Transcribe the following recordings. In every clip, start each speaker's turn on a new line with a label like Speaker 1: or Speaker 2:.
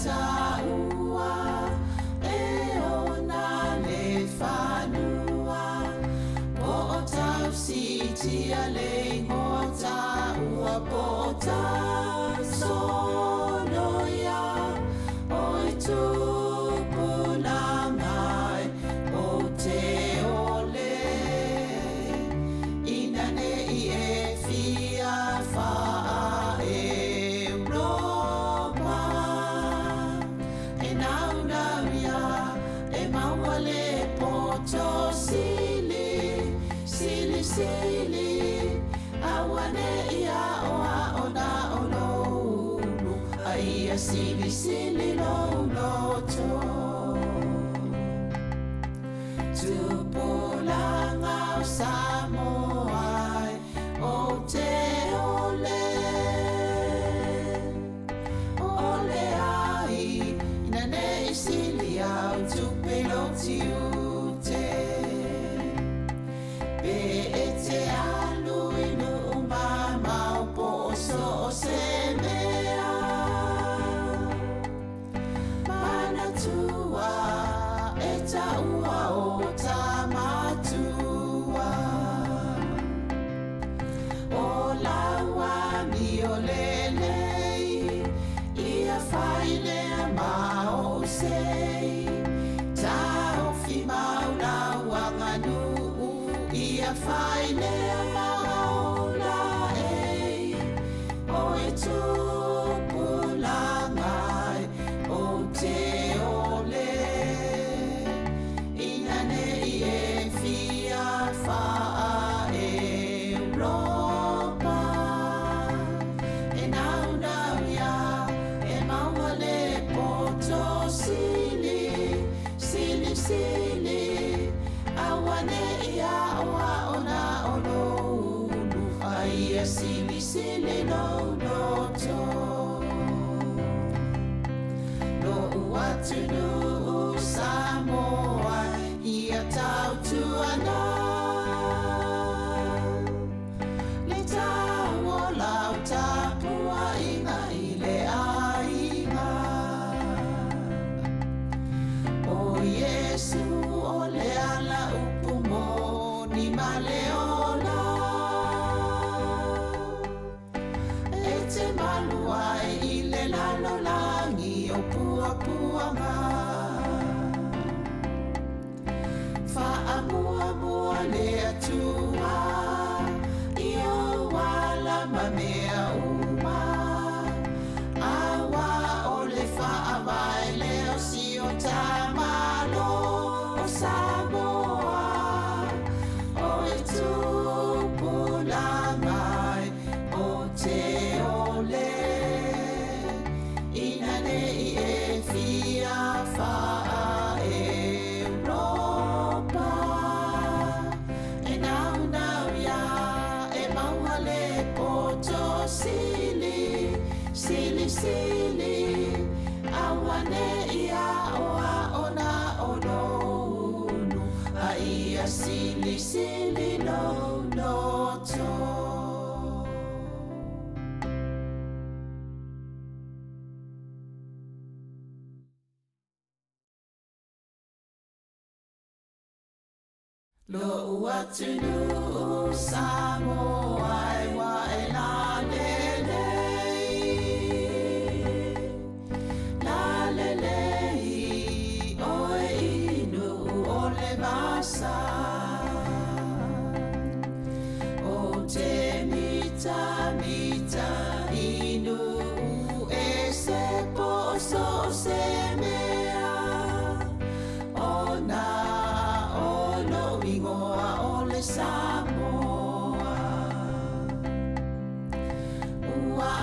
Speaker 1: taua e ona le fanua Po o tausitia le ingoa taua Po o tausoloia O e tupulaga e o te ole Ina ne i e fia faa-Europa E naunau ia e maua le poto sili, sili, sili Aua ne i aoao na o lou ulu A ia silisili lou loto Tupulaga o Samoa e ou te ole Ole ai ina ne i sili au tupe i lou tiute Pe e te alu i nuu mamao po o so o se mea Manatua e taua o ta matua O lau amio lelei Ia fai lea ma ou sei Taofi mau lau aganuu Ia fai lea ma ou laei O e tupulaga e ou te ole Ina ne i e fia faa-Europa E naunau ia e maua le poto sili, sili, sili Aua ne i aoao na o lou ulu A ia silisili lou loto Lo'u atunuu Samoa ia tautuana Le tau o lau tapuaiga i le aiga O Iesu o le ala upu moni ma le ola E te malu ai i le lalolagi o puapuaga Faamuamua le Atua i ou ala ma mea uma Aua o le faavae lea o si o ta Malo o Samoa O e tupulaga e o te ole Ina ne i e fia faa-Europa E naunau ia e maua le poto sili, sili, sili Aua ne i aoao na o lou ulu A ia silisili lou loto. Lo'u atunuu Samoa e ua e lalelei, lalelei oe i Nuu o le vasa. O te mitamita i nuu ese po o so o se mea Ona o lou igoa o le Samoa Ua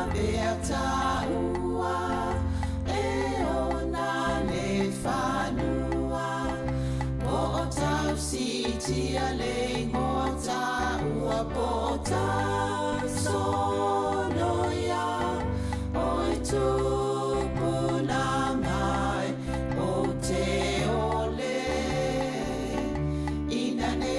Speaker 1: avea taua e ona le fanua Po o tausitia le ingoa taua Po o tausoloia O e tupulaga e o te ole Ina ne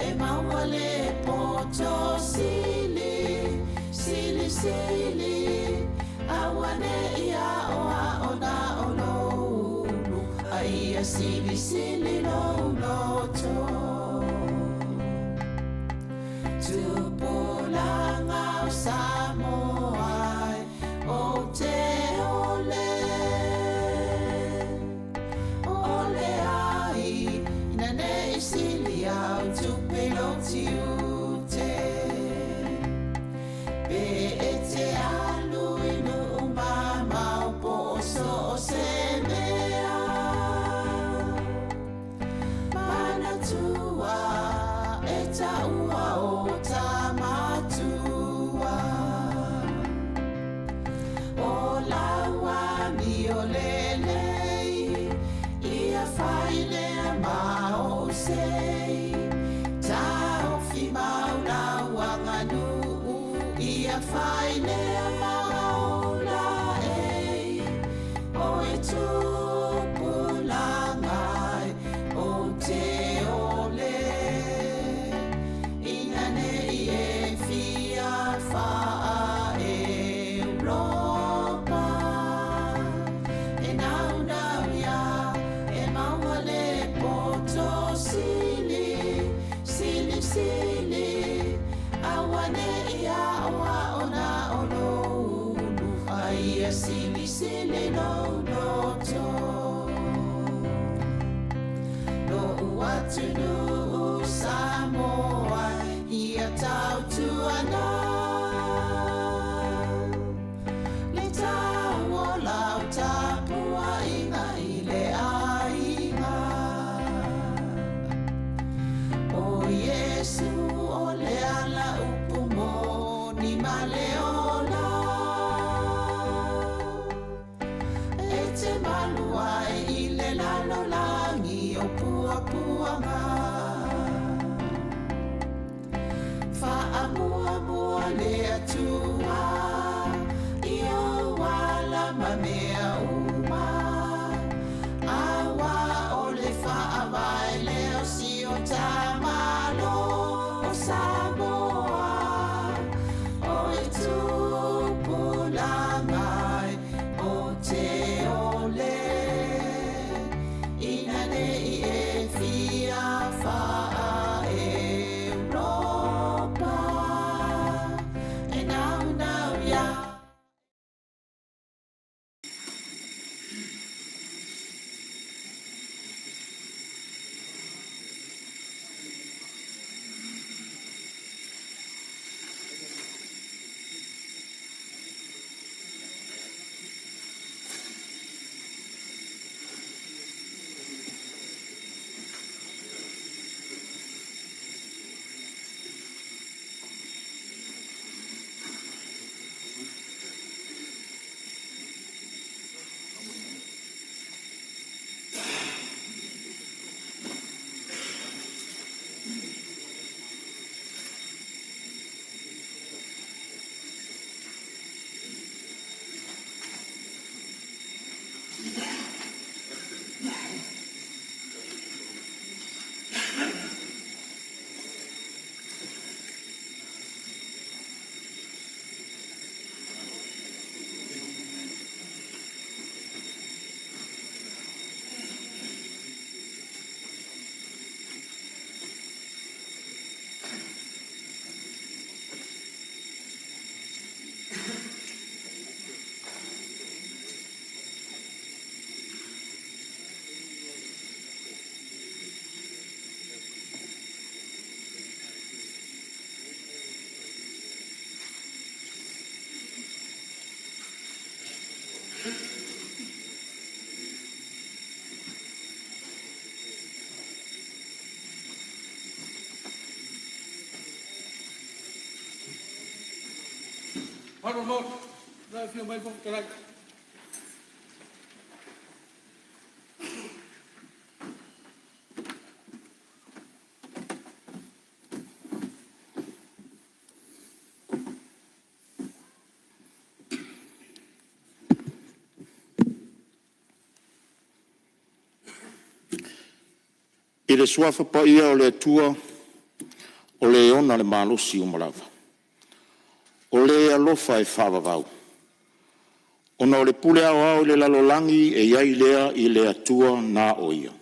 Speaker 1: E maua le poto sili, sili sili, Auane'i aoao na o lou ulu, A ia silisili lou loto. Tupulaga o Samoa e, ou te ole, ole ai, ina ne i sili au tupe i lou tiute. Pe e te alu i nuu mamao po o so o se mea, Manatua e taua o ta matua. O lau amio lelei, ia fai lea ma ou sei. Taofi mau lau aganuu, ia fai lea ma ou laei. Oi tupulaga e, ou te ole, ina ne i e fia faa-Europa. E naunau ia e maua le poto sili, sili sili, Auane'i aoao na o lou ulu, A ia silisili lou loto. Lo'u atunuu Samoa ia tautuana, Le tau o lau tapuaiga i le aiga. O Iesu o le ala upu moni ma le ola, E te malu ai i le lalolagi o puapuaga. Faamuamua le Atua i ou ala ma mea uma, Auā o le faavae lea o si o ta Malo o Samoa. Oi tupulaga e, ou te ole, Ina ne i e fia faa-Europa. E naunau ia.
Speaker 2: Lau Afioga i le Fofoga Fetalai.
Speaker 3: I le Suafa Paia o le Atua, O Le ona le malosi uma lava, o Le alofa e faavavau, ona o le pule aoao i le lalolagi e i ai lea i le Atua na o Ia,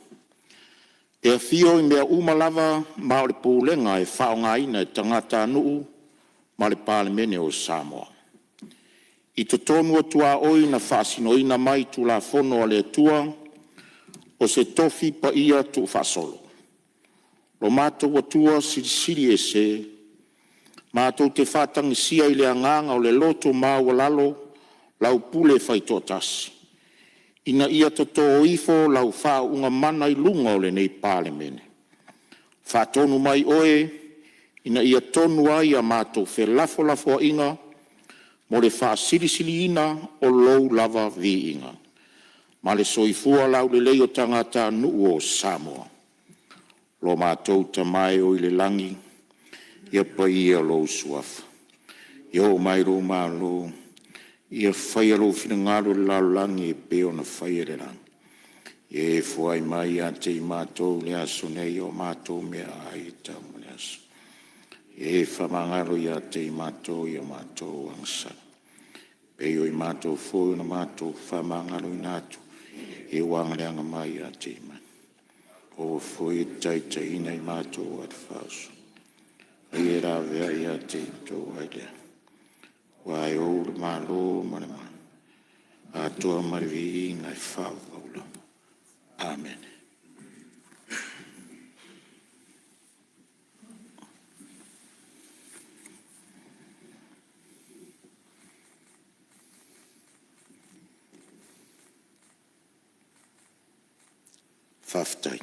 Speaker 3: e afio i mea uma lava ma o le pulega e faaaogaina e tagatanuu ma le Palemene o Samoa. I totonu o tuaoi na faasinoina mai i Tulafono a le Atua, o se tofi paia tuufaasolo. Lo matou Atua Silisili Ese, matou te faatagisia i le agaga o le loto maualalo lau pule faitoatasi, ina ia totō ifo lau faauuga mana i luga o lenei Palemene. Faatonu mai Oe ina ia tonu ai a matou felafolafoaiga mo le faasilisiliina o Lou lava viiga ma le soifua laulelei o tagatanuu o Samoa. Lo matou Tama e oi le lagi, ia paia lou Suafa, ia oo mai lou Malo, ia faia lou finagalo i le lalolagi e pei ona faia i le lagi. Ia e foai mai ia te i matou i le aso nei o matou meaai e tau ma le aso. Ia e faamagalo ia te i matou i a matou agasala, e pei o i matou foi na matou faamagaloina atu e ua agaleaga mai ia te i matou. Aua foi e te taitaiina i matou ai le faaoso, a ia laveai ia te tou ai lea, aua e ou le Malo ma le atoa ma le viiga e faavavau lava. Amene. Faafetai.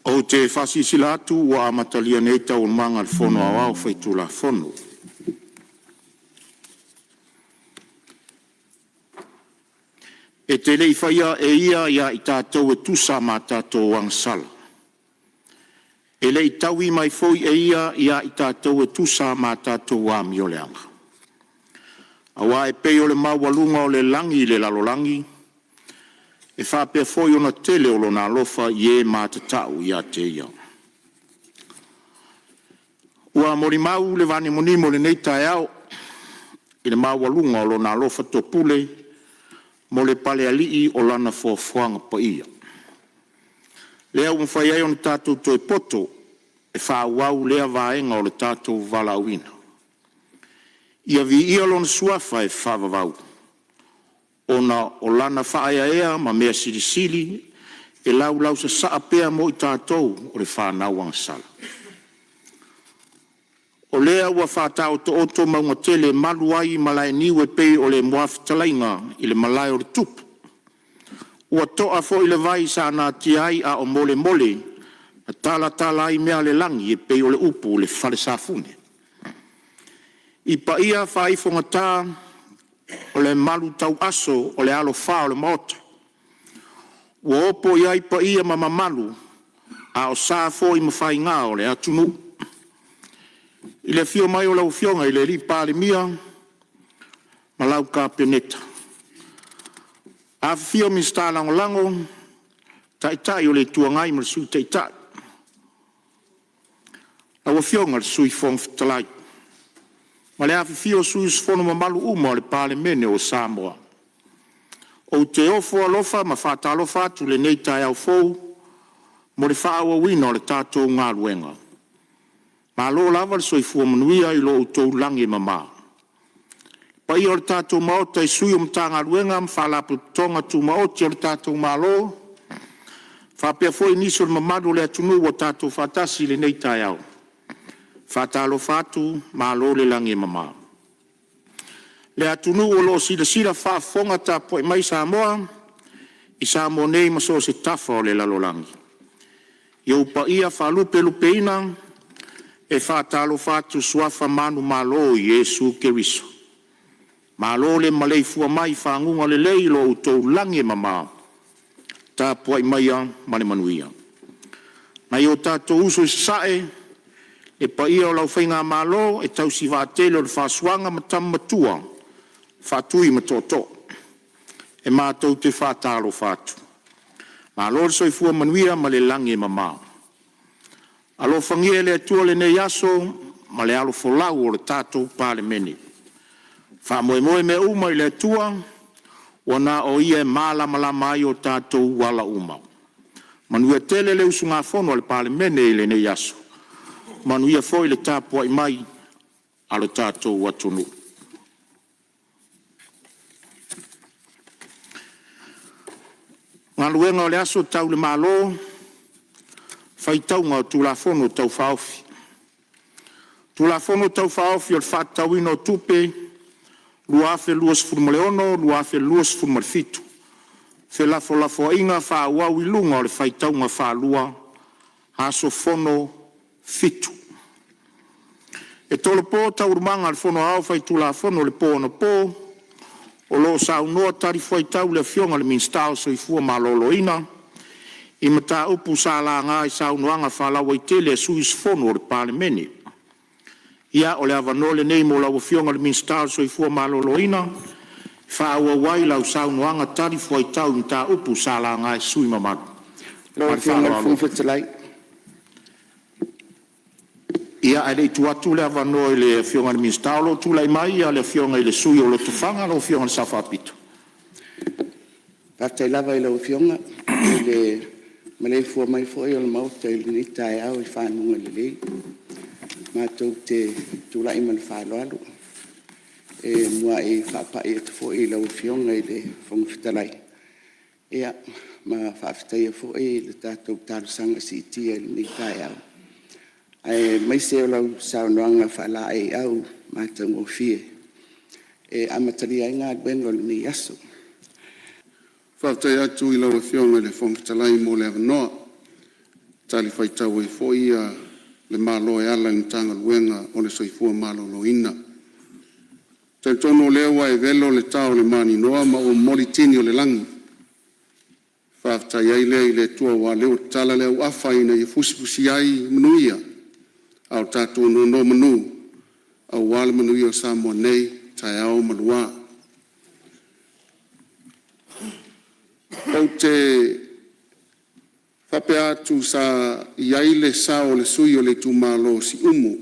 Speaker 3: Ou te faasilasila atu ua amatalia nei Taualumaga a le Fono Aoao Faitulafono. E te le i faia e Ia ia i tatou e tusa ma a tatou agasala, e le i taui mai foi e Ia ia i tatou e tusa ma a tatou amioleaga. Aua e pei o le maualuga o le lagi i le lalolagi, e faapea foi ona tele o Lona alofa i e matatau ia te Ia. Ua molimau le vanimonimo i lenei taeao i le maualuga o Lona alofa topule mo le palealii o Lana foafoaga paia, lea ua mafai ai ona tatou toe poto e faaauau lea vaega o le tatou valaauina. Ia viia Lona Suafa e faavavau, ona o Lana faaeaea ma mea silisili e laulausasaa pea mo i tatou o le fanau agasala. O lea ua faataotooto mauga tele e malu ai malaeniu e pei o le muafetalaiga i le malae o le tupu. Ua to'a foi le vai sa natia ai a o molemole ma talatala ai mea a le lagi e pei o le upu i le fale Safune. I paia faaifogata o le malutauaso o le alofā o le Maota, ua opo i ai paia ma mamalu, a o sa foi ma faiga o le atunuu. I le afio mai o lau Afioga i le Palemia ma lau Kapeneta, afifio Minisita Lagolago, Taitai o le Itu Agai ma le Sui Taitai, lau Afioga i le Sui Fofoga Fetalai ma le afifio o sui usufono mamalu uma o le Palemene o Samoa. Ou te ofo alofa ma faatalofa atu i lenei taeao fou mo le faaauauina o le tatou galuega. Malo lava le soifua manuia i lo outou lagi e mama. Le paia o le tatou Maota i sui o Matagaluega ma Faalapotopotoga Tumaoti a le tatou Malo, faapea foi nisi o le mamalu o le atunuu ua tatou faatasi i lenei taeao, e faatalofa atu, malo le lagi e mama. le atunuu o lo o silasila faafofoga tapuai mai Samoa i Samoa nei ma so o se tafa o le lalolagi. I ou paia faalupelupeina, e faatalofa atu suafa manumalo o Iesu Keriso, malo le maleifua mai i faguga lelei o lo outou lagi e mama. Tapuai maia ma le manuia. Nai o tatou uso i Sasae, le paia o lau Faigamalo e tausi vaatele o le Faasuaga ma Tama Matua, Faatui ma Tootoo, e matou te faatalofa atu. Malo le soifua manuia ma le lagi e mama. Alofagia e le Atua lenei aso ma le alofolau o le tatou Palemene. Faamoemoe mea uma i le Atua ua na o Ia e malamalama ai o tatou ala uma. Manuia tele le usugafono a le Palemene i lenei aso, manuia foi le tapuai mai a lo tatou atunuu. E Taualumaga a le Faitauga o Tulafono Tau Faaofi. Tulafono Tau Faaofi o le Faatatauina o Tupe 2026/2027, felafolafoaiga faaauau i luga o le faitauga faalua – Aso Fono 7. E tolopo Taualumaga a le Fono Aoao Faitulafono i le po anapo o lo o saunoa talifuaitau le Afioga i le Minisita o le Soifua Maloloina i mataupu sa laga i saunoaga faalauaitele a sui usufono o le Palemene. Ia, o le avanoa lenei mo lau Afioga i le Minisita o le Soifua Maloloina e faaauau ai lau saunoaga talifuaitau i mataupu sa laga e sui usufono mamalu.
Speaker 4: Lau
Speaker 3: Ma le
Speaker 4: Afioga i le
Speaker 3: faaaloalo.
Speaker 4: Fofoga Fetalai.
Speaker 3: Ia, ae le i tuu atu le avanoa i le Afioga i le Minisita, o lo o tulai mai le Afioga i le sui usufono o Lotofaga, lau Afioga i le Sao Faapito.
Speaker 4: Faafetai lava i lau Afioga i le maleifua mai foi o le Maota i lenei taeao i faguga lelei. Matou te tulai ma le faaaloalo e muai faapai atu foi i lau Afioga i le Fofoga Fetalai, ma faafetaia foi le tatou talosaga siitia i lenei taeao, aemaise o lau saunoaga faalaeiau matagofie e amatalia ai galuega o lenei aso.
Speaker 5: Faafetai atu i lau Afioga i le Fofoga Fetalai mo le avanoa e talifuaitau ai foi le Malo e ala i le Matagaluega o le Soifua Maloloina. E talitonu o lea ua e velo le tao o le maninoa ma ua momoli tini o le lagi. E faafetai ai lea i le Atua aua o lea ua tatala le auafa ina ia fusifusi ai manuia a o tatou nonomanu aua le manuia o Samoa nei, taeao ma lua. Ou te faapea atu, sa i ai le sao o le sui usufono o le itumalo o Siumu e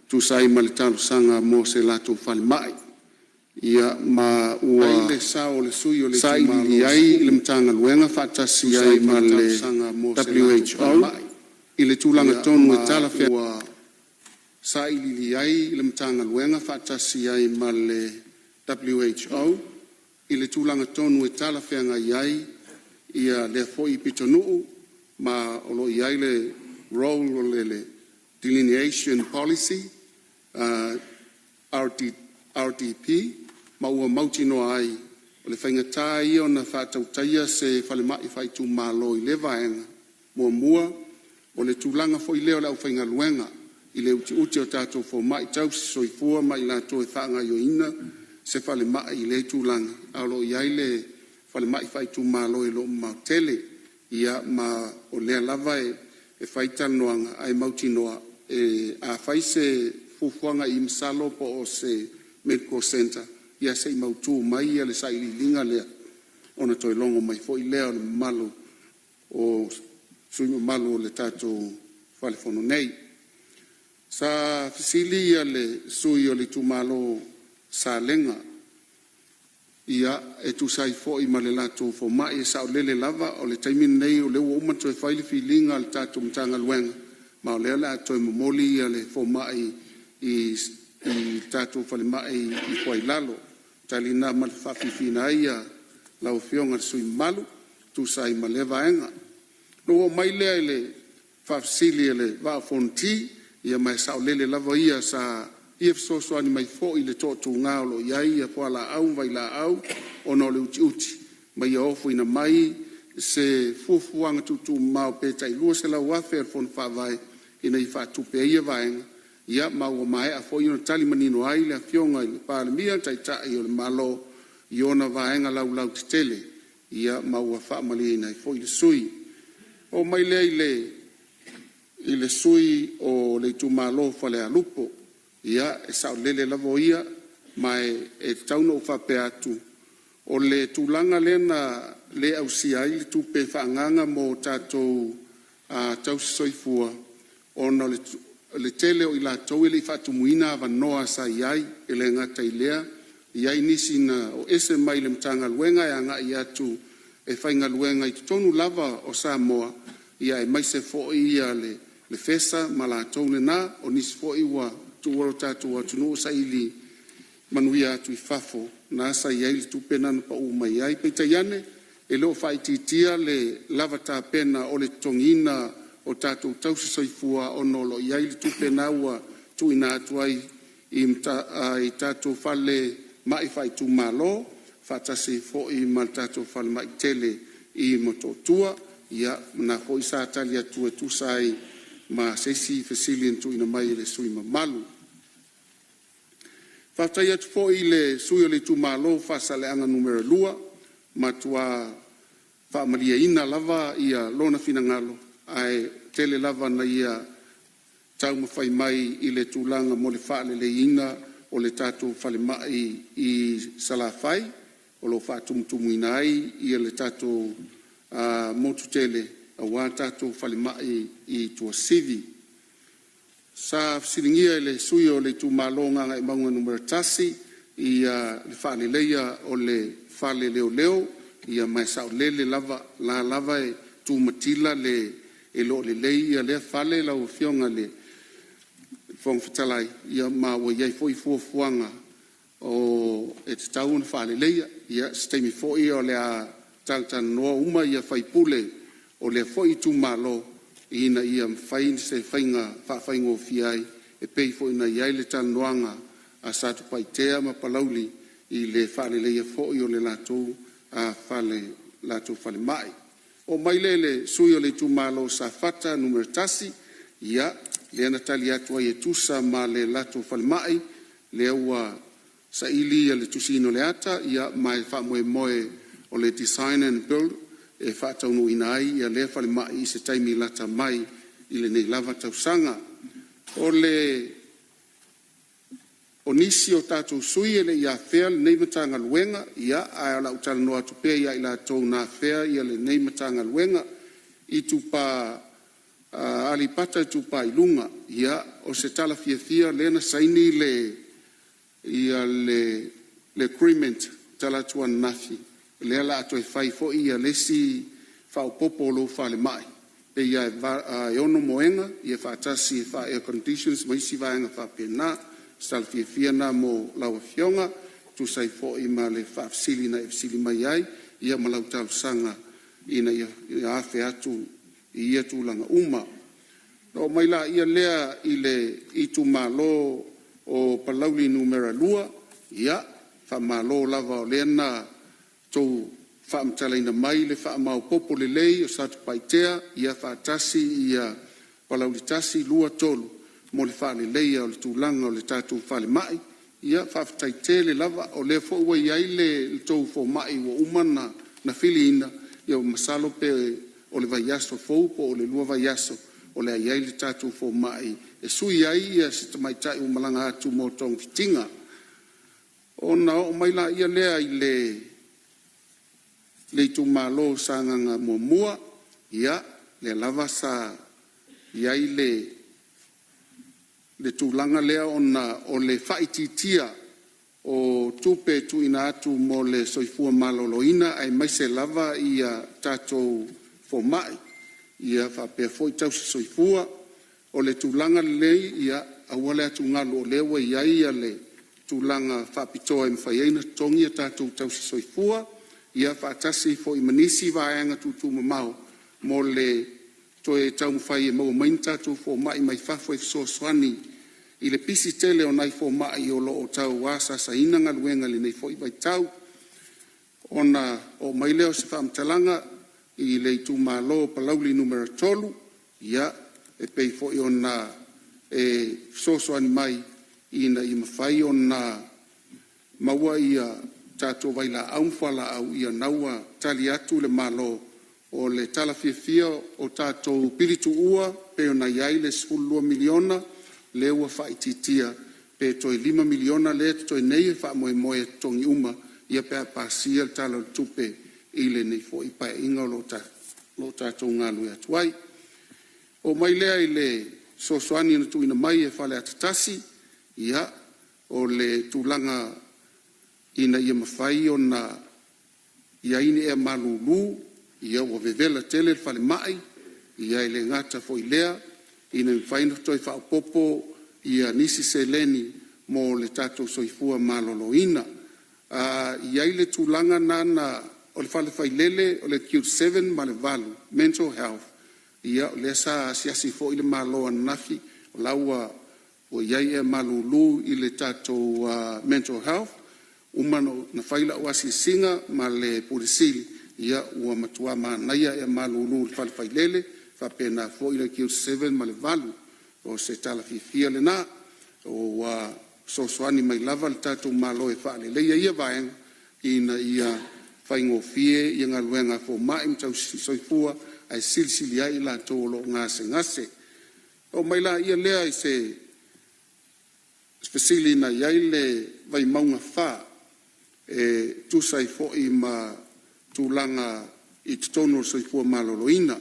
Speaker 5: tusa ai ma le talosaga mo se latou falemai. Ma ua sailiili ai le Matagaluega faatasi ai ma le WHO i le tulaga tonu e talafeagai ai le faatinoina o le WHO i le tulaga tonu e talafeagai ai lea foi pitonuu, ma o lo o i ai le role o le Delineation Policy RDP ma ua mautinoa ai o le faigata ia ona faatautaia se falemai faaitumalo i lea vaega. Muamua, o le tulaga foi lea o le aufaigaluega i le utiuti o tatou fomai tausi soifua ma i latou e faagaoioina se falemai i lea tulaga, ae o lo o i ai le falemai faaitumalo e le o mamao tele. Ia ma o lea lava e fai talanoaga ae mautinoa a fai se fuafuaga i i, masalo po o se medical center, ia se i mautu mai le sailiiliga lea ona toe logo mai foi lea o le mamalu o sui usufono mamalu o le tatou Fono nei. Sa fesili le sui usufono o le itumalo o Salega e tusa ai foi ma le latou fomai. E saolele lava, o le taimi lenei o lea ua uma ona toe fai le filiga a le tatou Matagaluega ma o lea o le a toe momoli le fomai i le tatou falemai i Foailalo. O le tali lena ma le faafiafiaina ai lau Afioga i le sui usufono mamalu e tusa ai ma lea vaega. Ona ou oo mai lea i le faafesili a le Vaa o Fonoti, ia ma e saolele lava ia sa ia fesoasoani mai foi i le toatuga o lo o i ai fualaau ma vailaau ona o le utiuti, ma ia ofoina mai se fuafuaga tuutuumamao pe tai $200,000 a le Fono Faavae ina ia faatupe ai ia vaega. Ia ma ua maea foi ona tali manino ai le Afioga i le Palemia, le Taitai o le Malo i ona vaega laulautetele, ia ma ua faamalieina ai foi le sui usufono. O'o mai lea i le sui usufono o le itumalo o Falealupo, ia e saolele lava o ia, ma e tatau ona ou faapea atu, o le tulaga lea na le ausia ai le tupe faaagaaga mo tatou tausisoifua ona o le tele o i latou e le i faatumuina avanoa sa i ai. E le gata i lea, e i ai nisi na o ese mai le Matagaluega e agai atu e faigaluega i totonu lava o Samoa, aemaise foi le FESA ma latou na. O nisi foi ua tuua le tatou atunuu saili manuia atu i fafo, lena sa i ai le tupe lena na pa'u mai ai. Peitai ane, e le o faaitiitia le lava tapena o le totogiina o tatou tausisoifua ona o lo o i ai le tupe lena ua tuuina atu ai i tatou falemai faaitumalo, faatasi ai foi ma le tatou falemai tele i Motootua. Ia, o lena foi sa tali atu e tusa ai ma se isi fesili na tuuina mai e le sui usufono mamalu. Faafetai atu foi i le sui usufono o le itumalo mo Faasaleleaga 2, ua matua faamalieina lava lona finagalo, ae tele lava ina ia taumafai mai i le tulaga mo le faaleleiina o le tatou falemai i Salafai, o lo o faatumutumuina ai le tatou motu tele aua tatou falemai i Tuasivi. Sa fesiligia e le sui usufono o le itumalo o Gagaemauga 1 le faaleleia o le fale leoleo, ia ma e saolele lava, o la e lava e tu matila le… E le o lelei lea fale lau Afioga i le Fofoga Fetalai, ia ma ua i ai foi fuafuaga e tatau ona faaleleia. Ia, o se taimi foi o le a talatalanoa uma sui usufono o lea foi itumalo ina ia mafai se faiga faafaigofie ai e pei foi ona i ai le talanoaga a Satupaitea ma Palauli i le faaleleia foi o le latou falemai. O'o mai lea i le sui usufono o le itumalo o Safata 1, ia, lea na tali atu ai e tusa ma le latou falemai, lea ua saili le tusiina o le ata, ma e faamoemoe o le design and build e faataunuuina ai lea falemai i se taimi lata mai i lenei lava tausaga. O nisi o tatou sui usufono e le i afea lenei Matagaluega, ia ae o le a ou talanoa atu pea ia i latou na afea lenei Matagaluega. Aleipata Itupa i Luga, ia o se tala fiafia lea na saini le agreement talaatu ananafi, lea o le a toe fai foi le isi faaopoopo o lou falemai, pei lava e 6 moega faatasi e faa-air-condition ma isi vaega faapena. O se tala fiafia lena mo lau Afioga e tusa ai foi ma le faafesili na e fesili mai ai ia ma lau talosaga ina ia afe atu i ia tulaga uma. Ona oo mai lea i le itumalo o Palauli 2, ia, faamalo lava o lea na outou faamatalaina mai le faamaopoopo lelei o Satupaitea faatasi Palauli 1, 2, 3 mo le faaleleia o le tulaga o le tatou falemai. Ia faafetai tele lava. O lea foi ua i ai le tou fomai ua uma ona filiina, ia masalo pe o le vaiaso fou po o le lua vaiaso o le a i ai le tatou fomai e sui ai se tamaitai ua malaga atu mo togafitiga. Ona oo mai lea i le itumalo o Sagaga 1, ia, lea lava sa i ai le tulaga lea ona o le faaitiitia o tupe e tuuina atu mo le soifua maloloina aemaise lava tatou fomai faapea foi tausisoifua. O le tulaga lelei, ia aua le atugalu o lea ua i ai le tulaga faapitoa e mafai ai ona totogi a tatou tausisoifua faatasi ai foi ma nisi vaega tuutuumamao mo le toe taumafai e maua mai ni tatou fomai mai fafo e fesoasoani. i le pisi tele o nai fomai o lo o tau asaasaina galuega i lenei foi vaitau. Ona oo mai lea o se faamatalaga i le itumalo o Palauli 3, ia, e pei foi ona e fesoasoani mai ina ia mafai ona maua ia tatou vailaau ma fualaau, ia o lena ua tali atu le Malo. O le tala fiafia o tatou pili tuua pei ona i ai le $12 miliona lea ua faaitiitia pe toe $5 miliona lea e totoe nei e faamoemoe e totogi uma pe a pasia le Tala o le Tupe i lenei foi Paeaiga o lo o tatou galulue atu ai. O'o mai lea i le fesoasoani na tuuina mai e Faleata 1, ia, o le tulaga ina ia mafai ona i ai ni ea malulu, ia ua vevela tele le falemai, e le gata foi i lea ina ia mafai ona toe faaopoopo nisi seleni mo le tatou soifua maloloina. E i ai le tulaga lena o le fale failele o le ACUTE 7 ma le 8 Mental Health, ia o lea sa asiasi foi le Malo ananafi o la ua i ai ea malulu i le tatou Mental Health. Ua uma ona fai lau asiasiga ma le Pule Sili, ia ua matua manaia ea malulu i le fale failele, faapena foi le ACUTE 7 ma le 8. O se tala fiafia lena, ua fesoasoani mai lava le tatou Malo e faaleleia ia vaega ina ia faigofie galuega a fomai ma tausisoifua, ae silisili ai i latou o lo o gasegase. O'o mai lea i se fesili na i ai le Vaimauga 4 e tusa ai foi ma tulaga i totonu o le soifua maloloina.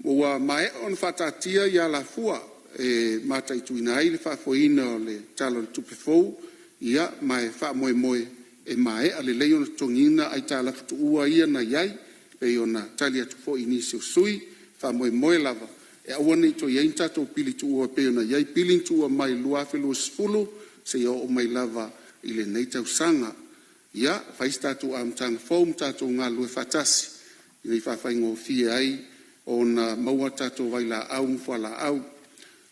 Speaker 5: Ua maea ona faataatia ia alafua e mataituina ai le faafoeina o le Tala o le Tupe fou, ia ma e faamoemoe e maea lelei ona totogiina aitalafu tuua ia na i ai e pei ona tali atu foi i nisi o sui usufono. E faamoemoe lava e aua ne i toe i ai ni tatou pili tuua e pei ona i ai pili na tuua mai le 2020 seia oo mai lava i lenei tausaga. Ia fai se tatou amataga fou ma tatou galulue faatasi ina ia faafaigofie ai ona maua tatou vailaau ma fualaau.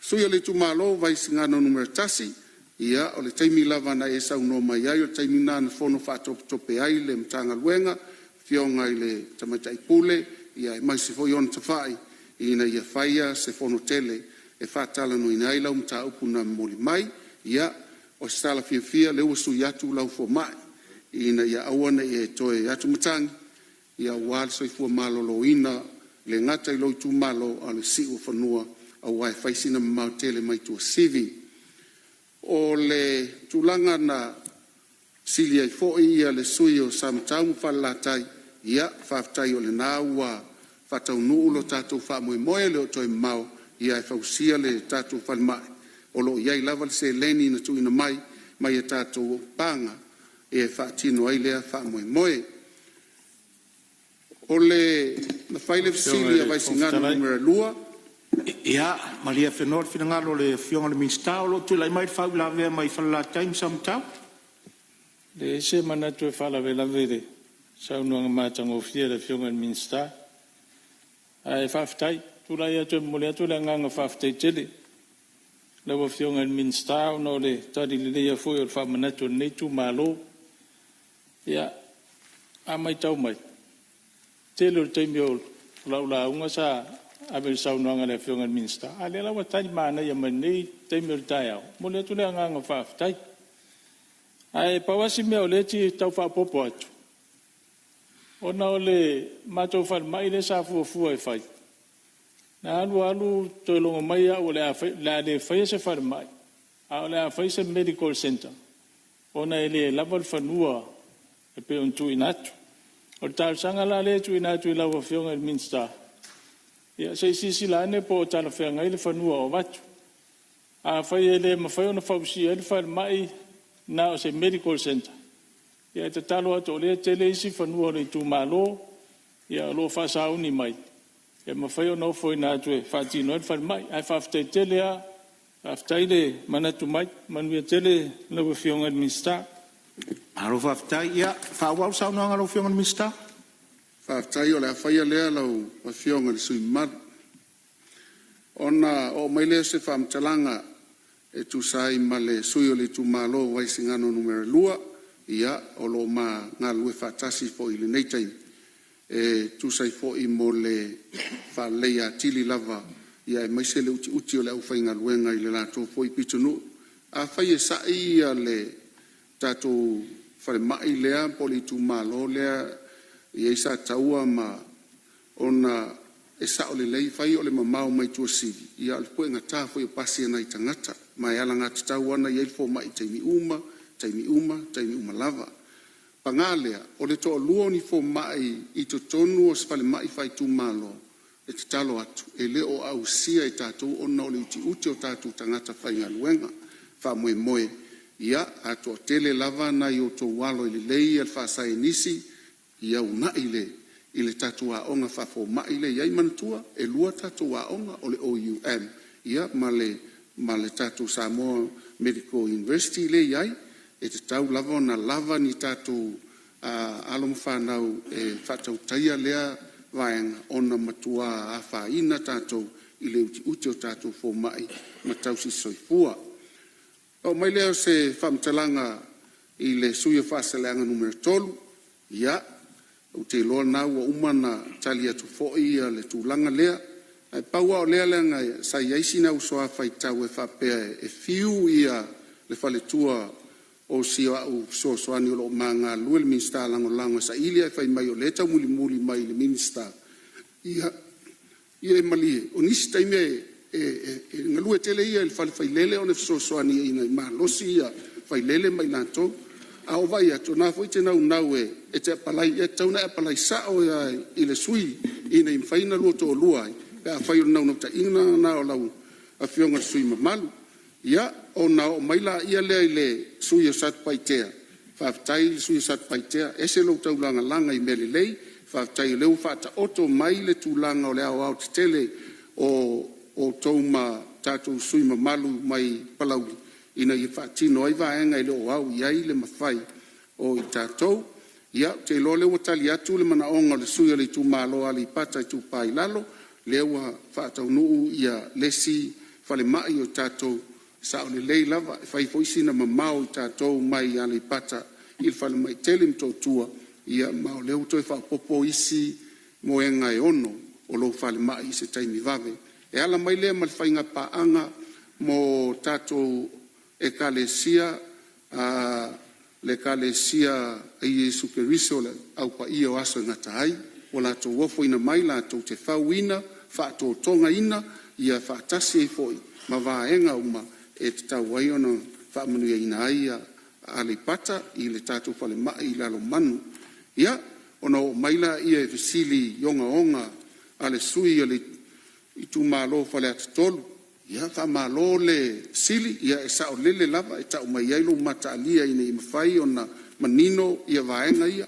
Speaker 5: Sui usufono o le itumalo mo Vaisigano 1, ia o le taimi lava na e saunoa mai ai o le taimi lena na fono faatopetope ai le Matagaluega, le Afioga i le Tamaitai Pule aemaise foi ona tafai ina ia faia se fonotele e faatalanoaina ai lau mataupu na momoli mai. Ia, o se tala fiafia o lea ua sui atu lau fomai ina ia aua ne i e toe atumatagi aua le soifua maloloina e le gata i lou itumalo a o le siuofanua aua e fai sina mamao tele mai Tuasivi. O le tulaga na fesili ai foi le sui usufono o Samatau ma Falelatai, ia faafetai o lena ua faataunuu lo tatou faamoemoe e le o toe mamao e fausia le tatou falemai. O lo o i ai lava le seleni na tuuina mai mai a tatou paga e faatino ai lea faamoemoe. Na fai le
Speaker 3: Lau
Speaker 5: fesili a
Speaker 3: Afioga i le Fofoga
Speaker 5: Vaisigano
Speaker 3: Fetalai…
Speaker 5: 2
Speaker 3: Ia, malie afenoa le finagalo o le Afioga i le Minisita o lo o tulai mai le faauilavea mai Falelatai ma Samatau.
Speaker 2: E leai se manatu e faalavelave i le saunoaga matagofie a le Afioga i le Minisita, ae faafetai. E tulai atu e momoli atu le agaga faafetai tele i lau Afioga i le Minisita ona o le tali lelei foi o le faamanatu o lenei itumalo. Ia, a matau mai, o le tele o le taimi o lau lauga sa ave i le saunoaga a le Afioga i le Minisita, a o lea la ua tali manaia mai i lenei taimi o le taeao. E momoli atu le agaga faafetai. Ae pau lava si mea o lea e fia tau faaopoopo atu, ona o le matou falemai lea sa fuafua e fai, na alu alu toe logo mai au o le a le faia se falemai, ae o le a fai se medical centre ona e le lava le fanua e pei ona tuuina atu. O le talosaga la lea e tuuina atu i lau Afioga i le Minisita, ia se i silasila ane po o talafeagai le fanua o avatu. Afai e le mafai ona fausia ai le falemai na o se medical centre, ia e tatalo atu o lea e tele isi fanua o le itumalo o lo o faasauni mai e mafai ona ofoina atu e faatino ai le falemai. Ae faafetai tele lava, faafetai le manatu mai. Manuia tele lau Afioga i le Minisita.
Speaker 3: Malo faafetai. Ia faaauau le saunoaga a lau Afioga i le Minisita.
Speaker 5: Faafetai o le a faia lea lau Afioga i le sui usufono mamalu. Ona oo mai lea o se faamatalaga e tusa ai ma le sui usufono o le itumalo o Vaisigano Nu.2, ia, o lo o ma galulue faatasi foi i lenei taimi e tusa ai foi mo le faaleleia atili lava aemaise le utiuti o le aufaigaluega i le latou foi pitonuu. Afai e sa'i le tatou falemai lea po o le itumalo lea e i ai Sataua ma… ona e sao lelei, e fai o le mamao mai Tuasivi, a o le puegata foi o pasi a nai tagata, ma e alagatatau lava ona i ai le fomai i taimi uma, taimi uma, taimi uma lava. Paga lea, o le toalua o ni fomai i totonu o se falemai faaitumalo, e tatalo atu, e le o ausia e tatou ona o le utiuti o tatou tagata faigaluega. Faamoemoe, ia, a toatele lava nai o outou alo e lelei le faasaienisi, ia uunai i le tatou aoga faafomai lea e i ai. Manatua, e lua tatou aoga, o le OUM ma le tatou Samoa Medical University lea e i ai. E tatau lava ona lava ni tatou alo ma fanau e faatautaia lea vaega, ona e matua afaina tatou i le utiuti o tatou fomai ma tausisoifua. Ona oo mai lea o se faamatalaga i le sui usufono mo Faasaleleaga 3, ia, ou te iloa o lena ua uma ona tali atu foi le tulaga lea. Ae pau lava o lea leaga sa i ai sina uso a faitau e faapea e fiu le faletua o si au fesoasoani o lo o ma galulue, le Minisita Lagolago e saili ae fai mai o lea e taumulimuli mai i le Minisita, ia malie, o nisi taimi e galue tele ia i le fale failele ona e fesoasoani ina ia malosi failele ma i latou. A ou vaai atu o lena foi e te naunau e te apalai, ia e tatau ona e apalai sao lava i le sui ina ia mafai ona oulua toalua ai, pe afai o le naunautaiga lena o lau Afioga i le sui usufono mamalu. Ia, ona oo mai lea i le sui usufono mo Satupaitea, faafetai le sui usufono mo Satupaitea, e ese lou taulagalaga i mea lelei. Faafetai o lea ua faataoto mai le tulaga o le aoaotetele o outou ma tatou sui usufono mamalu mai Palauli ina ia faatino ai vaega e le o au i ai le mafai o i tatou. Ia, ou te iloa o lea ua tali atu le manaoga o le sui usufono o le itumalo o Aleipata Itupa i Lalo, lea ua faataunuu le isi falemai o tatou, e sao lelei lava, e fai foi sina mamao o tatou mai Aleipata i le falemai tele i Motootua, ma o lea ua toe faaopoopo isi moega e 6 o lou falemai i se taimi vave. E ala mai lea ma le faigapaaga mo tatou Ekalesia, le Ekalesia a Iesu Keriso o le Au Paia o Aso e Gata ai, ua latou ofoina mai latou te fauina, faatotogaina, ia faatasi ai foi ma vaega uma e tatau ai ona faamanuiaina ai Aleipata i le tatou falemai i Lalomanu. Ia, ona oo mai lea i fesili ogaoga a le sui usufono o le itumalo o Faleata 3. Ia, faamalo le fesili, e saolele lava, e tau mai ai lou mataalia ina ia mafai ona manino vaega ia.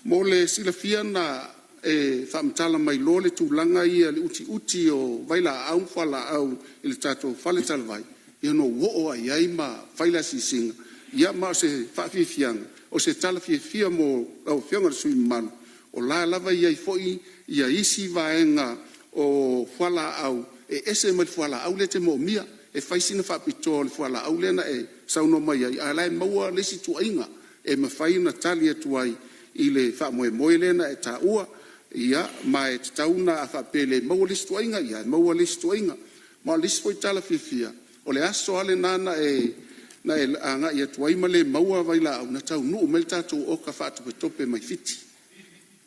Speaker 5: Mo le silafia na e faamatala mai loa le tulaga lea i le utiuti o vailaau ma fualaau i le tatou faletalavai, ia ona ou oo lava i ai ma fai le asiasiga. Ia ma o se faafiafiaga, o se tala fiafia mo lau Afioga i le sui usufono mamalu, o la e lava e i ai foi isi vaega o fualaau e ese mai le fualaau lea e te moomia. E fai sina faapitoa o le fualaau lea na e saunoa mai ai, a o la e maua le isi ituaiga e mafai ona tali atu ai i le faamoemoe lea na e taua. Ia, ma e tatau ona, a faapea e le maua le isi ituaiga, ia e maua le isi ituaiga. Ma o le isi foi tala fiafia, o le aso lava lena na e agai atu ai ma le maua vailaau, na taunuu mai le tatou oka faatopetope mai Fiti.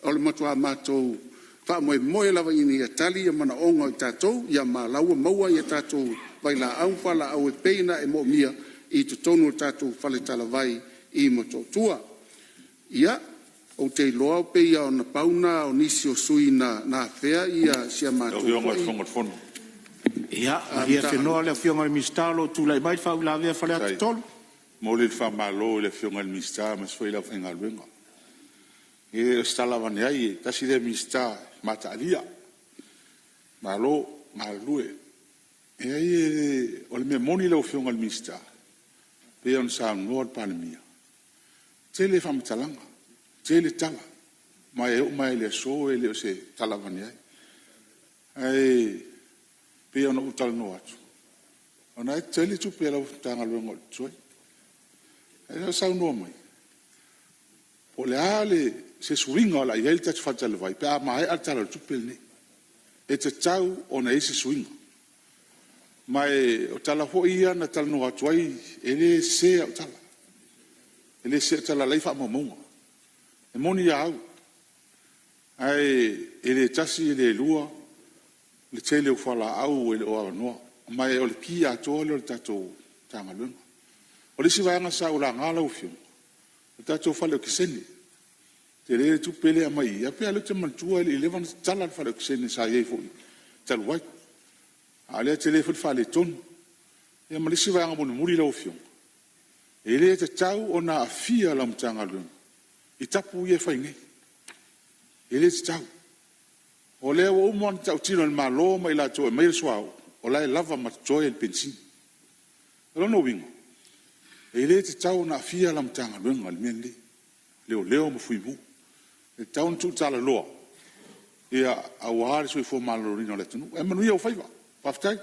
Speaker 5: O le matua matou faamoemoe lava ina ia tali manaoga o i tatou, ma o la e ua maua a tatou vailaau ma fualaau e pei ona e moomia i totonu o le tatou faletalavai i Motootua. Ia, ou te iloa pei lava na pau lena o nisi o sui usufono na afea si a
Speaker 6: Lau
Speaker 5: matou
Speaker 6: Afioga i le
Speaker 5: foi
Speaker 6: Fofoga o le Fono.
Speaker 3: Ia, malie afenoa le Afioga i le Minisita o lo o tulai mai le faauilavea a Faleata 3.
Speaker 6: Faafetai. E momoli le faamalo i le Afioga i le Minisita aemaise foi le aufaigaluega. E le o se tala avane ai, tasi lea Minisita e mataalia. Malo galulue. E leai, o le mea moni lau Afioga i le Minisita, e pei ona saunoa le Palemia, e tele faamatalaga, tele tala, ma e oo mai lava i le aso e le o se tala avane ai. Ae pei ona ou talanoa atu, O lena e tele tupe a lau Matagaluega o lo o totoe. A o lea e saunoa mai, po o le a se suiga o le a i ai le tatou faletalavai pe a maea le Tala o le Tupe lenei. E tatau ona i ai se suiga. Ma o tala foi ia na talanoa atu ai, e le sese au tala. E le sese au tala o la e i ai faamaumauga. E moni a au, ae le tasi e le lua le tele o fualaau e le o avanoa. Ma o le ki atoa lea o le tatou Matagaluega. O le isi vaega sa ou laga lau Afioga, o le tatou fale okesene. E tele le tupe lea e aumai i i, ae pei lava o lea ou te manatua e le i leva ona tatala le fale okesene sa i ai foi talu ai. A o lea e tele foi le faaletonu. Ia ma le isi vaega mulimuli lau Afioga, e le tatau ona aafia lau Matagaluega i tapu ia e fai nei. E le tatau. O lea ua uma ona tautino e le Malo ma i latou e aumaia le suauu, o la e lava ma totoe le penisini. O lona uiga, e le tatau ona aafia lau Matagaluega i le mea lenei, Leoleo ma Fuimu. E tatau ona tuutalaloa aua le soifua maloloina o le atunuu. Ae manuia ou faiva. Faafetai.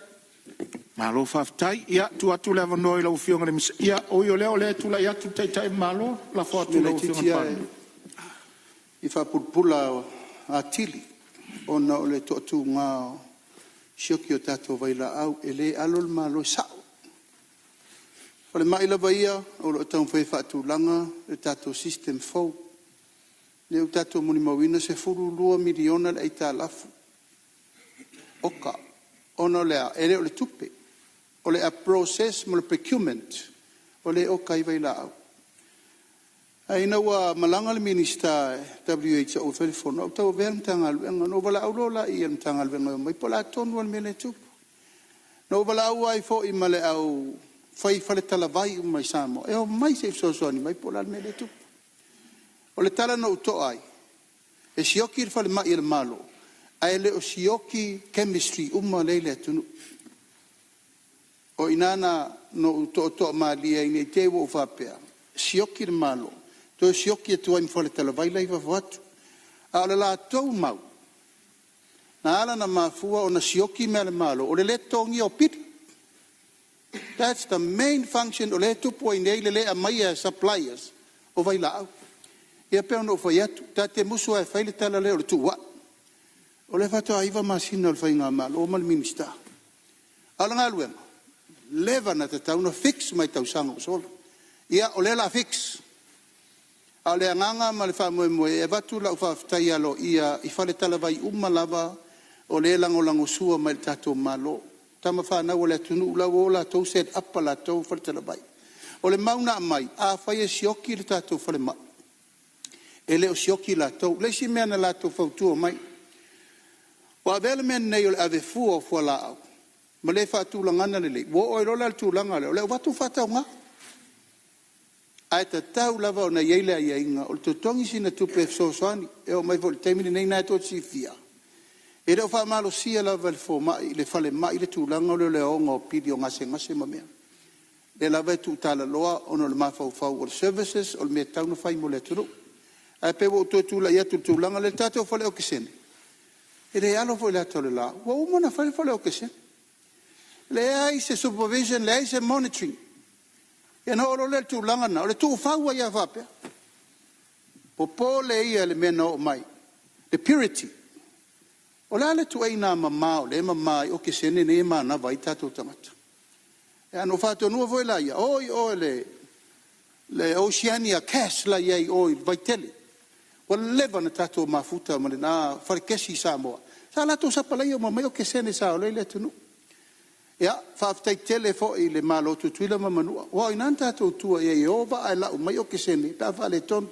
Speaker 3: Malo faafetai. Ia, tuu atu le avanoa i lau Afioga i le Minisita. Ia, ui o lea, o lea e tulai atu le Taitai o le Malo, lafo
Speaker 7: O
Speaker 3: atu
Speaker 7: se
Speaker 3: i
Speaker 7: mea
Speaker 3: lau
Speaker 7: laitiiti
Speaker 3: Afioga i le
Speaker 7: lava
Speaker 3: Palemia.
Speaker 7: e fia faapulapula atili ona o le toatuga o le sioki o tatou vailaau. E le alo le Malo, e sao. O le falemai lava ia o lo o taumafai e faatulaga le tatou system fou. O lea ua tatou molimauina e $12 miliona le aitalafu, oka. Ona o le a? E le o le tupe, o le process ma le procurement o lea e oka ai vailaau. Ae ina ua malaga le Minisita WHO e fai le fono, ae ou tauavea le Matagaluega. Ona ou valaau loa lea i le Matagaluega e omai, po o le a tonu lava le mea lea e tupu. Na ou valaau ai foi ma le au fai faletalavai uma i Samoa e omai se i fesoasoani mai po o le a le mea lea e tupu. O le tala na ou to'a ai, e sioki le falemai a le Malo, ae le o sioki chemistry uma la e i le atunuu. O i ina na ou toatoa malie ai ne i te i ua ou faapea, sioki le Malo, toe sioki atu ai ma faletalavai la e i fafo atu. A o le latou mau, na ala ona mafua ona sioki mea a le Malo, o le lē totogia o pili. That's the main function o lea e tupu ai nei le le aumaia e suppliers o vailaau. Ia pei ona ou fai atu, ta te musu lava e fai le tala lea o le tuuai. O lea faatoa 9 masina o le faigamalo ma le Minisita. A o le galuega, ua leva ona tatau ona fix mai tausaga ua sola. Ia o lea o le a fix. A o le agaga ma le faamoemoe e avatu lau faafetai aloaia i faletalavai uma lava o lea e lagolagosua mai i le tatou Malo, o tama fanau a le atunuu la ua o latou set up a latou faletalavai. O le mau na aumai, afai e sioki le tatou falemai, e le o sioki latou. O le isi mea na latou fautua mai, ua avea le mea lenei o le ave fua o fualaau ma le faatulagaga lelei, ua oo ai loa la i le tulaga lea o le avatu faatauga. Ae tatau lava ona i ai le aiaiga o le totogi sina tupe e fesoasoani. E oo mai foi i le taimi lenei o lena tou te silafia, e le o faamalosia lava e le fomai, le falemai le tulaga lea o le aoga o pili o gasegase ma mea. O lea lava e tuutalaloa ona o le mafaufau o le services o le mea e tatau ona fai mo le atunuu. Ae pei ua ou toe tulai atu i le tulaga lea. O le tatou fale okesene, e le alo foi i le ata o le la, ua uma ona fai le fale okesene. Leai se supervision leai se monitoring. Ia ona oo loa lea i le tulaga lena, o le tuufau ai lava faapea. Popole ia i le mea na oo mai, le purity. O le a le ituaiga mama o lea e mama ai okesene nei e manava ai tatou tagata? Ia ona ou faatonuina foi lea, o i o i le Oceania Cast la e i ai i o i Vaitele. Ua leva ona tatou mafuta ma lena falekesi i Samoa, sa latou sapalaia uma mai okesene sa ola ai le atunuu. Ia, faafetai tele foi i le Malo o Tutuila ma Manua, aua o i ina na tatou tua i ai e o vaa e lau mai okesene pe a faaletonu.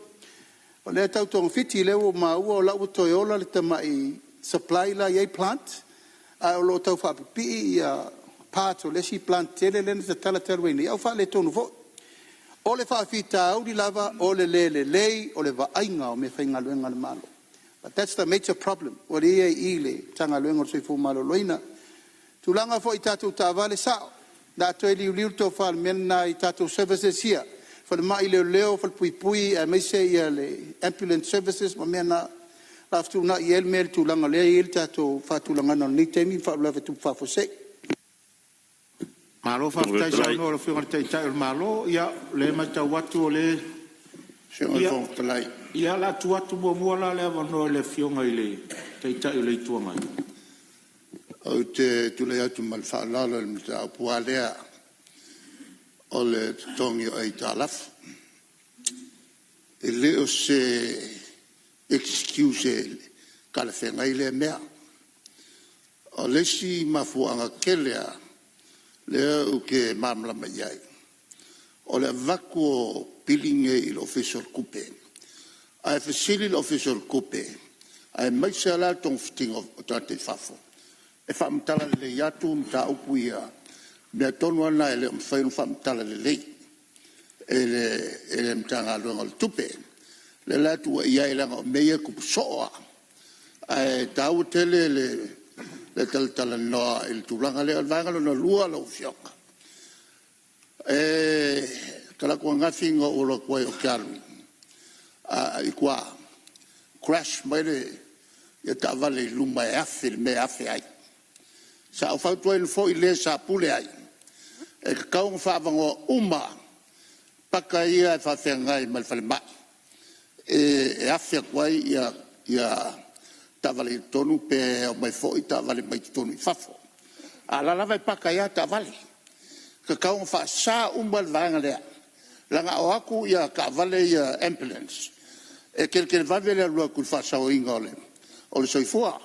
Speaker 7: O lea e tau togafiti, o lea ua ou maua o la e ua toe ola le tamai supply la e i ai plant, ae o lo o tau faapipii parts o le isi plant tele lea na tatala talu ai nei, a ua faaletonu foi. O le faafitauli lava o le le lelei o le vaaiga o meafaigaluega a le Malo. But that's the major problem o lea e i ai i i le Matagaluega o le Soifua Maloloina. O tulaga foi i tatou taavale, e sao, o le a toe liuliu le tofa i le mea lena i tatou services ia, falemai, leoleo, falepuipui aemaise le ambulance services ma mea na. O le a fetuunai i ai le mea i le tulaga o lea e i ai le tatou faatulagaga i lenei taimi ma faalavelave tutupu faafuasei.
Speaker 8: Malo faafetai saunoa i lau Afioga i le Taitai o le Malo. Ia, o lea e matau atu o lea
Speaker 7: Afioga i le Fofoga Fetalai.
Speaker 8: Ia, o le a tuu atu muamua la le avanoa i le Afioga i le Taitai o le Itu Agai.
Speaker 7: Ou te tulai atu ma le faaaloalo i le mataupu lava lea o le totogi o aitalafu. E le o se excuse talafeagai lea mea. O le isi mafuaaga tele lava lea ou te malamalama i ai, o le avatu o pili nei i le Ofisa o le Tupe, ae fesili le Ofisa o le Tupe aemaise lava la le togafitiga o tagata i fafo, e faamatala lelei atu mataupu ia, o mea tonu lava na e le o mafai ona faamatala lelei e le Matagaluega o le Tupe. O lea la e tuuaia ai leaga o mea ia e tupu soo lava, ae taua tele le talatalanoa i le tulaga lea. O le vaega lona lua lau Afioga, o talaatu ananafi na ou alu atu ai ou te alu i tua, crash mai le taavale i luma e afe i le mea e afe ai. Sa ou fautuaina foi le sa pule ai, e tatau ona faaavanoa uma paka ia e faafeagai ma le falemai e afe atu ai taavale i totonu pe omai foi taavale mai totonu i fafo. A o la e lava e paka ai lava taavale. E tatau ona faasa uma le vaega lea, leaga a o atu taavale ia ambulance, e televave le alu atu i le faasaoina o le soifua.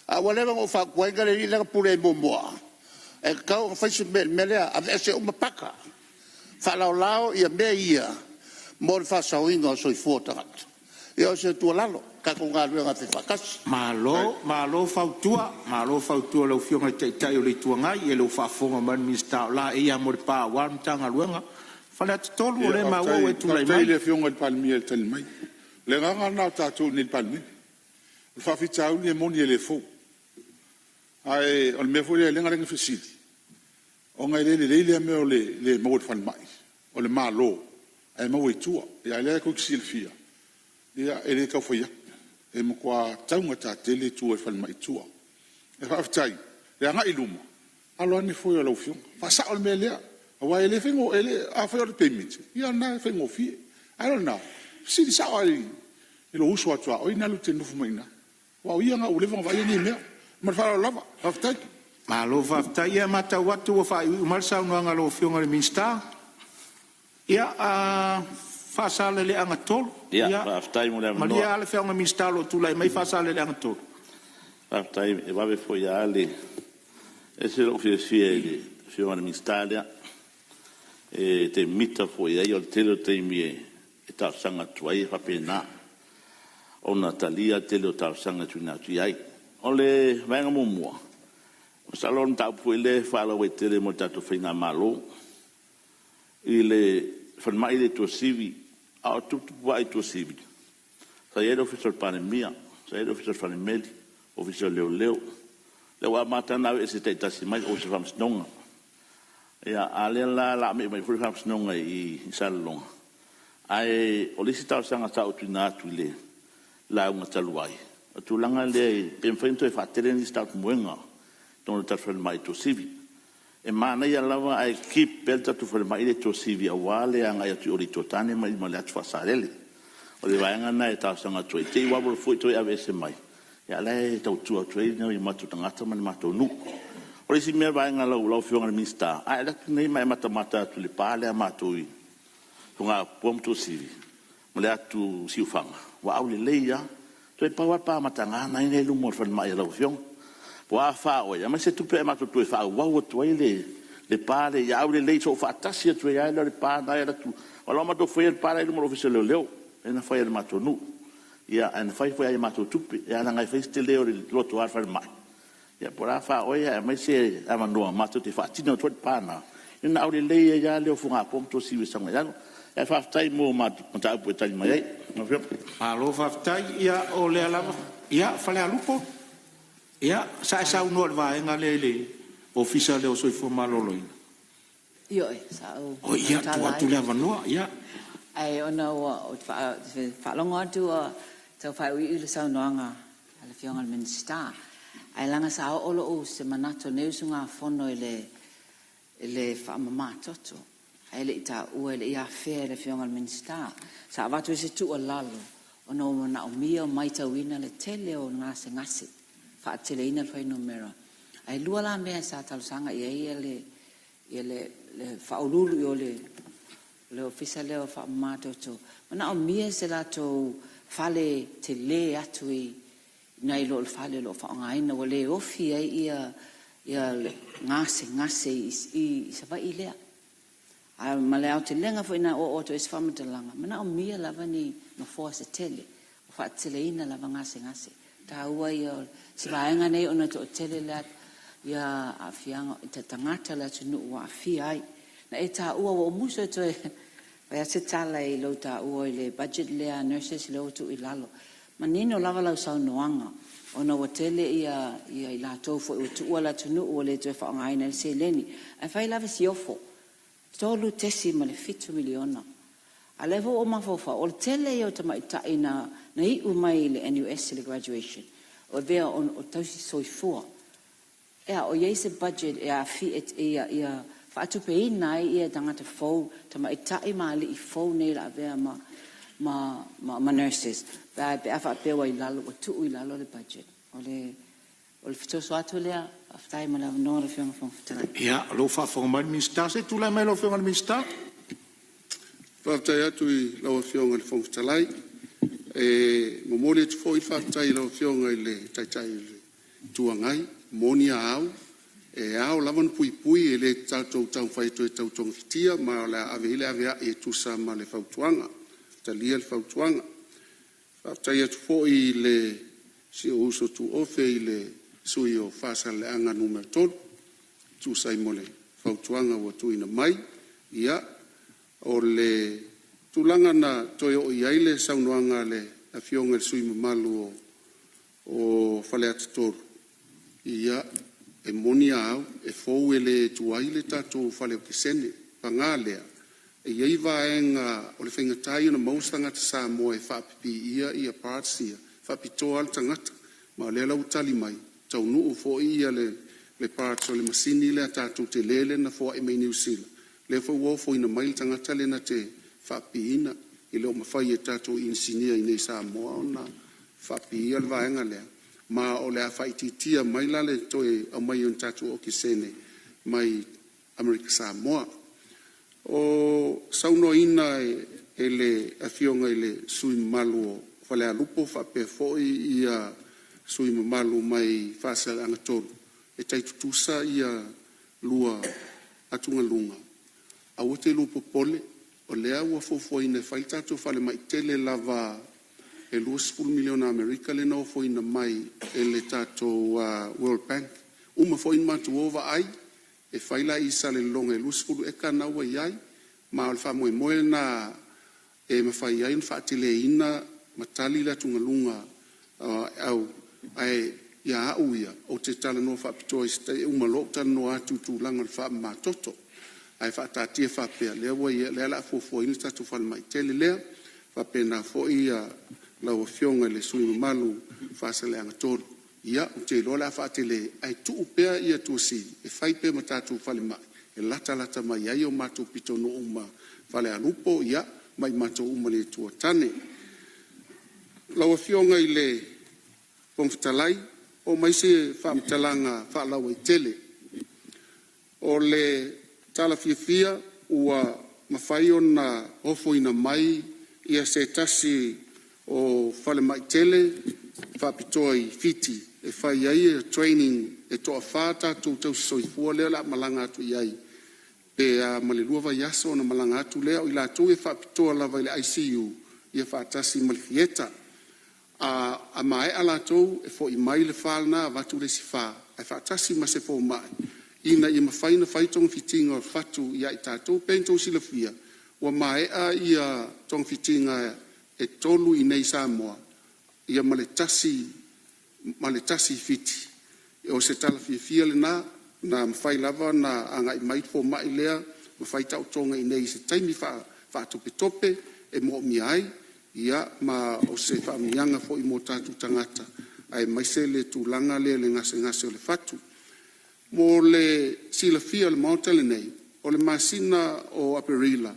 Speaker 7: Ae ua leva ona ou fautuaina le alii la na pule ai muamua, e tatau ona fai se mea i le mea lea, aveese uma paka, faalaolao mea ia mo le faasaoina o soifua o tagata. Ia o se tuualalo, tatou galuega e faifaatasi.
Speaker 8: Malo, malo fautua. Malo fautua i lau Afioga i le Taitai o le Itu Agai. Ia o lea ua faafofoga mai le Minisita o laei lava mo le pa aua le Matagaluega. Faleata 3, o lea e maua ua e tulai
Speaker 6: Faafetai
Speaker 8: mai.
Speaker 6: i le Afioga i le Palemia i le tali mai. O le agaga lena o tatou i inei i le Palemene. O le faafitauli e moni e le fou. Ae o le mea foi lea na ala ai ona fesili, ona e le lelei lea mea o le le maua e le falemai o le Malo ae maua i tua. A o lea tou te silafia, e le tau fai atu, e matua taugata tele tua i falemai i tua. Ae faafetai i le agai i luma, alo ane foe o lau Afioga, faasao le mea lea. Aua e le faigofie. Afai o le payment, ia o lena e faigofie. A o lena, fesili sao lava i lou uso a tuaoi lena e te nofo mai i ina, aua o ia lena ua leva ona vaaia nei mea. Ma le faaaloalo lava. Faafetai.
Speaker 8: Malo faafetai. Ia e matau atu ua faaiuiu mai le saunoaga a lau Afioga i le Minisita. Ia, Faasaleleaga 3.
Speaker 9: Ia, faafetai mo le
Speaker 8: Malie
Speaker 9: avanoa.
Speaker 8: lava le Afioga i le Minisita o lo o tulai mai Faasaleleaga 3.
Speaker 9: Faafetai, e vave foi lava le… E ese lou fiafia i le Afioga i le Minisita lea, e te mita foi i ai. O le tele o taimi e talosaga atu ai e faapena ona talia le tele o talosaga e tuuina atu i ai. O le vaega muamua, masalo o le mataupu foi lea e faalauaitele mo le tatou faigamalo i le falemai lea i Tuasivi. A o tuputupuae i Tuasivi, sa i ai le Ofisa o le Palemia, sa i ai le Ofisa o le Falemeli, Ofisa o Leoleo. O lea ua amata ona aveese taitasi mai le Ofisa o Faamasinoga. A o lea la o le a me'i mai foi le Faamasinoga i Salelologa. Ae o le isi talosaga sa ou tuuina atu i le lauga talu ai, o le tulaga lea pe mafai ona toe faatele nisi tautumuega i totonu o le tatou falemai i Tuasivi. E manaia lava ae keep pea le tatou falemai lea i Tuasivi aua le agai atu i o i le Itu o Tane ma le Atu Faa-Salele. O le vaega lena e talosaga atu ai, i te i ua alu alu foi toe aveese mai, a o la e tautua atu ai o matou tagata ma le matou nuu. O le isi mea lau Afioga i le Minisita, a e alu atu nei ma e matamata atu i le pa lea a matou i Fogapoa ma Tuasivi ma le atu Siufaga, ua aulelei lava. Toe pau lava le pa mataga lena e i luma o le falemai a lau Afioga. Po o a fa a oe, aumai se tupe ae matou toe faaauau atu ai le pa lea ia aulelei soofaatasi atu ai lava lea o le pa lena e alu atu. Aua o la ua matou faia le pa la e i luma o le Ofisa o Leoleo, lea na fai e le matou nuu. Ae na fai foi lava i a matou tupe, ae leaga e fai si tele o le lotoa o le falemai. Ia po o le a fa oe ae aumai se avanoa matou te faatino atu ai le pa lena, ia ona aulelei ai lava lea o Fogapoa ma Tuasivi e sau agai i lalo. Ae faafetai mo mataupu ua e tali mai ai lau Afioga.
Speaker 8: Malo faafetai. Ia o lea lava… Ia, Falealupo, sa e saunoa i le vaega lea i le Ofisa lea o le Soifua Maloloina.
Speaker 10: Ioe, sa ou
Speaker 8: Ia, tuu
Speaker 10: tautala
Speaker 8: atu
Speaker 10: ai.
Speaker 8: le avanoa. Ia.
Speaker 10: Ae ona ou te faalogo atu ua tau faaiuiu le saunoaga a le Afioga i le Minisita, ae leaga sa oo se manatu o lenei usugafono i le le faamamatoto, ae le i taua, e le i afea e le Afioga i le Minisita. Sa avatu ai se tuualalo ona ua manaomia, ua matauina le tele o gasegase, faateleina le fuainumera. Ae lua la mea sa talosaga i ai le faauluulu i o i le Ofisa lea o Faamamatoto, manaomia se latou fale tele atu nai lo le fale o lo o faaaogaina, ua le ofi ai gasegase i Savaii lea. Ae ma le aotelega foi na oo atu ai se faamatalaga, e manaomia lava ni nofoa se tele, ua faateteleina lava gasegase. O le taua ia o si vaega nei ona e toatele aafiaga o tagata o le atunuu ua aafia ai. Na e taua, ua ou musu e toe fai atu se tala i lou taua i le budget lea a nurses lea ua tuu i lalo. E manino lava lau saunoaga ona ua tele i latou foi ua tuua le atunuu ua le toe faaaogaina ai le seleni. Ae fai lava si ofo, $3.7 miliona. A o lea foi ua ou mafaufau, o le tele ia o tamaitai na iu mai i le NUS i le graduation, ua avea o tausisoifua. O i ai se budget ia faatupeina ai tagata fou, tamaitai ma alii fou nei o le a avea ma nurses pe a faapea ua tuu i lalo le budget? O le fesoasoani atu lea. Faafetai mo le avanoa lau Afioga i le Fofoga Fetalai.
Speaker 8: Ia, o lea ua faafofoga mai le Minisita. Se i tulai mai lau Afioga i le Minisita.
Speaker 5: Faafetai atu i lau Afioga i le Fofoga Fetalai. E momoli atu foi le faafetai i lau Afioga i le Taitai o le Itu Agai. E moni a au, e ao lava ona puipui, e le tatou te taumafai e toe tau togafitia, ma o le a ave i ai le aveai e tusa ma le fautuaga. E talia le fautuaga. Faafetai atu foi i si ou uso tuofe le sui usufono mo Faasaleleaga 3 e tusa ai ma le fautuaga ua tuuina mai. Ia, o le tulaga na toe oo i ai le saunoaga a le Afioga i le sui usufono mamalu o Faleata 3, ia, e moni a au, e fou e le tuai le tatou fale okesene. Paga lea, e i ai vaega o le faigata ia ona maua se tagata Samoa e faapipiia parts ia, e faapitoa lava le tagata. Ma o lea la ua tali mai, e taunuu foi le parts o le masini lea tatou tele lea na foai mai Niu Sila, lea foi ua ofoina mai le tagata lea na te faapipiina. E le o mafai e tatou inisinia i inei i Samoa ona faapipiia le vaega lea, ma o le a faaitiitia mai la le toe aumai o ni tatou okesene mai Amerika Samoa. O saunoaina e le Afioga i le sui usufono mamalu o Falealupo faapea foi le sui usufono mamalu mai Faasaleleaga 3, e tai tutusa lua atugaluga. Aua te lua popole, o lea ua fuafuaina e fai le tatou falemai tele lava e $20 miliona Amerika lea na ofoina mai e le tatou World Bank. Ua uma foi ona matou o vaai, e fai la i Salelologa i le 20 eka lena ua i ai, ma o le faamoemoe lena e mafai ai ona faateleina ma tali le atugaluga. Ae ia au ia, ou te talanoa faapitoa i se taimi e uma loa ou talanoa atu i le tulaga o le faamamatoto. Ae faataatia faapea, o lea o le a fuafuaina le tatou falemai tele lea. E faapena foi lau Afioga i le sui usufono mamalu mo Faasaleleaga 3, ia, ou te iloa o le a faatele ae tuu pea Tuasivi e fai pea ma tatou falemai e latalata mai ai o matou pitonuu ma Falealupo ma i matou uma i le Itu o Tane. Lau Afioga i le Fofoga Fetalai, oo mai se faamatalaga faalauaitele. O le tala fiafia ua mafai ona ofoina mai se tasi o falemai tele faapitoa i Fiti e fai ai trainings e toafa tatou tausisoifua lea o le a malaga atu i ai pe a ma le 2 vaiaso ona malaga atu lea. O i latou ia e faapitoa lava i le ICU faatasi ma le Theatre. A maea latou e foi mai le fa lena avatu le isi fa ae faatasi ma se fomai ina ia mafai ona fai togafitiga o fatu ia i tatou. E pei ona outou silafia ua maea togafitiga e tolu i inei i Samoa ia ma le tasi i Fiti. O se tala fiafia lena, na mafai lava ona agai mai le fomai lea ma fai taotoga i inei i se taimi faatopetope e moomia ai, ma o se faamanuiaga foi mo tatou tagata aemaise le tulaga lea i le gasegase o le fatu. Mo le silafia e le Maota lenei, o le masina o Aperila,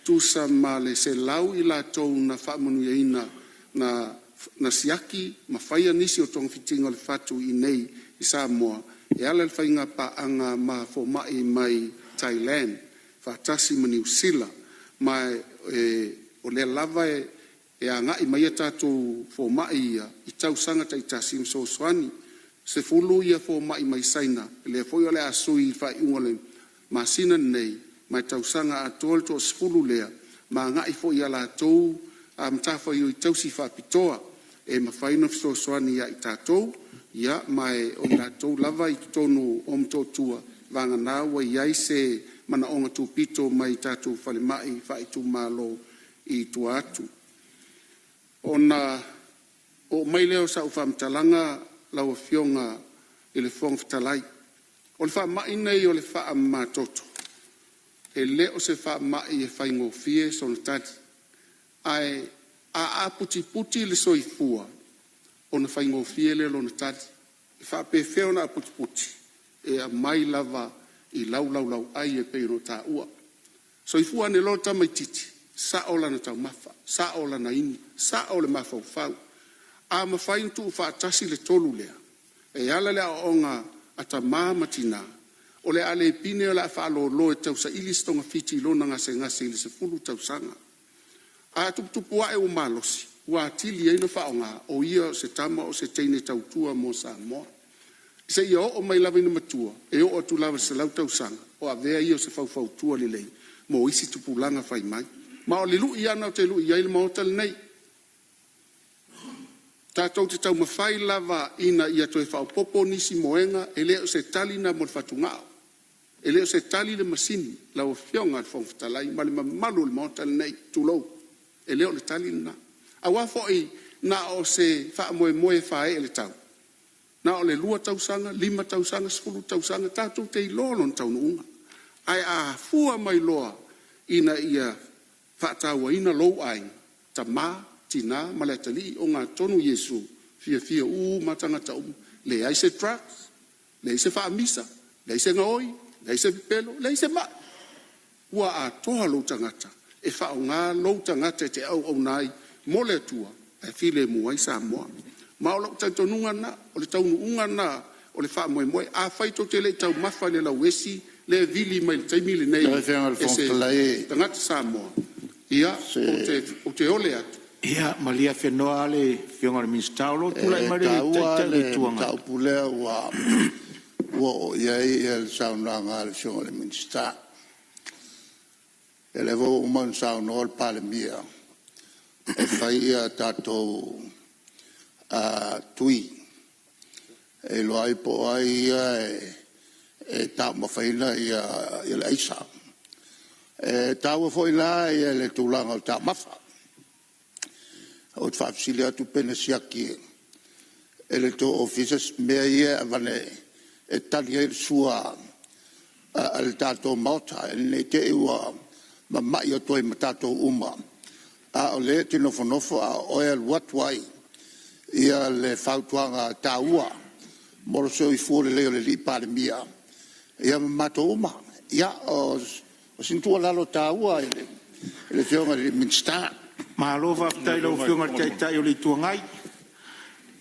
Speaker 5: tusa ma le 100 i latou na faamanuiaina na siaki ma faia nisi o togafitiga o le fatu i inei i Samoa e ala i le faigapaaga ma fomai mai Thailand faatasi ma Niu Sila. Ma o lea lava e agai mai a tatou fomai ia i tausaga taitasi ma fesoasoani. E 10 fomai mai Saina lea foi o le a sui i le faaiuga o le masina lenei, ma e tausaga atoa le toasefulu lea, ma agai foi i a latou matafaioi tausi faapitoa e mafai ona fesoasoani ia i tatou. Ia, ma o i latou lava i totonu o Motootua, vagana ua i ai se manaoga tupito mai tatou falemai faaitumalo i tua atu. Ona oo mai lea o sau faamatalaga lau Afioga i le Fofoga Fetalai, o le faamai lenei o le faamamatoto, e le o se faamai e faigofie sona tali. Ae a aputiputi le soifua, ona faigofie lea o lona tali. E faapefea ona aputiputi? E aumai lava i lau laulauai e pei ona taua. Soifua ane loa le tamaitiiti, sao lana taumafa, sao lana inu, sao le mafaufau. A mafai ona tuufaatasi le tolu lea e ala i le aoaoga a tama ma tina, o le a le pine o le a faalolo e tausaili se togafiti i lona gasegase i le 10 tausaga. A tuputupu ae ua malosi, ua atili ai ona faaaoga o ia o se tama o se teine tautua mo Samoa, seia oo mai lava ina matua, e oo atu lava i le 100 tausaga, o avea ia o se faufautua lelei mo isi tupulaga fai mai. Ma o le lui lava lena ou te lui ai le Maota lenei, tatou te taumafai lava ina ia toe faaopoopo nisi moega, e le o se tali lena mo le fatugao, e le o se tali le masini lau Afioga i le Fofoga Fetalai ma le mamalu o le Maota lenei, tulou, e le o le tali lena. Aua foi na o se faamoemoe e faaee i le tau, na o le 2 tausaga, 5 tausaga, 10 tausaga, tatou te iloa lona taunuuga. Ae a fua mai loa ina ia faatauaina lou aiga, tama, tina ma le atalii, ogatotonu Iesu, e fiafia uma lava tagata uma, leai se drugs, leai se faamisa, leai se gaoi, leai se pepelo, leai se mai. Ua atoa lou tagata e faaaoga lou tagata e te auauna ai mo le Atua ae filemu ai Samoa. Ma o lou talitonuga lena, o le taunuuga lena o le faamoemoe. Afai tou te le i taumafa i le lauesi lea e vili mai i le taimi lenei
Speaker 7: Lau Afioga i le
Speaker 5: e
Speaker 7: Fofoga
Speaker 5: se
Speaker 7: Fetalai,
Speaker 5: tagata Samoa, ia, ou te ole atu.
Speaker 8: Ia malie afenoa le Afioga i le Minisita o lo o tulai
Speaker 7: e
Speaker 8: mai le
Speaker 7: taua
Speaker 8: Taitai o le
Speaker 7: le
Speaker 8: Itu Agai.
Speaker 7: mataupu lea ua oo i ai le saunoaga a le Afioga i le Minisita. Ia lea foi ua uma ona saunoa le Palemia e fai a tatou tui e iloa ai po o ai ia e taumafaina le aisa. E taua foi la le tulaga o taumafa. Ou te faafesili atu pe na siaki e le tou Ofisa mea ia e aveane e tali ai le sua a le tatou Maota, ina ne i te i ua mamai atu ai ma tatou uma, a o lea e te nofonofo a o oe e alu atu ai le fautuaga taua mo le soifua lelei o le Palemia ma matou uma. Ia, o sina tuualalo taua i le Afioga i le Minisita.
Speaker 8: Malo faafetai i lau Afioga i le Taitai o le Itu Agai.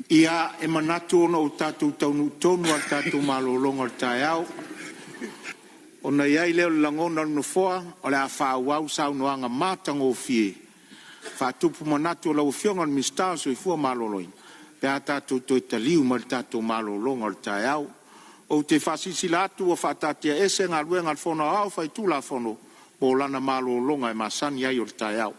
Speaker 8: Ia, e manatu ona ua tatou taunuu tonu lava i le tatou malologa o le taeao, ona i ai lea o le lagona o le Nofoa o le a faaauau saunoaga matagofie faatupu manatu a lau Afioga i le Minisita o le Soifua Maloloina pe a tatou toe taliu mai i le tatou malologa o le taeao. Ou te faasilasila atu ua faataatiaese Galuega a le Fono Aoao Faitulafono mo lana malologa masani ai o le taeao.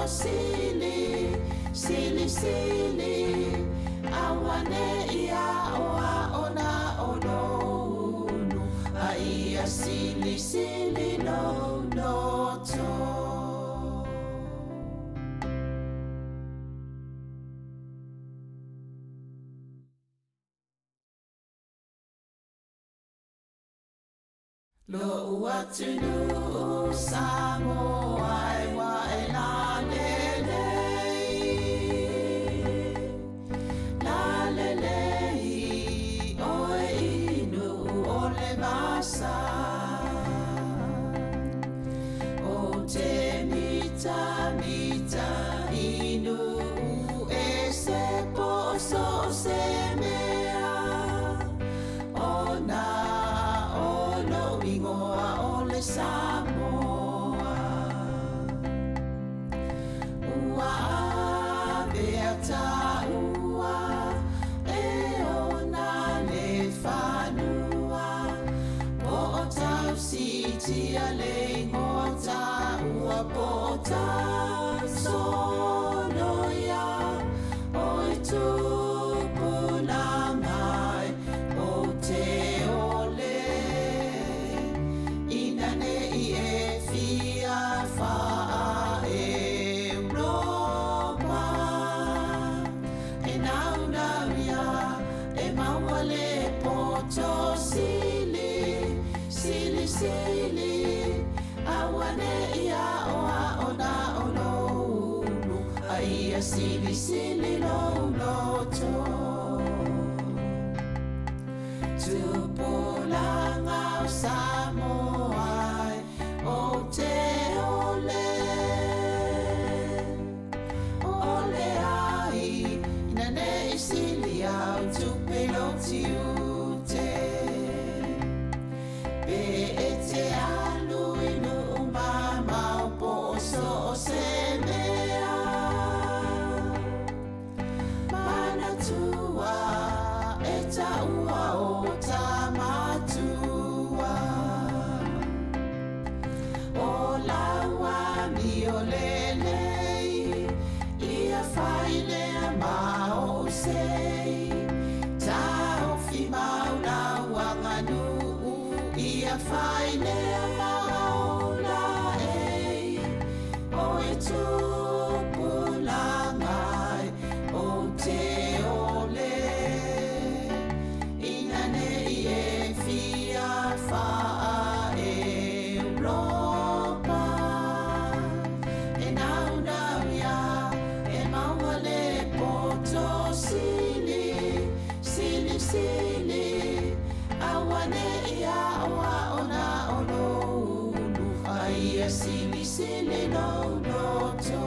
Speaker 1: Sili, sili, sili, auane'i aoao na o lou ulu, a ia silisili lou loto. Lo'u atunuu Samoa e ua e lalelei, lalelei oe i Nuu o le vasa. Ou te mitamita i nuu ese po o so o se mea, ona o lou igoa o le Samoa. Ua avea taua e ona le fanua, po o tausiitia le igoa taua, po o tausoloia o i tupulaga e ou te ole, ina ne'i e fia faa-Europa, e naunau ia e maua le poto sili, silisili, auane'i aoao na o lou ulu, a ia silisili lou loto. Tupulaga o Samoa e ou te ole, ole ai ina ne'i sili au tupe i lou tiute. Pe e te alu i nuu mamao po o so o se mea, manatua e taua o ta matua. O lau amio lelei, ia fai lea ma ou sei, taofi mau lau aganuu, ia fai lea ma ou laei, o e tupulaga e ou te ole, ina ne'i e fia faa-Europa, e naunau ia e maua le poto sili, silisili, auane'i aoao na o lou ulu, a ia silisili lou loto.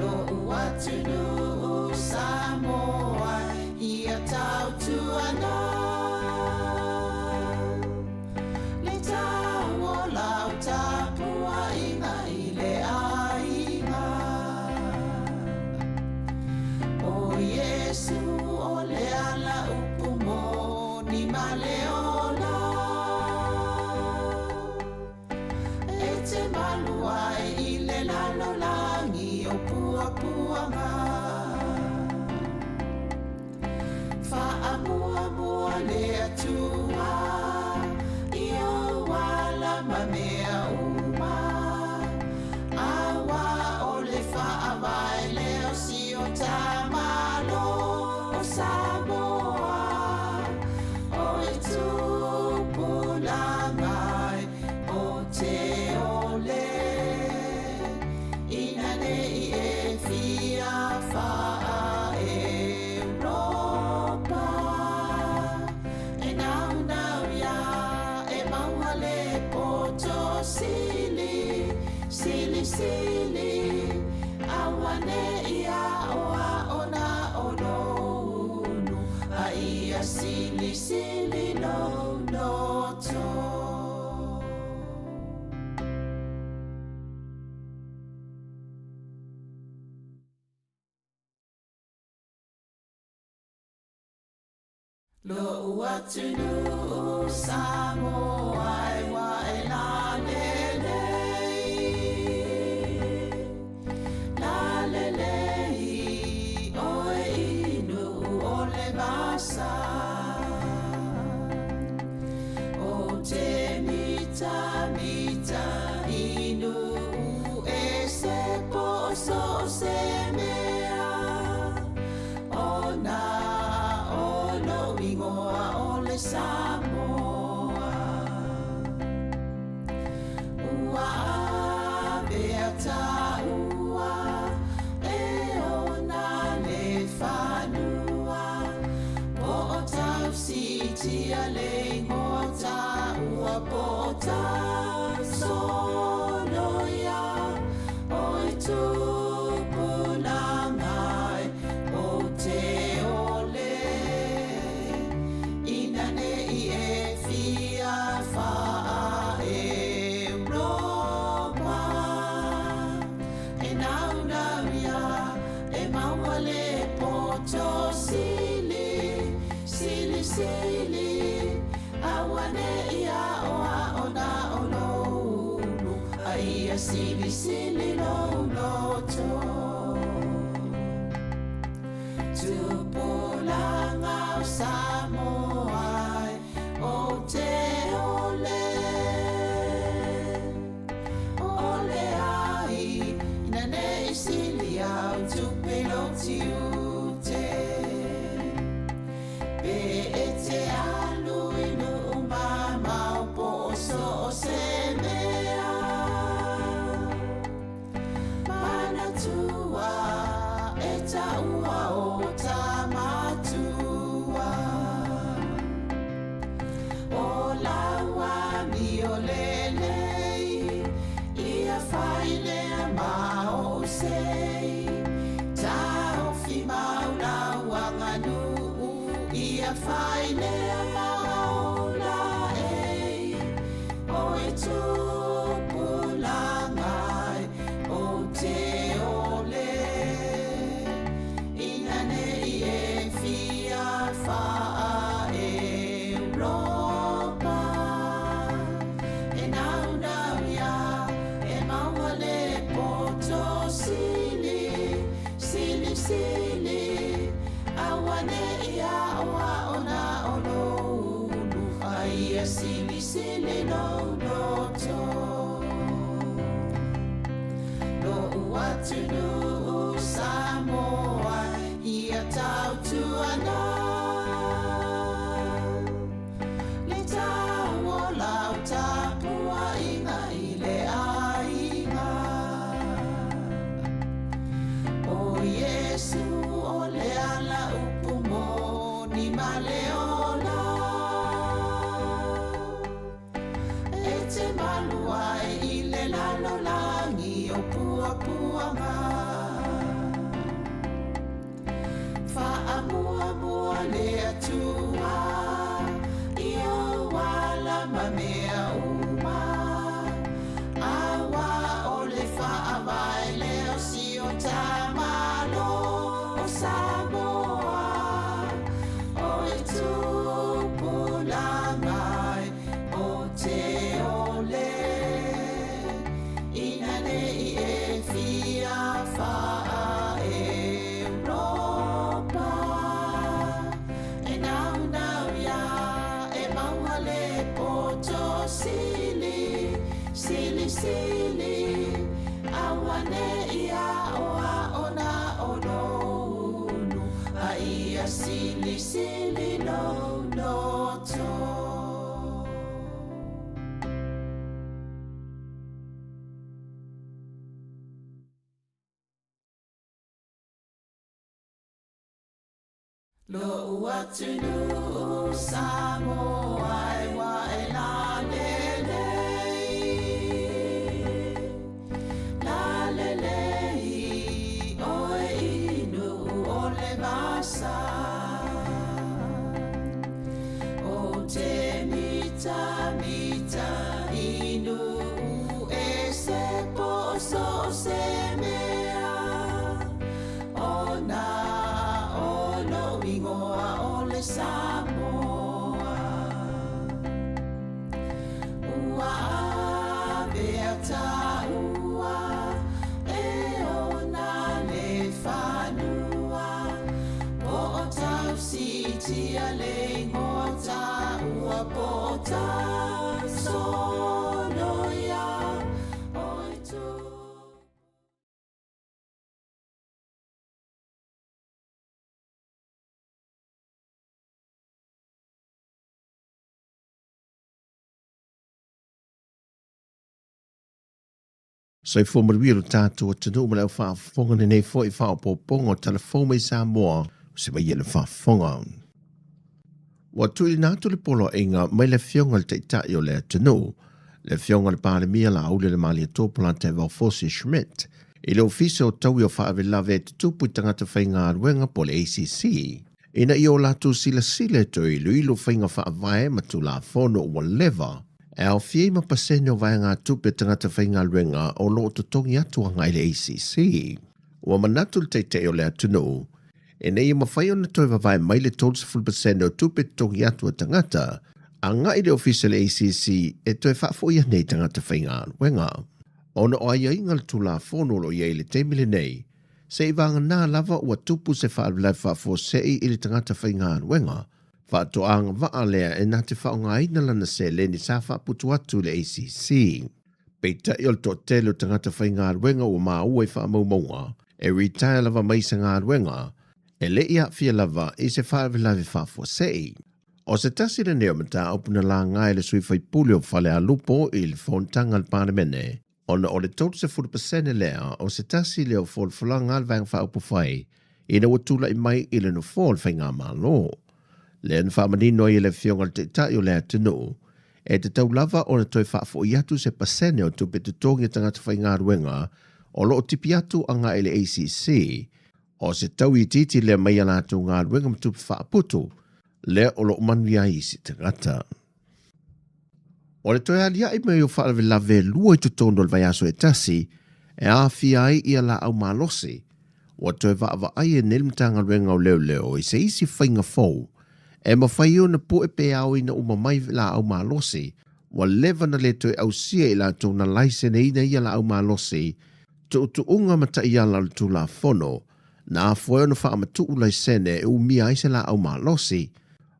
Speaker 1: Lo'u atunuu Samoa ia tautuana le tau o lau tapuaiga i le aiga. O Iesu o le ala upu moni ma le ola, e te malu ai i le lalolagi o puapuaga. Faamuamua le Atua i ou ala ma mea uma, aua o le faavae lea o si o ta Malo o Samoa. O e tupulaga e ou te ole, ina ne'i e fia faa-Europa, e naunau ia e maua le poto sili, silisili, auane'i aoao na o lou ulu, a ia silisili lou loto. Lo'u atunuu Samoa e ua e lalelei, si'itia le igoa ta'ua po o Tasoloia Oe tupulaga e ou te ole Ina ne i e fia faa-Europa E naunau ia e maua le poto sili, sili, sili, Aua ne i aoao na o lou ulu, A ia silisili lou loto. Tupulaga o Samoa e ou te ole. Ole ai, ina ne i sili au tupe i lou tiute. Pe e te alu i nuu mamao po o so o se mea. Manatua e taua o Tamatua. O lau amio lelei, ia fai lea ma ou sei. Taofi mau lau aganuu, ia fai lea ma ou laei. Oe tupulaga e, ou te ole. Ina ne i e fia faa-Europa, E naunau ia e maua le poto sili, sili, sili, Aua ne i aoao na o lou ulu, A ia silisili lou loto. Lo'u atunuu Samoa ia tautuana Le tau o lau tapuaiga i le aiga O Iesu o le ala upu moni ma le ola E te malu ai i le lalolagi o puapuaga. Faamuamua le Atua i ou ala ma mea uma, Aua o le faavae lea o si o ta Malo o Samoa. Oe tupulaga e, ou te ole, Ina ne i e fia faa-Europa, E naunau ia e maua le poto sili, sili, sili, Aua ne i aoao na o lou ulu, A ia silisili lou loto. Lo'u atunuu Samoa e ua e lalelei, lalelei oe i Nuu o le vasa. Ou te mitamita i nuu ese po o so o se mea, ona o lou igoa o le Samoa. Ua avea taua e ona le fanua, po o tau siitia le igoa taua po o Tasoloia oe tu.
Speaker 11: Soifua manuia lo tatou atunuu ma le au faafofoga lenei foi faaopoopoga o Tala Fou mai Samoa, o se mai le faafofoga. Ua tuuina atu le poloaiga mai le Afioga i le Taitai o le atunuu, le Afioga i le Palemia Laaulialemalietoa Polataivao Fosi Schmidt, i le Ofisa o Taui o Faalavelave Tutupu i Tagata Faigaluega po o le ACC, ina ia o latou silasila e toe iloilo faiga faavae ma Tulafono ua leva e aofia ai ma pasene o vaegatupe a tagata faigaluega o lo o totogi atu agai i le ACC. Ua manatu le Taitai o le atunuu, ina ia mafai ona toe vavae mai le 30% o tupe totogi atu a tagata agai i le Ofisa o le ACC e toe faafoi ane i tagata faigaluega. Ona o aiaiga o le Tulafono o lo o i ai i le taimi lenei, seiavagana lava ua tupu se faalavelave faafuasei i le tagata faigaluega, faatoa agavaa lea e na te faaaogaina lana seleni sa faaputu atu i le ACC. Peitai o le toatele o tagata faigaluega ua maua i faamaumauga e retire lava mai se galuega e le i aafia lava i se faalavelave faafuasei. O se tasi lenei o mataupu na laga e le sui faipule o Falealupo i le fonotaga a le Palemene, ona o le 30% lea o se tasi lea o folafolaga a le Vaega Faaupufai ina ua tulai mai i le nofoa o le Faigamalo. Lea na faamanino ai e le Afioga i le Taitai o le atunuu, e tatau lava ona toe faafoi atu se pasene o tupe totogi a tagata faigaluega o lo o tipi atu agai i le ACC, o se tau itiiti lea mai a latou galuega ma tupe faaputu, lea o lo o manuia ai isi tagata. O le toe aliaʻi mai o faalavelave e lua i totonu o le vaiaso e tasi e aafia ai ia laau malosi, ua toe vaavaai e nei le Matagaluega o Leoleo i se isi faiga fou e mafai ai ona pue pe aoina uma mai laau malosi ua leva na le toe ausia i latou na laiseneina ia laau malosi tuutuuga ma taiala o le Tulafono na afua ai ona faamatuu laisene e umia ai se laau malosi.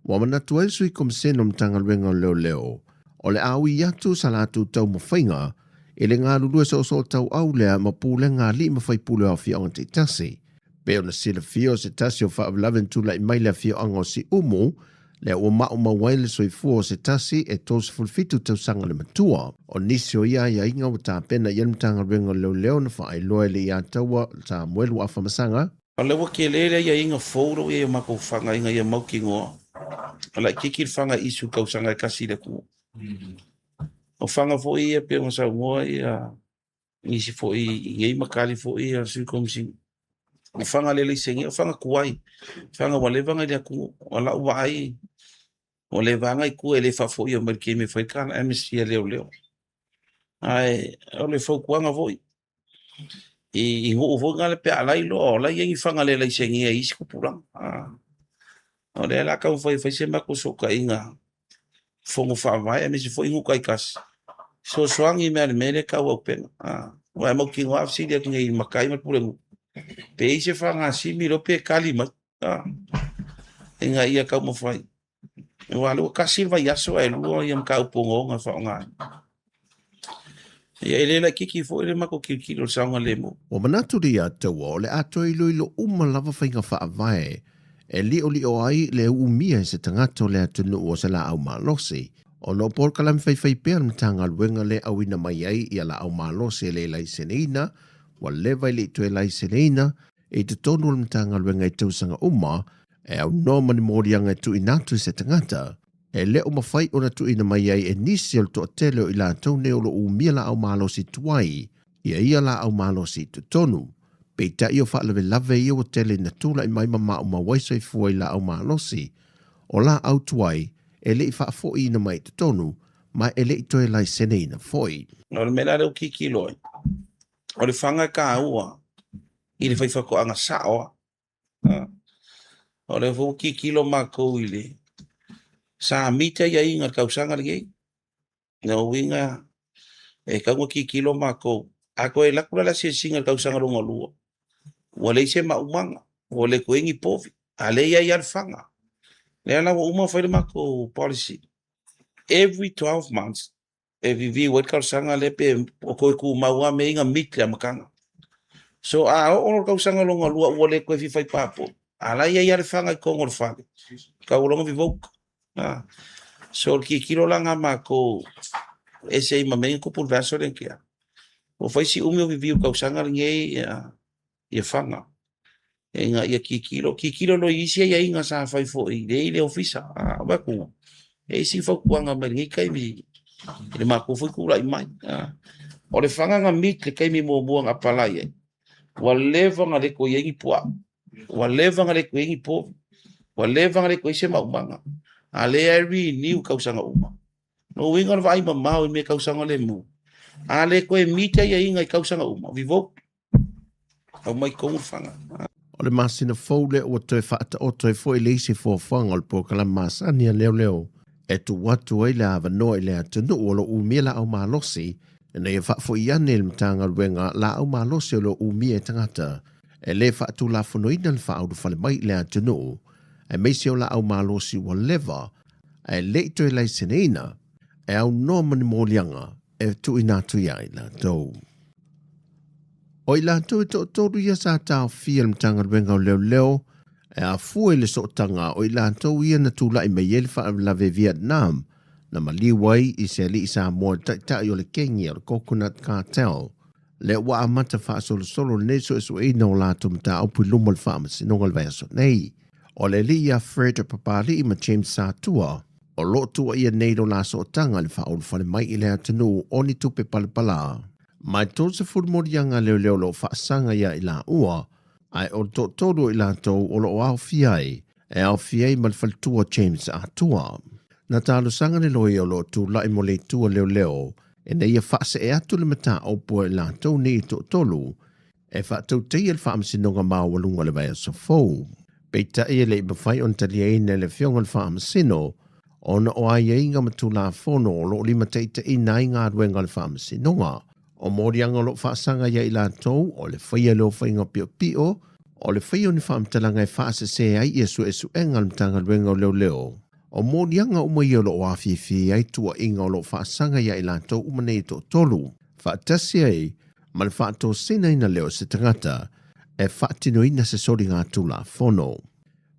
Speaker 11: Ua manatu ai le Sui Komisene o le Matagaluega o Leoleo, o le a ui atu sa latou taumafaiga i le galulue soosootauau lea ma pulega a alii ma faipule o afioaga taitasi. Pei ona silafia o se tasi o faalavelave na tulai mai le afioaga o Siumu, lea ua maumau ai le soifua o se tasi e 37 tausaga le matua. O nisi o ia aiaiga ua tapena i ai le Matagaluega o Leoleo na faailoa e le Ia Taua Samuelu Afamasaga.
Speaker 12: O lea ua tele le aiaiga fou la ua i ai o matou fana ina ia mautinoa o laitiiti le fana issue i le tausaga e tasi i le atunuu. O fana foi ia pei ona saunoa ia nisi foi i nei matali foi ia Sui Komisina. O fana le laisene, o fana tuai, fana ua leva ona i le atunuu. O lau vaai, ua leva lava ona i tua e le faafoia mai i le taimi e fai le amnesty a leoleo. Ae o le fautuaga foi, i nuu foi na pe a lailoa o la e i ai ni fana le laisenia i isi tupulaga. O lea o le a taumafai e fai se matou fesootaiga fono faavae aemaise foi nuu taitasi, fesoasoani mai lava i le mea lea e tau o auupega. Aua e mautinoa a fesili atu nei i le matai ma le pulenuu, pe i ai se fagasimi loa pe tali mai, ina ia taumafai. Aua o lea ua tasi le vaiaso ae lua ia mataupu ogaoga e faaaoga ai. Ia e le laitiiti foi le matou tilotilo i le saogalemu.
Speaker 11: Ua manatu le Ia Taua o le a toe iloilo uma lava faiga faavae e liolio ai le uumia e se tagata o le atunuu o se laau malosi, ona o polokalame faifai pea a le Matagaluega le auina mai ai ia laau malosi e le laiseneina, ua leva e le i toe laiseneina i totonu o le Matagaluega i tausaga uma e aunoa ma ni moliaga e tuuina atu i se tagata, e le o mafai ona tuuina mai ai e nisi o le toatele o i latou nei o lo o umia laau malosi tuai ia ia laau malosi i totonu. Peitai o faalavelave ia ua tele ina tulai mai ma maumau ai soifua i laau malosi o laau tuai e le i faafoiina mai i totonu ma e le i toe laiseneina foi.
Speaker 12: O le mea la lea ua tilotilo ai, o le fana e taua i le faifaatoaga sao lava. O lea foi ua tilotilo matou i le sa mita aiaiga i le tausaga lenei. O lona uiga e tatau ona tilotilo matou. A toe alu atu la le asiasiga i le tausaga lona lua, ua leai se maumaga, ua le toe i ai ni povi, a o lea e i ai lava le fana. O lea la ua uma ona fai le matou policy, every 12 months e review ai le talosaga lea pe o toe tumau lava mea ia na meet i le amataga. So a oo loa i le tausaga lona lua ua le toe fia fai passport, a o la e i ai lava le fana i totonu o le fale, tau loa ona revoke. So o le tilotilo la lena a matou e ese ai ma mea ia na tupu i le vaiaso lea na tea. Ua fai si umi o review i le tausaga lenei ia fana. Ina ia tilotilo, tilotilo loa i isi aiaiga sa fai foi i le ofisa. Vaai atu, e isi fautuaga mai lenei taimi i le matou foi tulai mai. O le fana na meet le taimi muamua na apalai ai, ua leva ona le toe i ai ni puaa, ua leva ona le toe i ai ni povi, ua leva ona le toe i ai se maumaga, a o lea e renew tausaga uma. Lona uiga o le vaai mamao i mea tausagalemu, a le toe meet aiaiga i tausaga uma, revoke. Aumai tonu le fana.
Speaker 11: O le masina fou lea ua toe faataoto ai foi le isi fuafuaga o le polokalame masani a leoleo e tuu atu ai le avanoa i le atunuu o lo o umia laau malosi ina ia faafoi ane i le Matagaluega laau malosi o lo o umia e tagata e le faatulafonoina le faaulufale mai i le atunuu aemaise o laau malosi ua leva ae le i toe laiseneina e aunoa ma ni moliaga e tuuina atu iā i latou. O i latou e toatolu ia sa taofia le Matagaluega o Leoleo e afua i le sootaga o i latou ia na tulai mai ai le faalavelave Vietnam na maliu ai i se alii Samoa le taitai o le kengi o le Coconut Cartel lea ua amata faasolosolo lenei suesueina o latou mataupu i luma o le Faamasinoga i le vaiaso nei. O le alii ia Fred Papali'i ma James Satua o lo o tuuaia nei lo la sootaga i le faaulufale mai i le atunuu o ni tupe palapala. Ma e 30 moliaga a leoleo o lo o faasaga ia i laua, ae o le toatolu o i latou o lo o aofia ai, e aofia ai ma le faletua James Atua. Na talosaga le loia o lo o tulai mo le itu a leoleo ina ia faasee atu le mataupu a i latou nei e toatolu e faatautaia le Faamasinoga Maualuga i le vaiaso fou. Peitai e le i mafai ona taliaina e le Afioga i le Faamasino ona o aiaiga ma Tulafono o lo o limataitaiina ai galuega a le Faamasinoga. O moliaga o lo o faasaga ia i latou, o le faia lea o faiga piopio, o le faia o ni faamatalaga e faasese ai ia suesuega a le Matagaluega o Leoleo. O moliaga uma ia o lo o afifi ai tuuaiga o lo o faasaga ia i latou uma nei e toatolu, faatasi ai ma le faatosinaina lea o se tagata e faatinoina se soligatulafono.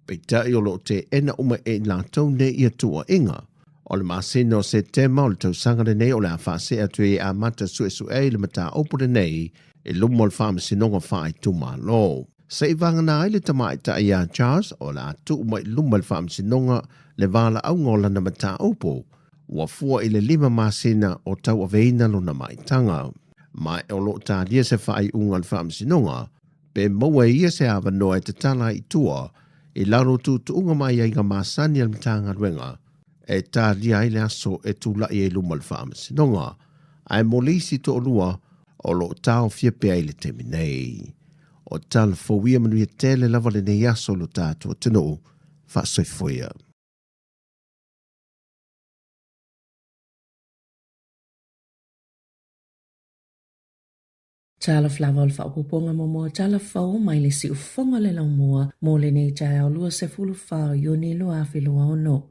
Speaker 11: Peitai o lo o teena uma e i latou nei ia tuuaiga. O le masina o Setema o le tausaga lenei o le a faasee atu ai e amata suesue ai le mataupu lenei i luma o le Faamasinoga Faaitumalo. Se i vagana ai le tamaitai ia Charles o le a tuu mai i luma i le Faamasinoga le valaauga o lana mataupu ua fua i le 5 masina o tauaveina lona maitaga. Ma o lo o talia se faaiuga a le Faamasinoga pe maua e ia se avanoa e tatala ai i tua i lalo o tuutuuga ma aiaiga masani a le Matagaluega e talia ai le aso e tulai ai luma o le Faamasinoga, ae mo le isi toalua o lo o taofia pea i le taimi nei. O tala fou ia manuia tele lava lenei aso lo tatou atunuu. Faasoifua ia.
Speaker 13: Talofa lava o le faaopoopoga muamua o tala fou mai le siufofoga o le laumua mo lenei taeao 24 o Iuni 2026.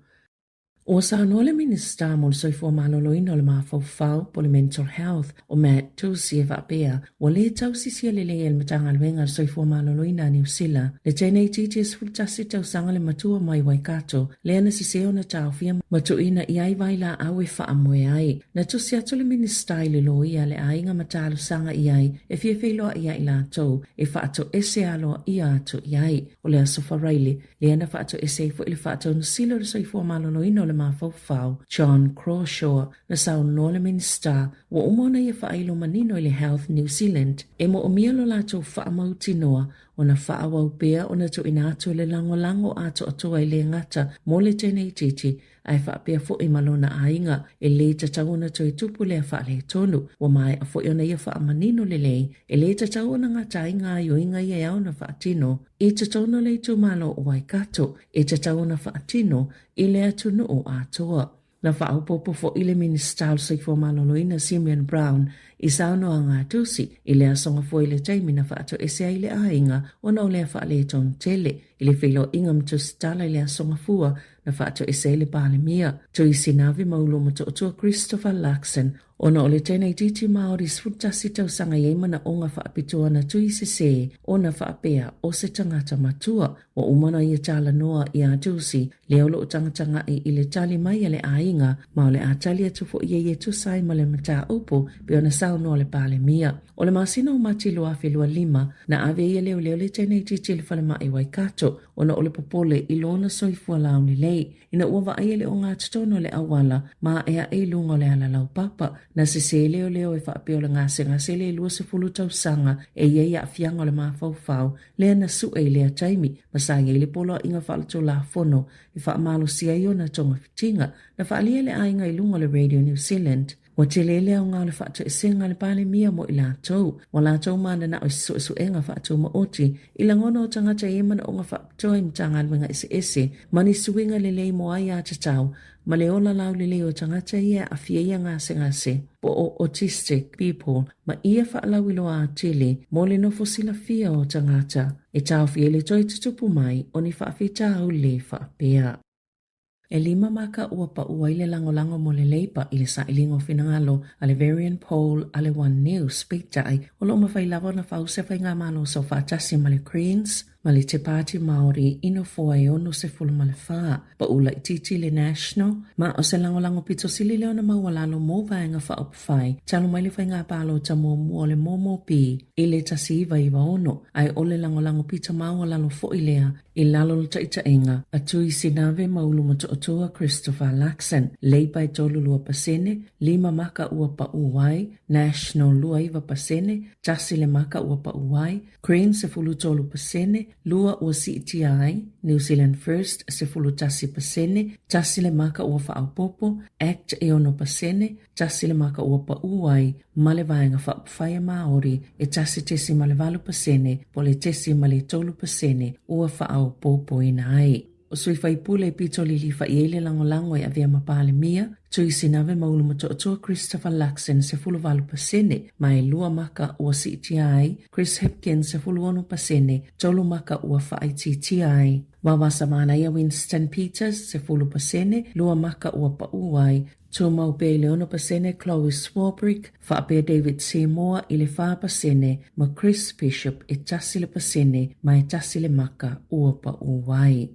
Speaker 13: Ua saunoa le Minisita mo le Soifua Maloloina o le Mafaufau po o le Mental Health o Matt Doocey e faapea, ua le tausisia lelei e le Matagaluega a le Soifua Maloloina a Niu Sila le teine itiiti e 11 tausaga le matua mai Waikato lea na sese ona taofia ma tuuina i ai vailaau e faamoe ai. Na tusi atu le Minisita i le loia a le aiga ma talosaga i ai e fia feiloai ia i latou e faatoese aloaia atu i ai. O le Aso Faraile, lea na faatoese ai foi le Faatonu Sili o le Soifua Maloloina o le Mafaufau, John Crawshaw, na saunoa le Minisita, ua uma ona ia faailo manino i le Health New Zealand e moomia lo latou faamautinoa ona faaauau pea ona tuuina atu le lagolago atoatoa e le gata mo le teine itiiti ae faapea foi ma lona aiga. E le tatau ona toe tupu lea faaletonu. Ua maea foi ona ia faamanino lelei, e le tatau ona gata ai gaoioiga ia e ao ona faatino i totonu o le itumalo o Waikato, e tatau ona faatino i le atunuu atoa. Na faaopoopo foi le Minisita o le Soifua Maloloina Simeon Brown i saunoaga a Ducey i le Aso Gafua i le taimi na faatoese ai le aiga ona o lea faaletonu tele i le feiloaiga ma tusitala i le Aso Gafua na faatoese ai le Palemia Tui Sinavi ma Ulu Motootua Christopher Luxon ona o le teine itiiti Māori 11 tausaga i ai manaoga faapitoa na tui sesē ona faapea o se tagata matua. Ua uma ona ia talanoa iā Ducey, lea o lo o tagatagai i le tali mai a le aiga, ma o le a tali atu foi ia e tusa ai ma le mataupu, pei ona saunoa. saunoa le Palemia. O le masina o Mati 2025, na ave ai e leoleo le teineitiiti i le falemai i Waikato ona o le popole i lona soifua laulelei ina ua vaai e le ogatotonu o le auala ma aeae i luga o le ala laupapa. Na sesē leoleo e faapea o le gasegase le 20 tausaga e i ai aafiaga o le mafaufau lea na sue i lea taimi ma sa i ai le poloaiga faaletulafono e faamalosia ai ona togafitiga. Na faaalia e le aiga i luga o le Radio New Zealand. Ua tele le aoga o le faatoesega a le Palemia mo i latou. Ua latou mananao i se suesuega faatumaoti i lagona o tagata e i ai manaoga faapitoa i Matagaluega eseese ma ni suiga lelei mo aiatatau ma le ola laulelei o tagata ia e aafia ia gasegase po o autistic people ma ia faalauiloa atili mo le nofo silafia o tagata e taofi ai le toe tutupu mai o ni faafitauli faapea. E lima maka ua paʻu ai le lagolago mo le Labour i le sailiga o finagalo a le Verian Poll a le One News, peitai, o lo o mafai lava ona fau se faigamalo saufaatasi ma le Greens ma le Te Pāti Māori i nofoa e 64. Paʻu laitiiti le National, ma o se lagolago pito sili lea ona maualalo mo Vaega Faaupufai talu mai le faiga palota muamua o le MOMOP i le 1996, ae o le lagolago pito maualalo foi lea I lalo o le taitaiga a Tui Sinave ma Ulumotootua Christopher Luxon, Labour e 32%, lima maka ua paʻu ai, National 29%, tasi le maka ua paʻu ai, Greens 13%, lua ua siitia ai, New Zealand First 11%, tasi le maka ua faaopoopo, Act e 6%, tasi le maka ua paʻu ai ma le Vaega Faaupufai a Māori e 1.8% po o le 0.3% ua faaopoopoina ai. O sui faipule e pito lilifa i ai le lagolago e avea ma Palemia, Tui Sinave ma Ulumotootua Christopher Luxon 18% ma e lua maka ua siitia ai, Chris Hipkins 16%, tolu maka ua faaitiitia ai. Vavasa Manaia Winston Peters 10%, lua maka ua paʻu ai, Tumau pea i le 6% Chloe Swarbrick, faapea David Seymour i le 4% ma Chris Bishop e 1% ma e tasi le maka ua paʻu ai.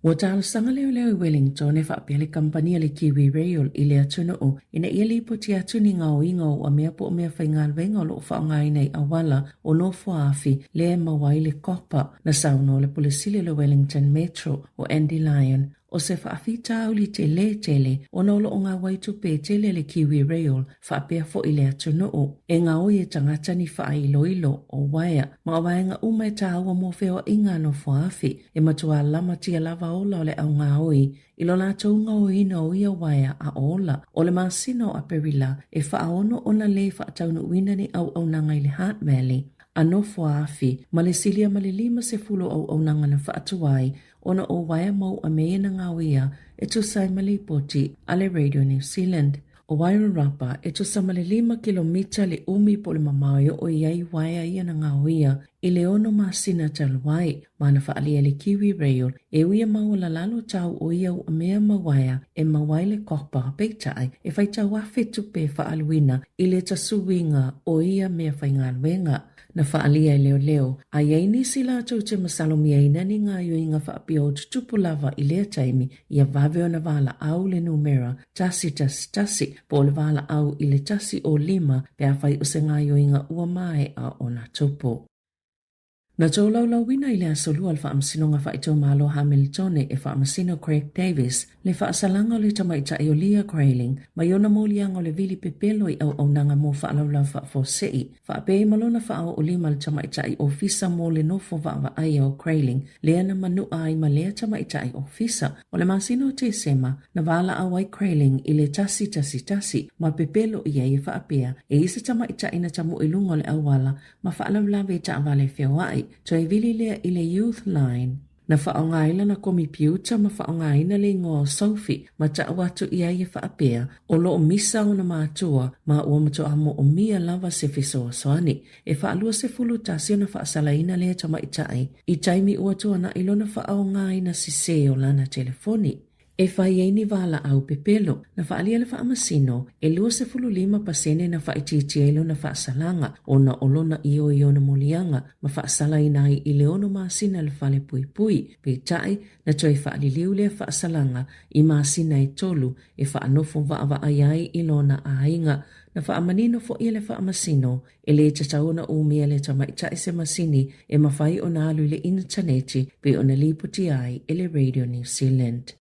Speaker 13: Ua talosaga leoleo i Wellington e faapea le kamupani a le Kiwi Rail i le atunuu ina ia lipoti atu ni gaoiga o uamea po o mea faigaluega o lo o faaaogaina i auala o nofoaafi lea e maua ai le kopa. Na saunoa le Pule Sili o le Wellington Metro o Andy Lyon O se faafitauli telē tele ona o lo o gaoai tupe e tele le Kiwi Rail faapea foi le atunuu e gaoi e tagata ni faailoilo o uaea ma vaega uma e tāua mo feoaiga a nofoaafi e matuā lamatia lava ola o le au gaoi i lo latou gaoiina o ia uaea a ola. O le masina o Aperila e faaono ona lē faataunuuina ni auaunaga i le Hutt Valley a nofoaafi ma le silia ma le 50 o auaunaga na faatuai ona o uaea mau a me ia na gaoia e tusa ai ma lipoti a le Radio New Zealand. O Wairarapa e tusa ma le lima kilomita le umi po o le mamao e oo i ai uaea ia na gaoia i le ono masina talu ai, ma na faaalia e le Kiwi Rail e ui e maualalalo tau o ia uamea ma uaea e maua ai le kopa, peitai, e faitau afe tupe e faaaluina i le tasuiga o ia mea faigaluega. Na faaalia e leoleo, a i ai nisi latou te masalomiaina ni gaoioiga faapea o tutupu lava i lea taimi, ia vave ona valaau le numera 111 po o le valaau i le 105 pe afai o se gaoioiga ua maea ona tupu. Na tolaulauina i le Aso Lua le Faamasinoga Faaitumalo Hamiltone e Faamasino Craig Davis le faasalaga o le tamaitai o Leah Grayling mai ona moliaga o le vili pepelo i auaunaga mo faalaulau faafuasei Faapea ai ma lona faaooolima le tamaitai ofisa mo le nofo vaavaaia o Grayling, lea na manu'a ai ma lea tamaitai ofisa. O le masina o Tesema, na valaau ai Grayling i le 111 ma pepelo i ai e faapea, e i ai se tamaitai na tamu'i luga o le auala ma faalavelave i taavale feoa'i. Toe vili lea i le Youth Line. Na faaaoga ai lana komipiuta ma faaaogaina le igoa o Sophie ma ta'u atu i ai e faapea, o lo o misa ona matua ma ua matuā mo'omia lava se fesoasoani. E faa-21 ona faasalaina lea tamaitai i taimi ua tuana'i lona faaaogaina sesē o lana telefoni. E fai ai ni valaau pepelo, na faaalia le faamasino, e 25 pasene na faaitiitia ai lona faasalaga ona o lona ioe i ona moliaga ma faasalaina ai i le ono masina le fale puipui. Peitai, na toe faaliliu lea faasalaga i masina e tolu e faanofo vaavaai ai i lona aiga. Na faamanino foi e le Faamasino, e lē tatau ona umia e le tamaitai se masini e mafai ona alu i le initaneti pei ona lipotia ai e le Radio New Zealand.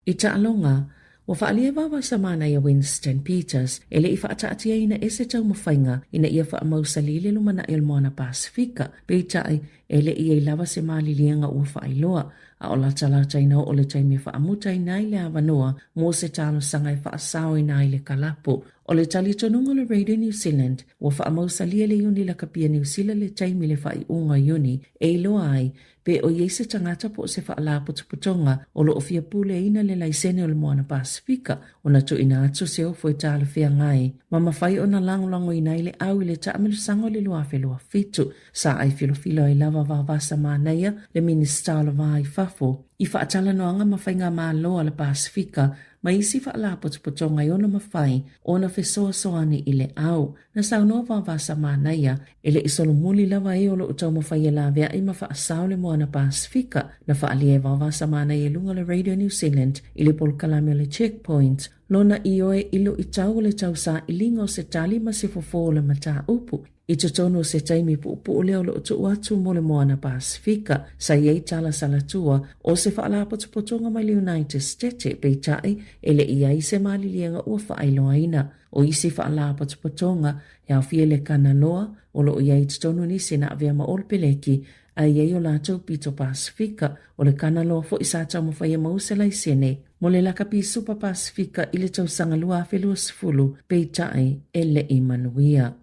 Speaker 13: I taaloga, ua faaalia e Vaovasamanaia Winston Peters e le i faataatiaina e se taumafaiga ina ia faamausalī le lumanai o le Moana Pasefika, peitai, e le i i ai lava se maliliega ua faailoa, a o latalataina oo le taimi e faamutaina ai le avanoa mo se talosaga e faasaoina ai le kalapu. O le talitonuga o le Radio New Zealand, ua faamausalia le Iuni Lakapia Niu Sila le taimi i le faaiuga o Iuni e iloa ai pe o i ai se tagata po o se faalapotopotoga o lo o fia puleaina le laisene o le Moana Pasefika ona tuuina atu se ofo e talafeagai ma mafai ona lagolagoina ai le au i le taamilosaga o le 2027. Sa ai filofilo ai lava Vaovasamanaia, le Minisita o le Va i Fafo, i faatalanoaga ma faigamalo a le Pasefika ma isi faalapotopotoga e ono mafai ona fesoasoani i le au. Na saunoa Vaovasamanaia, e le i solomuli lava e o lo o taumafai e laveai ma faasao le Moana Pasefika. Na faaalia e Vaovasamanaia i luga o le Radio New Zealand i le polokalame o le Checkpoint lona ioe i luitau o le tausailiga o se tali ma se fofo o le mataupu I totonu o se taimi puupuu lea o lo o tuu atu mo le Moana Pasefika, sa i ai tala salatua o se faalapotopotoga mai le United Stete, peitai, e le i ai se maliliega ua faailoaina. O isi faalapotopotoga, e aofia le Kanaloa, o lo o i ai i totonu nisi na avea ma Olopeleki, a i ai o latou pito Pasefika, o le Kanaloa foi sa taumafai e maua se laisene mo le lakapi Supa Pasefika i le tausaga 2020, peitai, e le i manuia.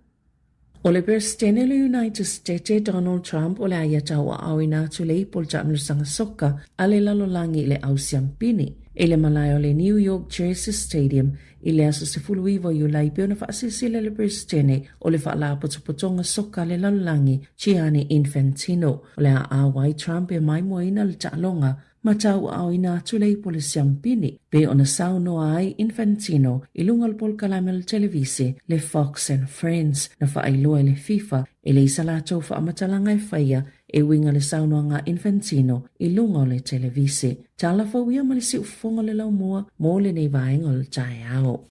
Speaker 13: O le Peresetene o le United Stete, Donald Trump, o le a ia tauaaoina atu le ipu o le taamilosaga soka a le lalolagi i le au siampini i le malae o le New York Jersey Stadium i le aso 19 o Iulai pei ona faasilasila e le Peresetene o le Faalapotopotoga Soka a le Lalolagi, Gianni Infantino. O le a auai Trump e maimoaina le taaloga ma tauaaoina atu le ipu o le siampini, pei ona saunoa ai Infantino i luga o le polokalame o le televise le Fox and Friends na faailoa e le FIFA e leai sa latou faamatalaga e faia e uiga le saunoaga a Infantino i luga o le televise. Tala fou ia ma le siufofoga o le laumua mo lenei vaega o le taeao.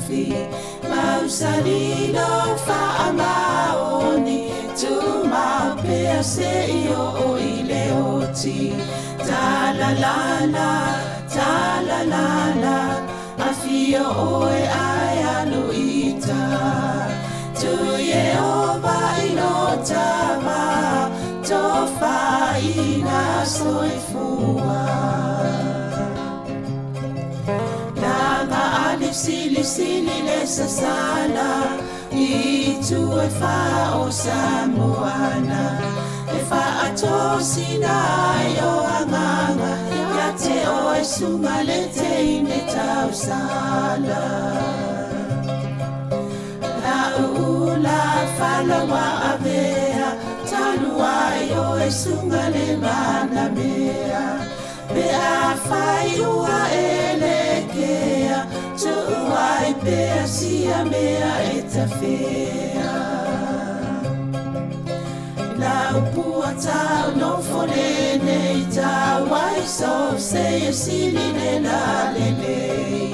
Speaker 1: taofi Mausali lou faamaoni Tumau pea seia oo i le oti Talalala, talalala Afio oe ae alu i uta Tuu Ieova i lo tama Tofaina soifua Laga ali silisili le sasala I itu e fā o Samoana E faatosina ai o agaga Ia te oe suga le teine tausala La'u ula fala ua avea Talu ai oe suga le manamea Pe afai ua e lekea Tuu ai pea sia mea e tafea Lau pua tau nofo lenei Tau ai so seia sili le lalelei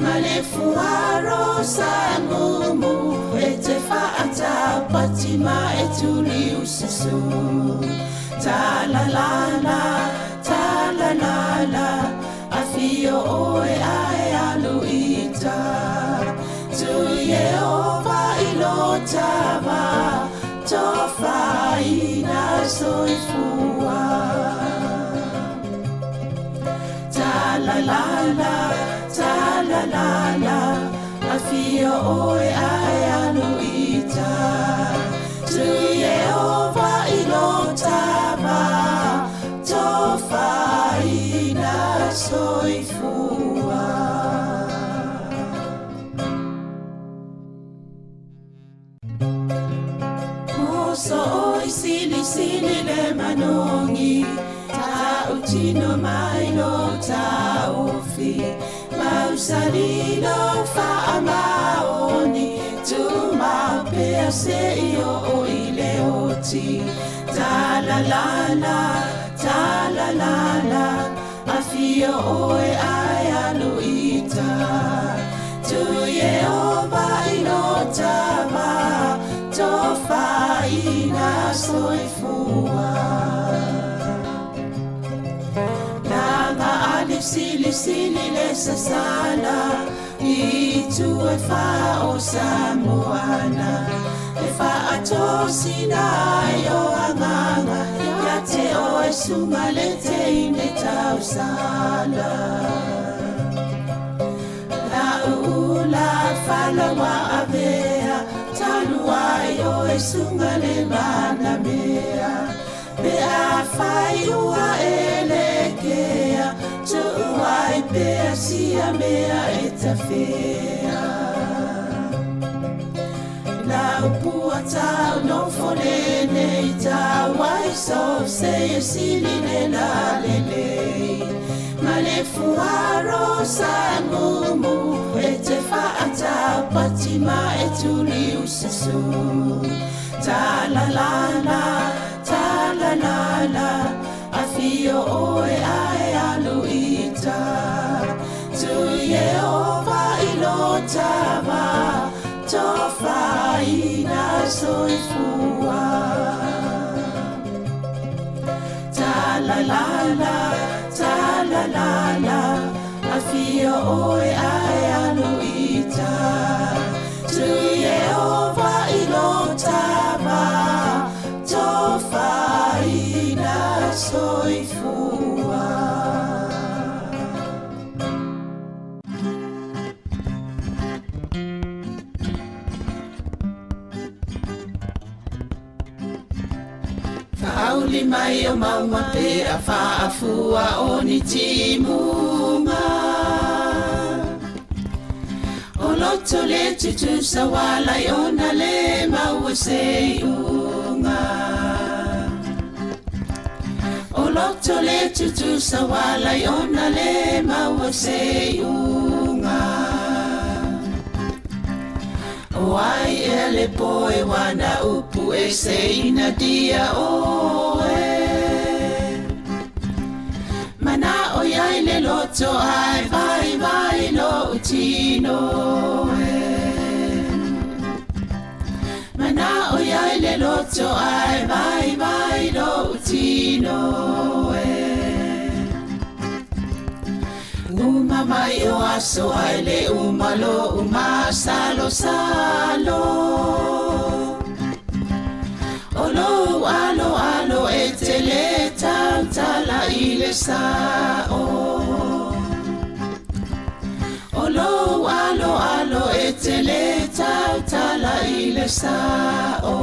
Speaker 1: Ma le fuaro sa mumu E te faatau pati ma e tuli ususu Ta la la la, ta la la la Afio oe ae alu i uta Tuu Ieova i lo tama Tofaina soifua Ta la la la, ta la la la Afio oe ae alu i uta Tuu Ieova i lo tama Tofaina soifua. Moso oi silisili le manogi Tautino mai lo taofi Mausali lo faamaoni Tumau pea seia oo i le oti Talalala, talalala Afio oe ae alu i uta Tuu Ieova i lo tama Tofaina soifua Laga ali silisili le sasala I itu e fā o Samoana E faatosina ai o agaga Ia te oe suga le teine tausala La'u ula fala ua avea Talu ai oe suga le manamea Pe afai ua e lekea Tuu ai pea sia mea e tafea Lau pua tau nofo lenei Tau ai so seia sili le lalelei Ma le fuaro sa mumu E te faatau pati ma e tuli ususu Ta la la la, ta la la la Afio oe ae alu i uta Tuu Ieova i lo tama Tofaina soifua Ta la la la, ta la la la Afio oe ae alu i uta Tuu Ieova i lo tama Tofaina soifua Faauli mai o mauga pe a faafua o ni timuga O loto le tutusa ua lai ona le maua se iuga O loto le tutusa ua lai ona le maua se iuga O ai ea le poe wana upu e se ina dia oe Mana'o i ai le loto ae vaivai lo'u tino e. manao iai le loto ae vaivai lou tino e. Uma mai o aso ae le uma lo'u masalosalo. O lou aloalo e te lē tautala i le sa'o. O lou aloalo e te lē tautala i le sa'o.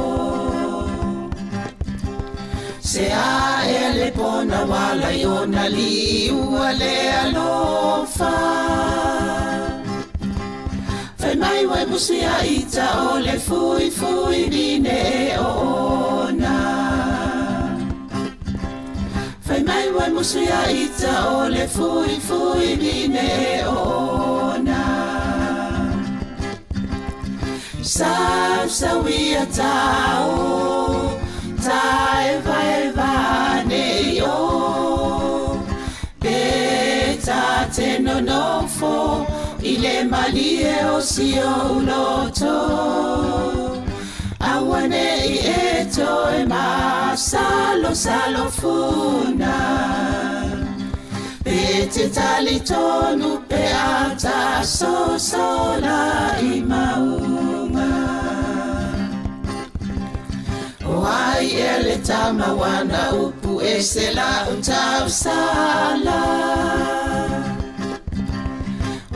Speaker 1: Se a ea le pona ua ala ai ona liua le alofa. Fai mai ua e musu ia ita o le fuifui vine e oona. Fai mai ua e musu ia ita o le fuifui vine e oona. Sausauia tao, taevaeva nei o. Pe ta te nonofo i le malie o si ou loto. Aua nei e toe masalosalo funa. Pe te talitonu pe a ta sosola i mauga. O ai ea le tama ua na upu ese la'u tausala.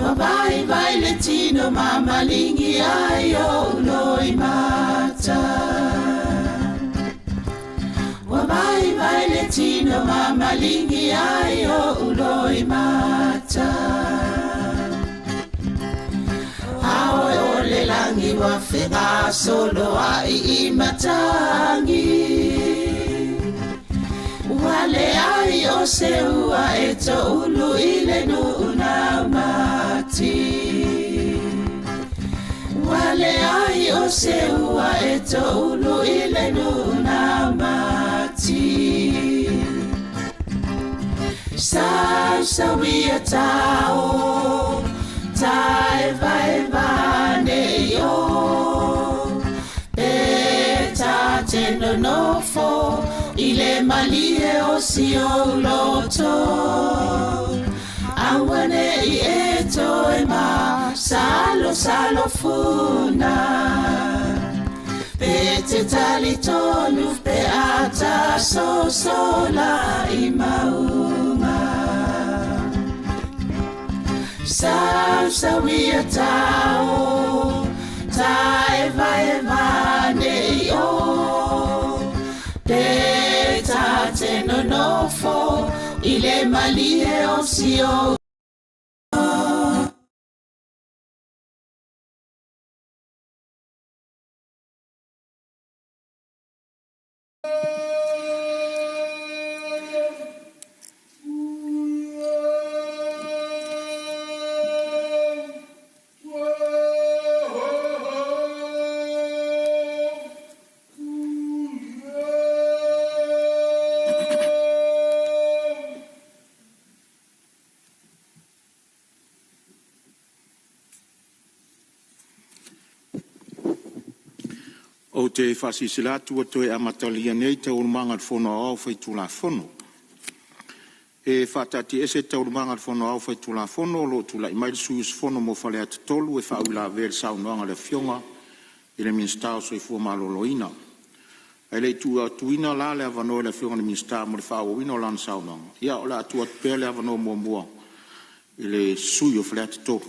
Speaker 1: Ua vaivai le tino ma maligi ai o'u loimata. Ua vaivai le tino ma maligi ai o'u loimata. A oe o le lagi ua fegasoloa'i i matagi. Ua leai o se ua e to'ulu i le nu'u naumati. Ua leai o se ua e to'ulu i le nu'u naumati. Sausauia tao, taevaeva nei o. Pe ta te nonofo i le malie o si ou loto. Aua nei e toe masalosalo funa. Pe te talitonu pe a ta sosola i mauga. Sausauia tao, taevaeva nei o. Pe ta te nonofo i le malie o si ou.
Speaker 8: Ou te faasilasila atu ua toe amatalia nei Taualumaga a le Fono Aoao Faitulafono. E faataatiaese Taualumaga a le Fono Aoao Faitulafono o lo o tulai mai le sui usufono mo Faleata 3 e faauilavea i le saunoaga a le Afioga i le Minisita o le Soifua Maloloina. Ae le i tuuina la le avanoa i le Afioga i le Minisita mo le faaauauina o lana saunoaga, ia o le a tuu atu pea le avanoa muamua i le sui usufono o Faleata 3.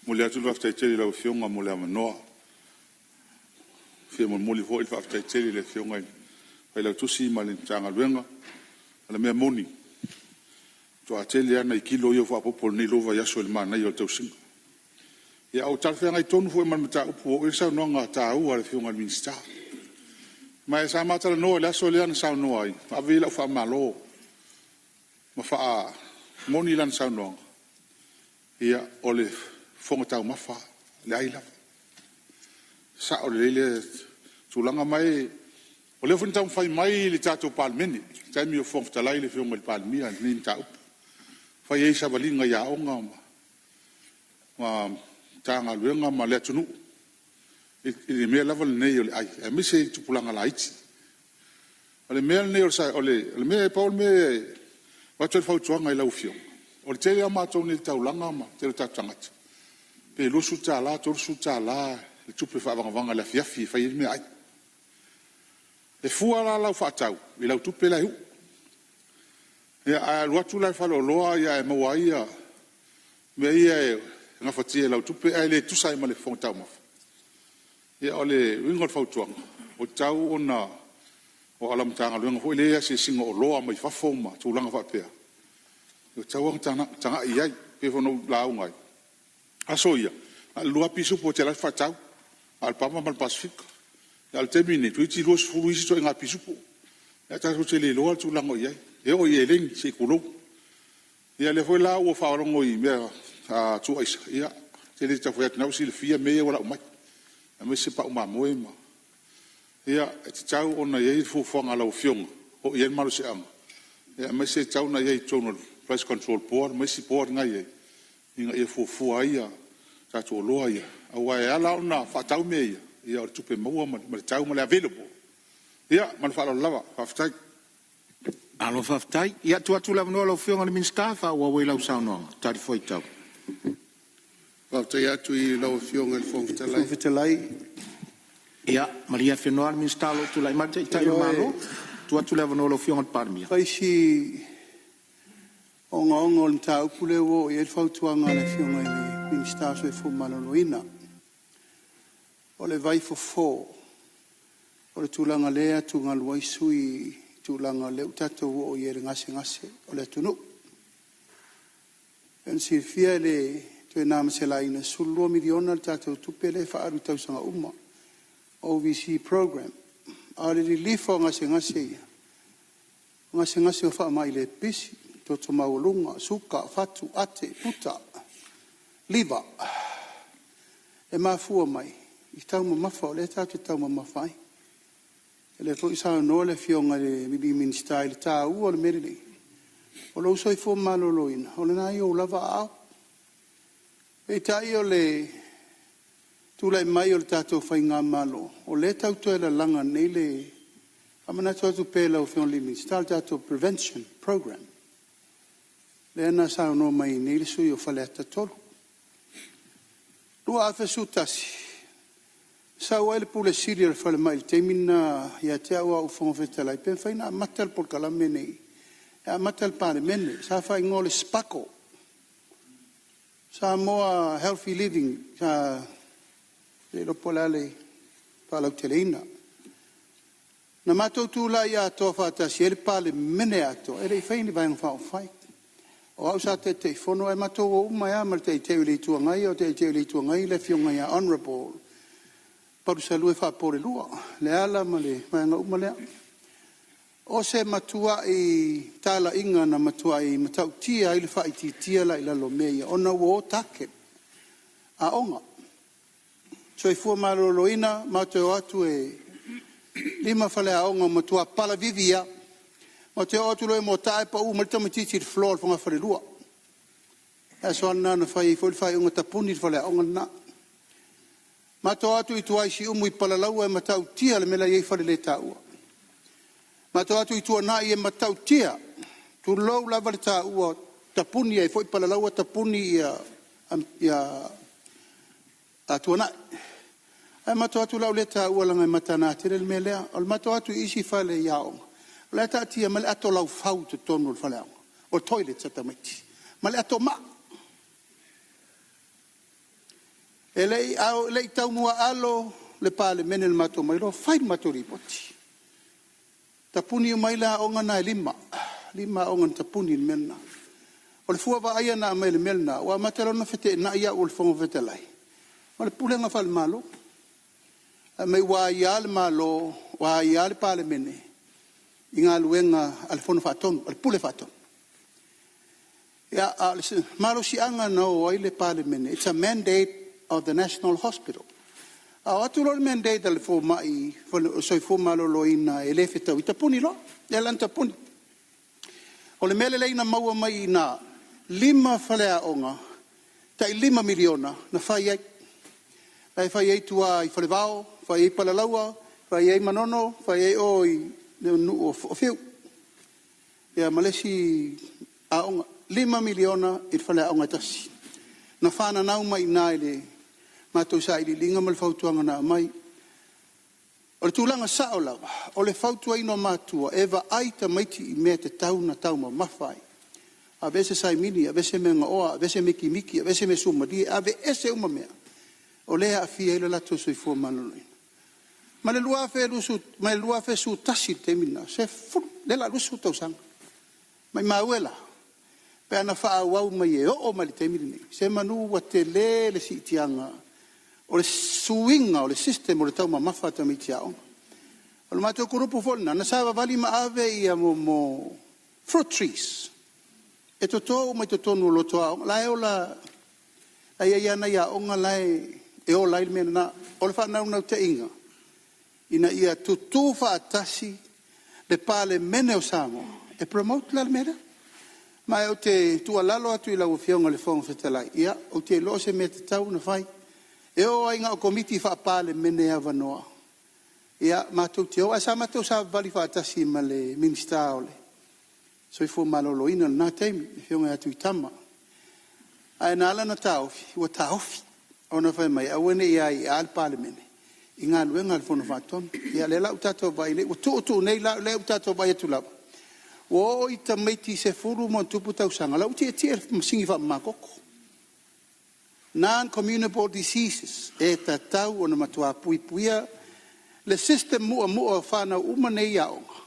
Speaker 6: Momoli atu le faafetai tele i lau Afioga mo le avanoa. E fia molimoli foi le faafetai tele i le Afioga i le Failautusi ma le Matagaluega. O le mea moni, faatoa tele lava nai kilo ia ua faaopoopo i lenei 2 vaiaso i le manaia o le tausiga. Ia, ua talafeagai tonu foi ma le mataupu ua oo i ai le saunoaga taua a le Afioga i le Minisita. Ma sa ma talanoa i le aso lea na saunoa ai ma ave ai lau faamalo ma faamoni lana saunoaga, ia, o le fofoga taumafa lava, le ai lava. E sao lelei lea tulaga. Ma o lea foi na taumafai mai le tatou Palemene i le taimi o Fofoga Fetalai le Afioga i le Palemia i lenei mataupu, fai ai savaliga i aoga ma Matagaluega ma le atunuu i le mea lava lenei o le ai, aemaise i tupulaga laiti. O le mea lenei o le mea e pau le mea e avatu ai le fautuaga i lau Afioga, o le tele lava o matou nei i le taulaga ma le tele o tatou tagata, pe $20, $30 le tupe faavagavaga i le afiafi e fai ai le meaai. E fua la lau faatau i lau tupe la e uu. Ia a e alu atu la i le faleoloa ae maua ai mea ia e gafatia e lau tupe ae le tusa ai ma le fofoga taumafa, ia o le uiga o le fautuaga, ua tatau ona… aua o lau Matagaluega foi lea e i ai asiasiga o oloa mai fafo ma tulaga faapea, ua tatau ona tagai i ai. E pei foi ona ou lauga ai, o aso ia, na o le 2 lava pisupo e te alu atu faatau, na o le PAMA ma le Pasefika. A o le taimi lenei, toeitiiti 20 isi ituaiga pisupo, ae tatou te le iloa le tulaga o i ai, e oo i eleni se i tulou. Ia o lea foi la ua faalogo i mea tuu aisa, ia ou te le tau fai atu o lena ua silafia mea ia ua lau mai, aemaise pau mamoe ma… Ia e tatau ona i ai le fuafuaga a lau Afioga o lo o i ai le malosiaga, aemaise e tatau ona i ai i totonu o le Price Control Board ma isi Board na e i ai, ina ia fuafua ai tatou oloa ia. Aua e ala ona faatau mea ia, o le tupe maua ma le tau ma le available. Ia ma le faaaloalo lava. Faafetai.
Speaker 8: Malo faafetai. Ia, tuu atu le avanoa i lau Afioga i le Minisita e faaauau ai lau saunoaga talifuaitau.
Speaker 5: Faafetai atu i lau Afioga i le Fofoga Fetalai.
Speaker 7: Fofoga Fetalai,
Speaker 8: Ia, malie Afenoa le Minisita o lo o tulai mai le Taitai o le Malo. Tuu atu le avanoa i lau Afioga i le Palemia.
Speaker 7: Fai si ogaoga o le mataupu lea ua oo i ai le fautuaga a le Afioga i le Minisita o le Soifua Maloloina. O le vaifofo, o le tulaga o lea e atugalu ai sui usufono i le tulaga o lea ua tatou oo i ai i le gasegase o le atunuu. E pei ona silafia e le toe na ma se laina, e $12 miliona le tatou tupe lea e faaalu i tausaga uma, OVC Program. A o le lilifa o gasegase ia, o gasegase o faamai le pipisi, toto maualuga, suka, fatu, ate, puta, liver. E mafua mai i taumamafa o lea tatou te taumamafa ai. O lea foi ua saunoa le Afioga i le Minisita i le taua o le mea lenei, o lou soifua maloloina, o lena e i ou lava aao. Peitai o le tulai mai o le tatou faigamalo, o lea e tau toe lalaga nei le… faamanatu atu pea i lau Afioga i le Minisita, o le tatou prevention program lea na saunoa mai ai nei le sui usufono mo Faleata 3. 2011, sau ai le Pule Sili o le Falemai i le taimi lena ia te au a o ou Fofoga Fetalai, pe mafai ona amata le polokalame lenei e amata i le Palemene. Sa faaigoa o le SPAGHL, Samoa Healthy Living, e le iloa po o le a le faalauteleina. Na matou tulai atoa faatasi ai le Palemene atoa, e le i faia ni Vaega Faaupufai. O au sa Taitaifono ae matou o uma ai lava ma le Taitai o le Itu Agai, a o le Taitai o le Itu Agai le Afioga ia Honourable Palusalua Faapoulelua Leala ma le vaega uma lea. O se matuai talaiga na matuai matautia ai le faaitiitia la i lalo o mea ia ona ua o target aoga. Soifua Maloloina, matou te o atu e 5 faleaoga ua matua palavivi lava. Matou te o atu loa i Moataa e pau mai le tamaitiiti i le floor o le fogafalelua. O le aso lava lena na fai ai foi le faaiuga, tapuni le faleaoga lena. Matou o atu i tua i Siumu i Palalaua, e matautia le mea la e i ai faleletaua. Matou o atu i Tuanai e matautia, tulou lava le taua, tapuni ai foi Palalaua, tapuni Tuanai. Ae matou o atu o le a ou le taua leaga e mataga tele le mea lea. O le matou o atu i isi fale i aoga, o la e taatia mai le ato laufau i totonu o le faleaoga, o toilets a tamaiti, ma le ato maa. E le i taumuaalo le Palemene i le matou omai loa fai le matou lipoti. Tapuni uma ai aoga na e 5, e 5 aoga na tapuni i le mea lena. O le fua vaaia na aumai i le mea lena, ua amata loa ona feteenai au o le Fofoga Fetalai ma le pulega faale-Malo. Fai mai ua aia le Malo, ua aia le Palemene i galuega a le Fono Faatonu, a le Pule Faatonu. Ia, a o le malosiaga na o ai le Palemene, it's a mandate of the National Hospital. A o atu loa le mandate a le fomai o le Soifua Maloloina e le fetaui, tapuni loa. Lea la na tapuni. O le mea lelei na maua mai i ina, 5 faleaoga, tai $5 miliona na fai ai. La e fai ai tua i Falevao, fai ai Palalaua, fai ai Manono, fai ai o i le nuu o Fiu ma le isi aoga. $5 miliona i le faleaoga e tasi. Na fananau mai i ina i le matou sailiiliga ma le fautuaga na aumai. O le tulaga sao lava, o le fautuaina o matua e vaai tamaiti i mea e tatau ona taumamafa ai. Aveese saimini, aveese mea gaoa, aveese mikimiki, aveese mea suamalie, aveese uma mea o lea e aafia ai lo latou soifua maloloina. Mai le 2011 i le taimi lena, lea o le a 20 tausaga. Maimau e la, pe ana faaauau mai e oo mai i le taimi lenei, semanu ua tele le siitiaga o le suiga o le system o le taumamafa a tamaiti aoga. O le matou kulupu foi lena na savavali ma ave fruit trees e toto uma i totonu o loto aoga, la e ola, la e i ai lava nai aoga la e ola ai le mea lena. O le faanaunautaiga, ina ia tutu faatasi le Palemene o Samoa e promote la le mea lea. Ma ou te tuualalo atu i lau Afioga i le Fofoga Fetalai, ia ou te iloa o se mea e tatau ona fai. E oo lava ina o Komiti Faa-Palemene e avanoa, matou te o. Ae sa matou savavali faatasi ma le Minisita o le Soifua Maloloina i lena taimi, le Afioga ia Tuitama. Ae na ala ona taofi, ua taofi ona fai mai e aua ne i aia le Palemene i galuega a le Fono Faatonu. Ia lea la ua tatou vaai nei, ua tuu tuu nei la, lea ua tatou vaai atu lava, ua oo i tamaiti 10+ tausaga, o la e ua tietie i le masini faamamatoto. Non-communicable diseases, e tatau ona matua puipuia le system muamua o fanau uma nei i aoga,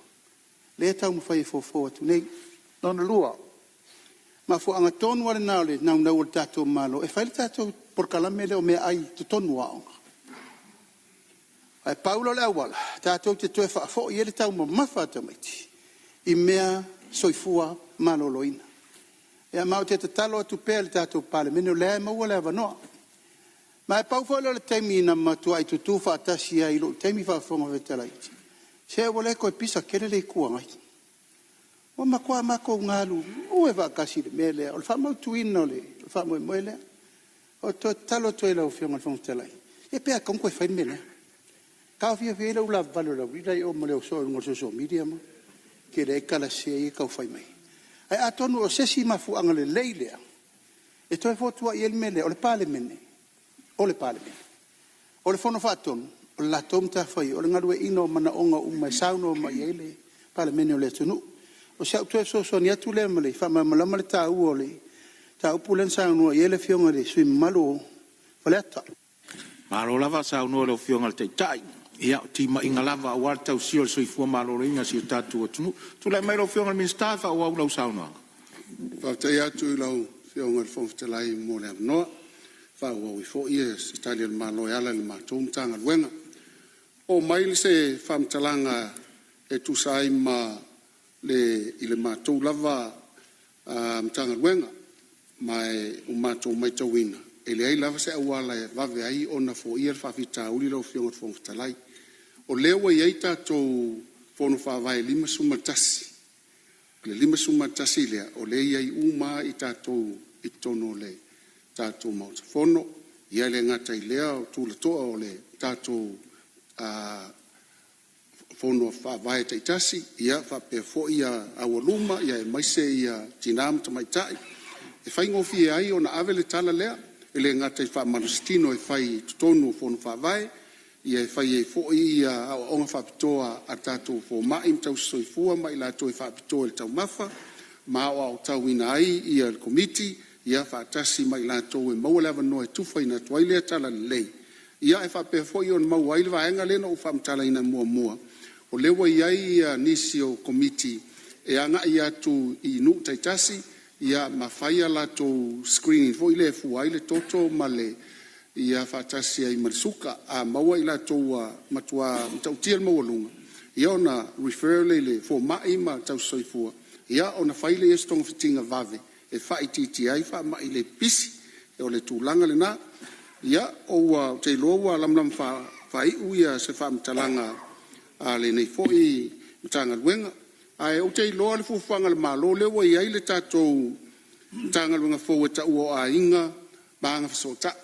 Speaker 7: lea e taumafai e fofo atu nei. Lona lua, o le mafuaaga tonu lava lena o le naunau o le tatou Malo e fai le tatou polokalame lea o meaai i totonu o aoga. Ae pau lea o le auala tatou te toe faafoi ai le taumamafa o tamaiti i mea soifua maloloina. Ia ma ou te tatalo atu pea i le tatou Palemene, o lea lava e maua le avanoa. Ma e pau foi lea o le taimi na matuai tutu faatasi ai i lou taimi faa-Fofoga Fetalai, se ua le toe pisa tele le Itu Agai. Ua matua matou galulue faatasi i le mea lea o le faamautuina o le faamoemoe lea. Ou te toe tatalo atu ai i lau Afioga i le Fofoga Fetalai, ia pe a tatau ona toe fai le mea lea. E taofiofi ai le ulavavale o le aualii la e i o ma le o soo i luga o le social media ma tele ai tala sese ia e tau fai mai. Ae atonu o se isi mafuaaga lelei lea e toe fotuai ai le mea lea, o le Palemene, o le Palemene. O le Fono Faatonu, o le latou matafaioi o le galueaiina o manaoga uma e saunoa mai i ai le Palemene o le atunuu. O si au toe fesoasoani atu lea e faamalamalama le taua o le mataupu lea na saunoa i ai le Afioga i le sui usufono mamalu o Faleata.
Speaker 8: Malo lava saunoa i lau Afioga i le Taitai. Ia, o timaiga lava aua le tausia o le soifua maloloina o si o tatou atunuu. Tulai mai lau Afioga i le Minisita e faaauau lau saunoaga.
Speaker 5: Faafetai atu i lau Afioga i le Fofoga Fetalai mo le avanoa, e faaauau ai foi se tali a le Malo e ala i le matou Matagaluega. Oo mai se faamatalaga e tusa ai ma le matou lava Matagaluega, ma ua matou matauina, e leai lava se auala e vave ai ona foia le faafitauli lau Afioga i le Fofoga Fetalai. O lea ua i ai tatou Fono Faavae e 51, o le 51 lea, o lea e i ai uma lava tatou i totonu o le tatou Maota Fono. Ia e le gata i lea o tulatoa o le tatou Fono Faavae taitasi, ia faapea foi aualuma aemaise tina ma tamaitai. E faigofie ai ona ave le tala lea, e le gata i faamalositino e fai i totonu o Fono Faavae, e fai ai foi aoaoga faapitoa a tatou fomai ma tausisoifua ma i latou e faapitoa i le taumafa, ma aoaotauina ai le Komiti faatasi ma i latou e maua le avanoa e tufaina atu ai lea talalelei, ae faapea foi ona maua ai le vaega lea na ou faamatalaina muamua, o lea ua i ai nisi o Komiti e agai atu i nuu taitasi ma fai a latou screening foi lea e fua ai le toto ma le faatasi ai ma le suka. A maua i latou ua matua matautia le maualuga, ia ona refer lea i le fomai ma tausisoifua ona fai lea o se togafitiga vave e faaitiitia ai faamai le pipisi. O le tulaga lena. Ia, ou te iloa ua lamalama faaiu se faamatalaga a lenei foi Matagaluega. Ae ou te iloa le fuafuaga a le Malo o lea ua i ai le tatou Matagaluega fou e taua o Aiga ma Agafesootai.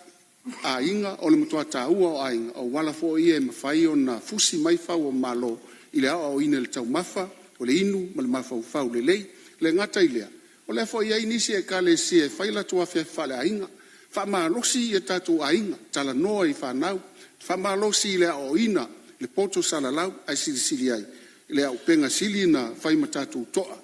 Speaker 5: Aiga, o le matua taua o aiga, o auala foi ia e mafai ona fusi mai fau o malo i le aoaoina i le taumafa, o le inu ma le mafaufau lelei. E le gata i lea, o lea foi e i ai nisi ekalesia e fai a latou afiafi faaleaiga, faamalosi o tatou aiga, talanoa i fanau, faamalosi i le aoaoina i le poto salalau. Ae silasila i ai i le auupega sili ona fai ma tatou toa,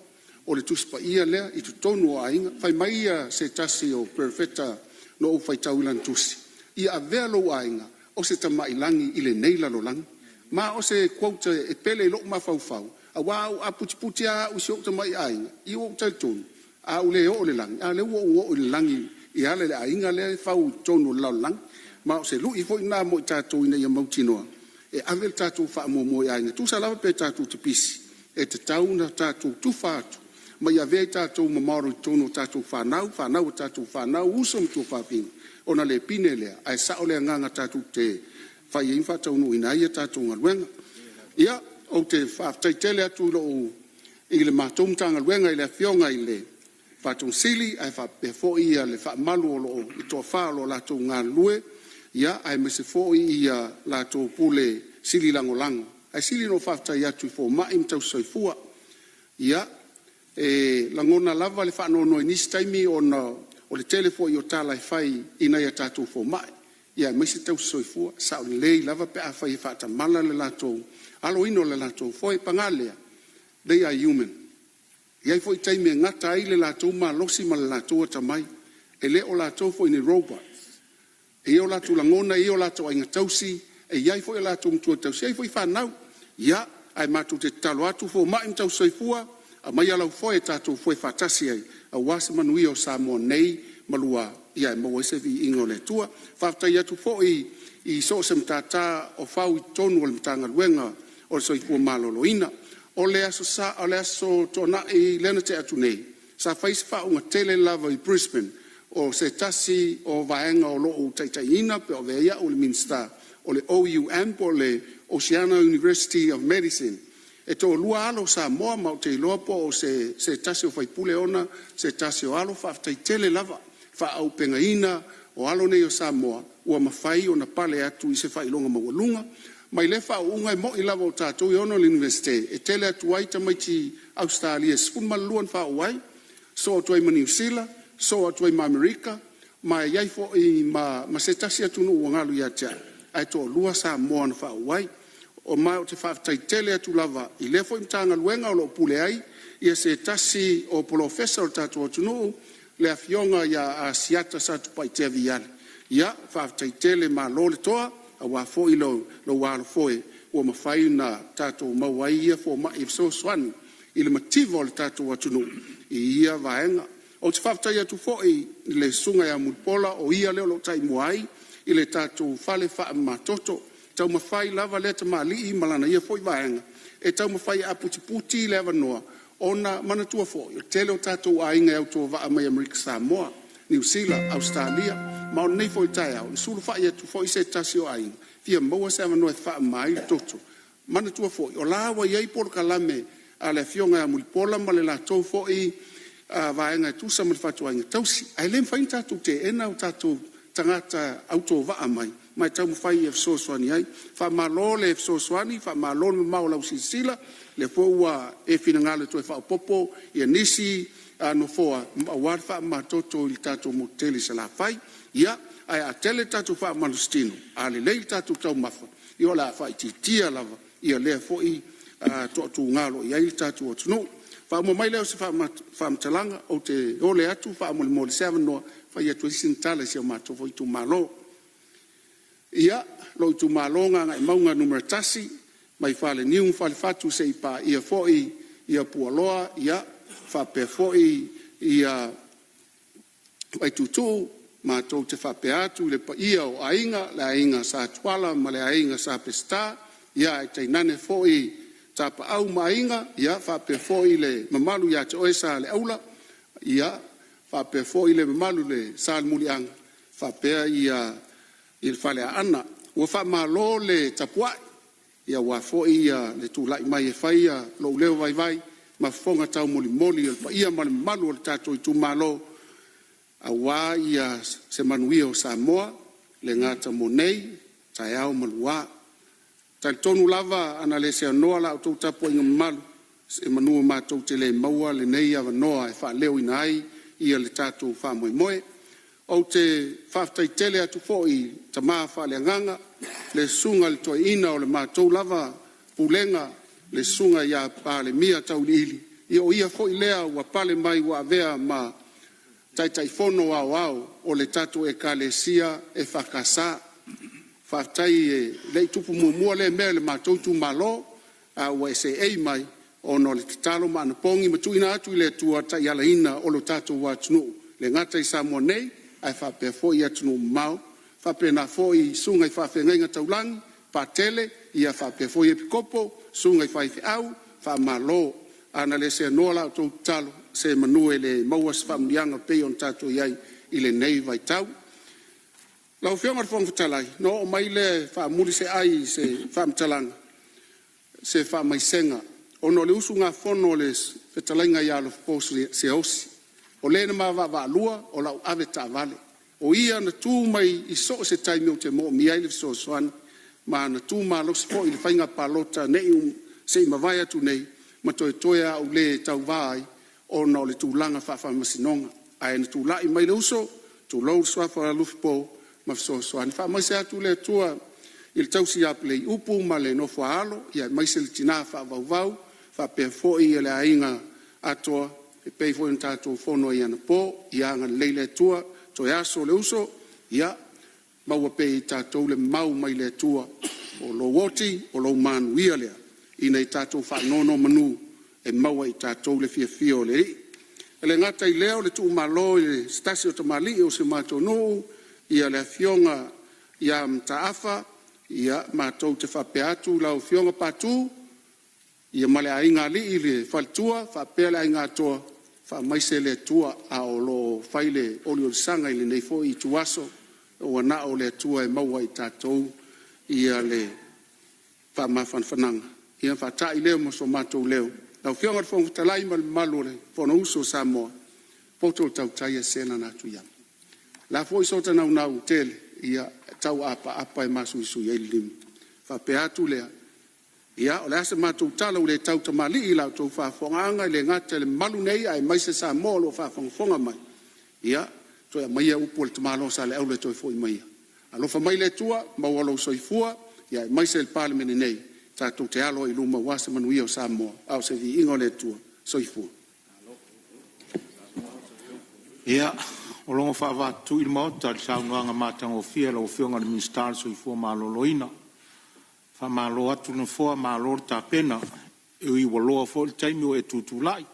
Speaker 5: o le Tusi Paia lea i totonu o aiga. Fai mai se tasi o Perofeta na ou faitau i lana tusi, “Ia avea lou aiga o se tamai lagi i lenei lalolagi.” Ma o se quote e pele i lou mafaufau, aua a putiputi lava au i si ou tamai aiga, ia ua ou talitonu, a ou le oo i le lagi, a o lea ua ou oo i le lagi e ala i le aiga lea e fau i totonu o le lalolagi. Ma o se lui foi lena mo i tatou ina ia mautinoa e ave le tatou faamuamua i aiga. E tusa lava pe tatou te pisi, e tatau ona tatou tufa atu ma ia avea i tatou ma model i totonu o tatou fanau, fanau a tatou fanau, uso ma tuafafine, ona le pine lea, ae sao le agaga tatou te fai ai ma faataunuuina ai a tatou galuega. Ia, ou te faafetai tele atu i le matou Matagaluega i le Afioga i le Ofisa Sili o Pulega ae faapea foi le faamalu o lo o le toafa o lo o latou galulue, aemaise foi latou Pule Sili Lagolago. Ae sili ona ou faafetai atu i fomai ma tausisoifua. Ia, e lagona lava le faanoanoa i nisi taimi ona o le tele foi o tala e fai i nai a tatou fomai, aemaise tausisoifua. E sao lelei lava pe afai e faatamala le latou aloina o le latou foe. Paga lea, they are human. E i ai foi taimi e gata ai le latou malosi ma le latou atamai, e le o latou foi ni robots. E i ai o latou lagona, e i ai o latou aiga tausi, e i ai foi latou matua tausi, e i ai foi fanau. Ia, ae matou te tatalo atu fomai ma tausisoifua, aumaia lau foe tatou foe faatasi ai aua se manuia o Samoa nei ma lua, ae maua ai se viiga o le Atua. Faafetai atu foi i so o se matata o fau i totonu o le Matagaluega o le Soifua Maloloina. O le Aso Sa, o le Aso Toonai lea na tea atu nei, sa fai se faauuga tele lava i Brisbane o se tasi o vaega o lo o ou taitaiina pe ua avea ai au o le Minisita, o le OUM po o le Oceania University of Medicine. E toalua alo o Samoa ma ou te iloa po o se tasi o sui usufono se tasi o alo. Faafetai tele lava i le faaauupegaina o alo nei o Samoa ua mafai ona pale atu i se faailoga maualuga. Ma i lea faauuga, e moni lava o tatou e ona le Iunivesite, e tele atu ai tamaiti Ausetalia e 12 na faaoo ai, sosoo atu ai ma Niu Sila, sosoo atu ai ma Amerika, ma e i ai foi ma se tasi atunuu ua galo ia te au, ae toalua Samoa na faaoo ai. Ma ou te faafetai tele atu lava i lea foi Matagaluega o lo o pule ai se tasi o Polofesa o le tatou atunuu, le Afioga ia Asiata Satupaitea Viali. Ia, faafetai tele malo le toa, aua foi lou alofoe ua mafai ona tatou maua ai ia fomai e fesoasoani i le mativa o le tatou atunuu i ia vaega. Ou te faafetai atu foi i le Susuga ia Mulipola, o ia lea o lo o taimua ai i le tatou fale faamamatoto. E taumafai lava lea tamalii ma lana ia foi vaega e taumafai e aputiputi le avanoa, ona manatua foi o le tele o tatou aiga e autovaa mai Amerika Samoa, Niu Sila, Ausetalia. Ma o lenei foi taeao, na sulufai atu foi se tasi o aiga e fia maua se avanoa e faamama ai le toto. Manatua foi o la ua i ai polokalame a le Afioga ia Mulipola ma le latou foi vaega e tusa ma le fatuaiga tausi, ae le mafai ona tatou teena o tatou tagata autovaa mai ma e taumafai e fesoasoani ai. Faamalo le fesoasoani, faamalo le mamao o lau silasila, o lea foi ua e finagalo e toe faaopoopo nisi nofoa aua le faamamatoto i le tatou motu tele i Salafai. Ia, ae a tele le tatou faamalositino, a lelei le tatou taumafa, ia o le a faaitiitia lava lea foi toatuga o lo o i ai le tatou atunuu. Faauma mai lea o se faamatalaga, ou te ole atu faamolemole i se avanoa e fai atu ai sina tala i si o matou foi itumalo. Ia, lou itumalo o Gagaemauga 1, mai Faleniu ma Falefatu seia paia foi Pua'aloa faapea foi Vaituutuu. Matou te faapea atu i le paia o Aiga, le Aiga Sa Tuala ma le Aiga Sa Peseta, ae tainane foi Tapaau ma Aiga, faapea foi le mamalu ia te oe Saleaula, faapea foi le mamalu i le Salemuliaga faapea le Faleaana. Ua faamalo le tapuai aua foi le tulai mai e fai lou leo vaivai ma fofoga taumolimoli o le paia ma le mamalu o le tatou itumalo aua se manuia o Samoa. le gata mo nei, taeao ma lua. E talitonu lava ana le seanoa la outou tapuaiga mamalu, semeamanu matou te le maua lenei avanoa e faaleoina ai le tatou faamoemoe. Ou te faafetai tele atu foi i tama faaleagaga, le susuga i le toeaina o le matou lava pulega, le susuga ia Palemia Tauiliili, ia o ia foi lea ua pale mai ua avea ma Taitaifono Aoao o le tatou Ekalesia EFKS. Faafetai e le i tupu muamua lea mea i le matou itumalo, a ua e seei mai ona o le tatalo ma anapogi ma tuuina atu i le Atua le taialaina o le tatou atunuu, e le gata i Samoa nei ae faapea foi atunuu mamao, faapena foi susuga i faafeagaiga taulagi, Patele faapea foi Epikopo, susuga i faifeau, faamalo. A na le seanoa la outou tatalo, semeamanu e le maua se faamanuiaga e pei ona tatou i ai i lenei vaitau. Lau Afioga i le Fofoga Fetalai, ona oo mai lea e faamuli se ai i se faamatalaga, se faamaisega ona o le usugafono a le fetalaiga ia Alofapo Siaosi, o le na ma vaavaalua o lau avetaavale, o ia na tu mai i so o se taimi ou te moomia ai le fesoasoani, ma na tu malosi foi i le faiga palota se i mavae atu nei, ma toetoe lava ou le tauva ai ona o le tulaga faafaamasinoga. Ae na tulai mai le uso, tulou le suafa o Alofipo, ma fesoasoani. Faamaise atu le Atua i le tausi ia Paleiupu ma le nofo a alo, aemaise le tina faavauvau faapea foi le aiga atoa e pei foi ona tatou fono ai anapo. Ia agalelei le Atua, toe aso o le uso, ia maua pea e i tatou le mau mai le Atua, o lou oti, o lou manuia lea, ina ia tatou faanonomanu e maua e i tatou le fiafia o le Alii. E le gata i lea o le tuumalo e se tasi o tamalii o si o matou nuu, le afioga ia Mataafa, ia matou te faapea atu lau afioga Patu ia ma le aigaalii le faletua faapea le aiga atoa, faamaise le Atua a o lo o fai le oliolisaga i lenei foi ituaso, ua na o le Atua e maua e i tatou le faamafanafanaga. Ia ona faatai lea ma so matou leo. Lau Afioga i le Fofoga Fetalai ma le mamalu o le Fonousu a Samoa, poto le tautai ae sese lana atu i ama. O le a foi so ta naunau tele, ia e tau apaapa e masuisui ai le lima. Ona faapea atu lea, ia o le a se matou tala ua le tautamalii i la outou faafofogaaga, e le gata i le mamalu nei aemaise Samoa o lo o faafogafoga mai, ia, toe aumaia upu a le tamaloa Saleaula e toe foi mai ai. Alofa mai le Atua maua lou soifua aemaise le Palemene nei, tatou te alo ai i luma aua se manuia o Samoa, a o se viiga o le Atua. Soifua.
Speaker 8: Ia, ua logo faavaatui le Maota i le saunoaga matagofie a lau Afioga i le Minisita o le Soifua Maloloina. Faamalo atu le nofoa, malo le tapena. E ui ua loa foi le taimi ua e tutulai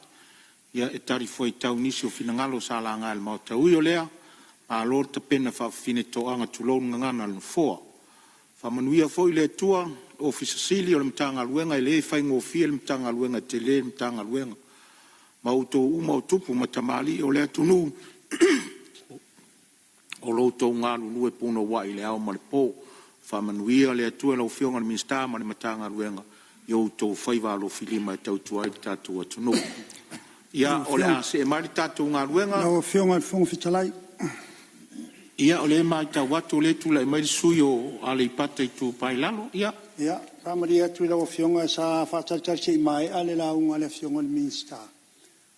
Speaker 8: e talifuaitau i nisi o finagalo sa laga e le Maota. Ui o lea, malo le tapena faafafine toaga tulou le gagana a le Nofoa. Faamanuia foi le Atua i le Ofisa Sili o le Matagaluega, e le faigofie le Matagaluega, e tele le Matagaluega. Ma outou uma o tupu ma tamalii o le atunuu o lo o outou galulue punouai i le ao ma le po. Faamanuia le Atua i lau Afioga i le Minisita ma le Matagaluega i o outou faiva alofilima e tautua ai lo tatou atunuu. Ia,
Speaker 7: Lau
Speaker 8: o le a see mai le tatou galuega.
Speaker 7: Afioga i le Fofoga Fetalai.
Speaker 8: Ia, o lea e matau atu o lea e tulai mai le sui usufono mo Aleipata Itupa i Lalo. Ia.
Speaker 7: Ia, e faamalie atu i lau Afioga sa faatalitali se i maea le lauga a le Afioga i le Minisita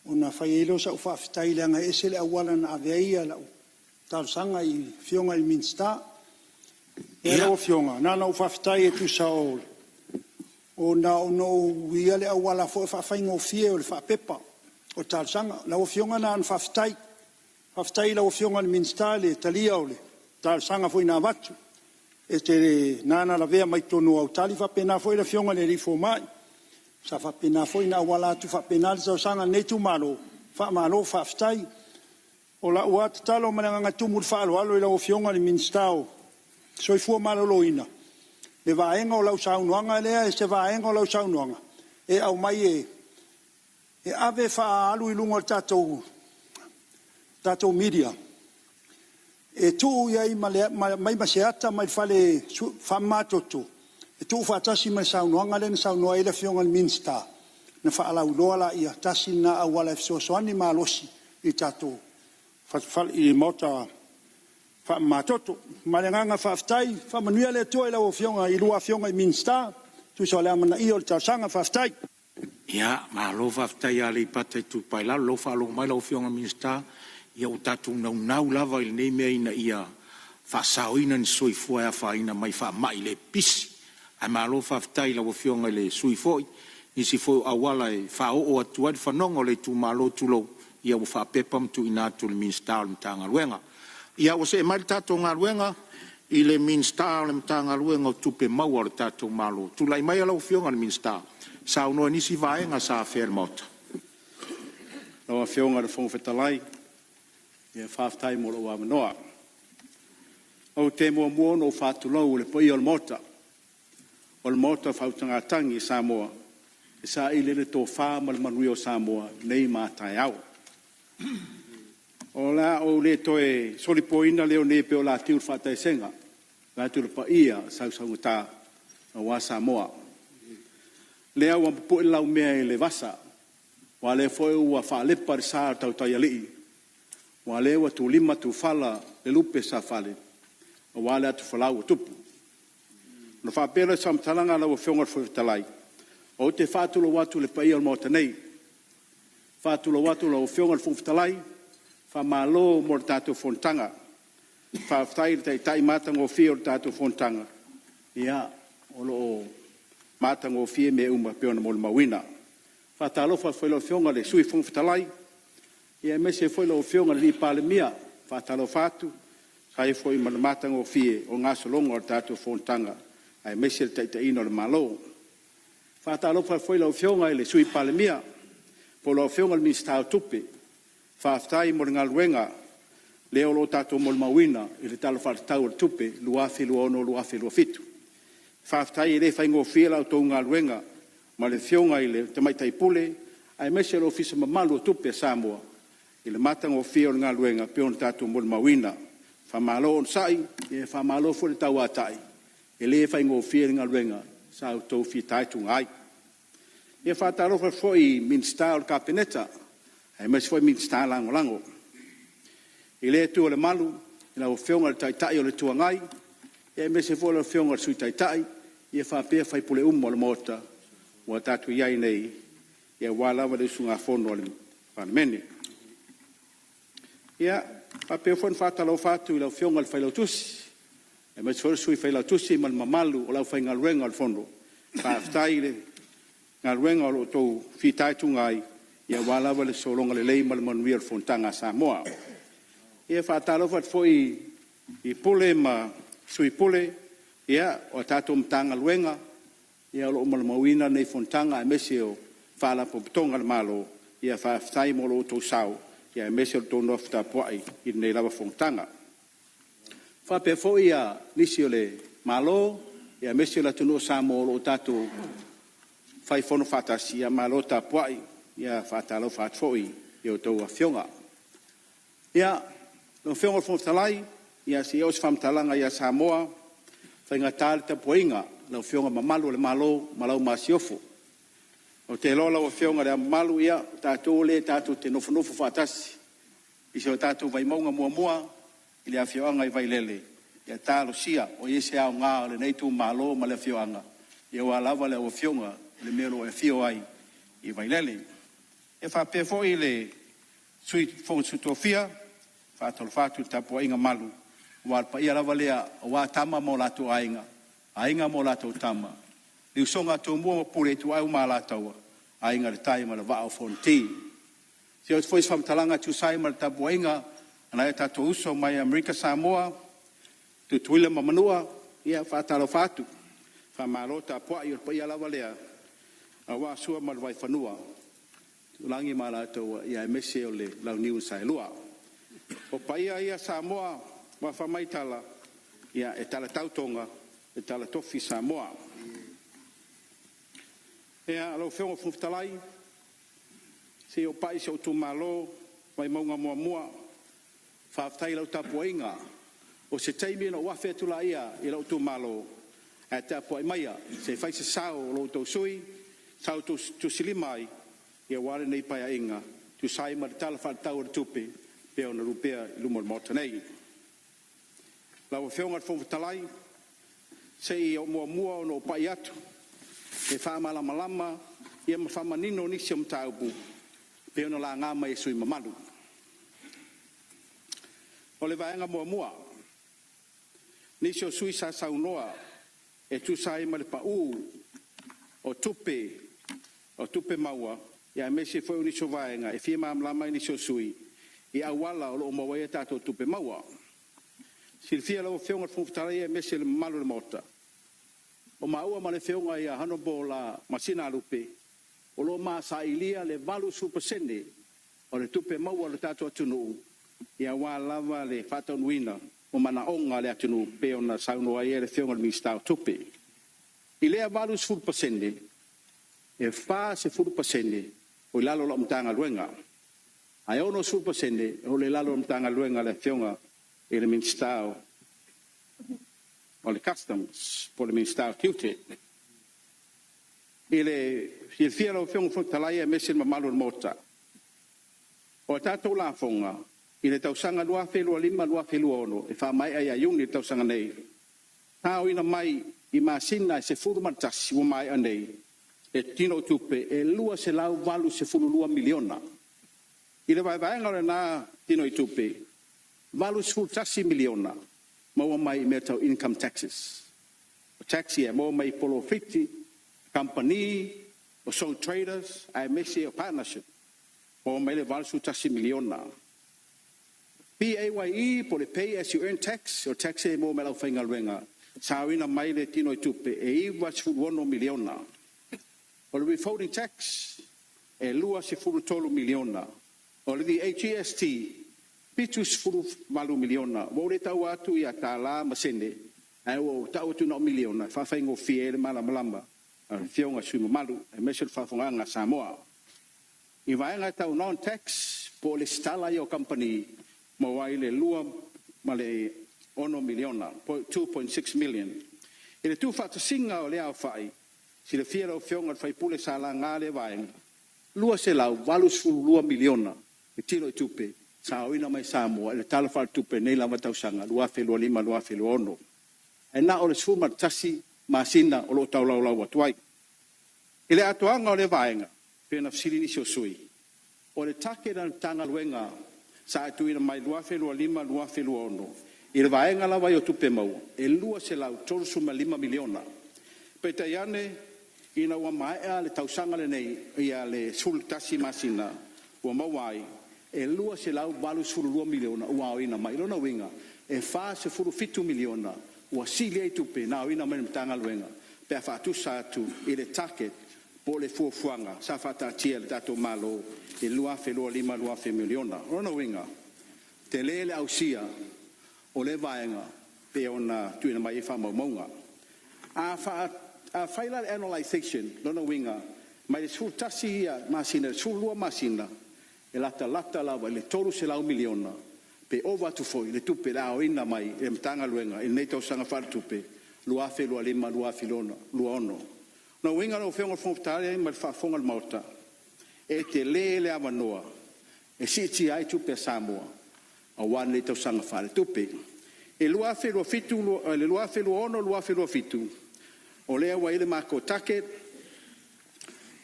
Speaker 7: ona fai ai lea o sau faafetai leaga e ese le auala na ave ai lau talosaga i Afioga i Minisita. Lau Afioga, na ona ou faafetai e tusa o… ona ou uia le auala foi lea faafaigofie o le faapepa o le talosaga. Lau Afioga na ona faafetai, faafetai i lau Afioga i le Minisita i le talia o le talosaga foi na avatu. E te… na ona lavea mai totonu o au tali faapena foi le Afioga i le alii fomai, sa faapena foi ona auala atu faapena le talosaga a lenei itumalo, faamalo faafetai. O lau lava tatalo ma le agaga e tumu i le faaaloalo i lau Afioga i le Minisita o le Soifua Maloloina, le vaega o lau saunoaga lea, se vaega o lau saunoaga e aumai e ave e faaalu i luga o le tatou media e tuu i ai ma aumai ma se ata mai le fale faamamatoto e tuufaatasi ma le saunoaga lea na saunoa i ai le Afioga i le Minisita ona faalauiloa lea. Tasi lena auala e fesoasoani malosi i le tatou Maota Faamamatoto. Ma le agaga faafetai, faamanuia le Atua i lau Afioga i lua Afioga i Minisita e tusa o le amanaia o le talosaga. Faafetai.
Speaker 8: Ia, malo faafetai Aleipata Itupa i Lalo, o lea ua faalogo mai lau Afioga i le Minisita, ia ua tatou naunau lava i lenei mea ina ia faasaoina ni soifua e afaina mai i faamai le pipisi. Ae malo faafetai i lau Afioga i le sui usufono foi, i nisi foi o auala e faaoo atu ai le fanoga o le itumalo, tulou, ia ua faapepa ma tuuina atu i le Minisita o le Matagaluega. Ia ua see mai le tatou galuega i le Minisita o le Matagaluega o Tupe Maua a le tatou Malo. Tulai maia lau Afioga i le Minisita e saunoa i nisi vaega sa afea e le Maota.
Speaker 14: Lau Afioga i le Fofoga Fetalai, ia faafetai mo lou avanoa. Ou te muamua ona ou faatulou i le paia o le Maota, o le Maota Faautugatagi a Samoa e saili ai le tofa ma le manuia o Samoa nei ma a taeao. O le a ou le toe solipoina leo nei pei o le faataesega, vaeatu le paia sausaugata aua Samoa. Lea ua pupu'i le laumea i le vasa, aua o lea foi ua faalepa le sa o le tautai alii, aua o lea ua tulima tufala le lupe safale aua le atufolau a Tupu. Ona faapea lea o se faamatalaga lau Afioga i le Fofoga Fetalai, ou te faatulou atu i le paia o le Maota nei, e faatulou atu i lau Afioga i le Fofoga Fetalai, faamalo mo le tatou fonotaga. Faafetai i le Taitai matagofie o le tatou fonotaga, ia o lo o matagofie mea uma e pei ona molimauina. E faatalofa atu foi i lau Afioga i le Sui Fofoga Fetalai, aemaise foi lau Afioga i le Palemia. E faatalofa atu e tusa ai foi ma le matagofie o le gasologa o le tatou fonotaga aemaise le taitaiga o le Malo. E faatalofa atu foi i lau Afioga i le Sui Palemia po o lau Afioga i le Minisita o Tupe, faafetai mo le galuega lea o lo o tatou molimauina i le Tala Faatatau o le Tupe 2026/2027. Faafetai e le faigofie la outou galuega ma le Afioga i le Tamaitai Pule aemaise le Ofisa mamalu o Tupe a Samoa i le matagofie o le galuega e pei ona tatou molimauina. Faamalo onosai, faamalo foi le tauatai, e le faigofie le galuega sa outou fitaituga ai. E faatalofa atu foi i Minisita o le Kapeneta aemaise foi Minisita Lagolago. I lea itu o le malu i lau Afioga i le Taitai o le Itu Agai, aemaise foi lau Afioga i le Sui Taitai faapea sui usufono uma o le Maota ua tatou i ai nei aua lava le usugafono a le Palemene. E faapea foi ona faatalofa atu i lau Afioga i le Failautusi aemaise foi le Sui Failautusi ma le mamalu o le aufaigaluega o le Fono, faafetai i le galuega o lo o outou fitaituga ai aua lava le sologa lelei ma le manuia o le fonotaga a Samoa. E faatalofa atu foi i Pule ma Sui Pule o tatou Matagaluega o lo o molimauina lenei fonotaga aemaise o Faalapotopotoga a le Malo, faafetai mo lo outou sao aemaise o le tou nofo tapuai i lenei lava fonotaga. E faapea foi nisi o le Malo aemaise o le atunuu o Samoa o lo o tatou fai fono faatasi, ia malo tapuai, faatalofa atu foi i a outou afioga. Lau Afioga i le Fofoga Fetalai, se i oo se faamatalaga ia Samoa, e faigata le tapuaiga a lau Afioga Mamalu o le Malo ma lau Masiofo. Ou te iloa lau Afioga i Le Ao Mamalu, o tatou lea tatou te nofonofo faatasi i si o tatou Vaimauga 1 i le afioaga i Vailele, ia talosia o i ai se aoga o lenei itumalo ma le afioaga aua lava lau Afioga i le mea o lo o e afio ai i Vailele. E faapea foi le Sui o le Fono a Sui Tofia, e faatalofa atu i le tapuaiga malu aua o le paia lava lea aua Tama ma o latou Aiga, Aiga ma latou Tama, le usoga a Tumua ma Pule, Ituau ma Alataua, Aiga i le Tai ma le Vaa o Fonoti. Se i oo atu foi se faamatalaga e tusa ai ma le tapuaiga a nai o tatou uso mai Amerika Samoa, Tutuila ma Manua, ia faatalofa atu, faamalo tapuai, o le paia lava lea aua Sua ma le Vaifanua, Aitulagi ma Alataua, aemaise o le Launiu na Saelua. O paia ia Samoa aua fai mai tala, ia e talatau Toga, e talatofi Samoa. Ia, lau Afioga i le Fofoga Fetalai, se i ou pai i si ou itumalo Vaimauga 1, faafetai i lau tapuaiga. O se taimi ona ou afe atu lea i lou itumalo, ae tapuai maia se i fai se sao o lo outou sui usufono sa outou tusilima ai aua lenei Paeaiga e tusa ai ma le Tala Faatatau o le Tupe e pei ona lupea i luma o le Maota nei.
Speaker 7: Lau Afioga i le Fofoga Fetalai, se i oo muamua ona ou pai atu e faamalamalama ia ma faamanino nisi o mataupu e pei ona laga mai e sui usufono mamalu. O le vaega muamua, nisi o sui usufono sa saunoa e tusa ai ma le pau o tupe maua aemaise foi o nisi o vaega e fia malamalama ai nisi o sui usufono i auala o lo o maua ai a tatou tupe maua. Silafia e lau Afioga i le Fofoga Fetalai aemaise le mamalu o le Maota, o maua ma le Afioga ia Hon Masina Lupe, o lo o ma sailia le 80% o le tupe maua a le tatou atunuu aua lava le faataunuuina o manaoga o le atunuu e pei ona saunoa ai le Afioga i le Minisita o Tupe. I lea 80%, e 40% ua i lalo o lau Matagaluega, ae 60% o lo o i lalo o le Matagaluega a le Afioga i le Minisita o le Customs po o le Minisita o Tiute. I le silafia e lau Afioga i le Fofoga Fetalai aemaise le mamalu o le Maota, o a tatou lafoga i le tausaga 2025/2026 e faamaea ia Iuni i le tausaga nei, na aoina mai i masina e 11 ua maea nei le tinoitupe e $282 miliona. I le vaevaega o lena tinoitupe, e $81 miliona maua mai i mea tau income taxes. O tax ia e maua mai i polofiti a kamupani, o sole traders aemaise o partnership, maua mai ai le $81 miliona. PAYE po o le Pay As You Earn Tax, o le tax lea e maua mai e le aufaigaluega, sa aoina mai le tinoitupe e $96 miliona. O le withholding tax e $23 miliona. O le VAGST, $78 miliona. Ua ou le taua atu ia tala ma sene, ae ua ou tau atu na o miliona e faafaigofie ai le malamalama a Afioga i sui usufono mamalu aemaise o le faafofogaaga a Samoa. I vaega tau non tax po o lesitala ia o kamupani, maua ai le $2.6 miliona. I le tuufaatasiga o lea aofai, silafia e lau Afioga i le sui usufono sa laga lea vaega, $282 miliona le tinoitupe sa aoina mai e Samoa i le Tala Faaletupe i lenei lava tausaga 2025/2026. Ae na o le 11 masina o lo o tolaulau atu ai. I le atoaga o lea vaega, e pei ona fesili nisi o sui usufono, o le target a le Matagaluega sa tuuina mai 2025/2026 i le vaega lava ia o Tupe Maua, e $235 miliona. Peitai ane ina ua maea le tausaga lenei le 11 masina ua maua ai, e $282 miliona ua aoina mai. O lona uiga, e $47 miliona ua sili ai tupe na aoina mai e le Matagaluega pe a faatusa atu i le target po o le fuafuaga sa faataatia e le tatou Malo i le 2025/2026. O lona uiga, tele le ausia o lea vaega pei ona tuuina mai ai faamaumauga. A fai la le analyzation, lona uiga mai le 11 masina i le 12 masina, e latalata lava i le $300 miliona pe ova atu foi le tupe o le a aoina mai e le Matagaluega i lenei tausaga faaletupe 2025/2026. O lona uiga lau Afioga i le Fofoga Fetalai ma le faafofoga a le Maota, e tele le avanoa e siitia ai tupe a Samoa aua lenei tausaga faaletupe. I le 2026/2027, o lea ua i ai le matou target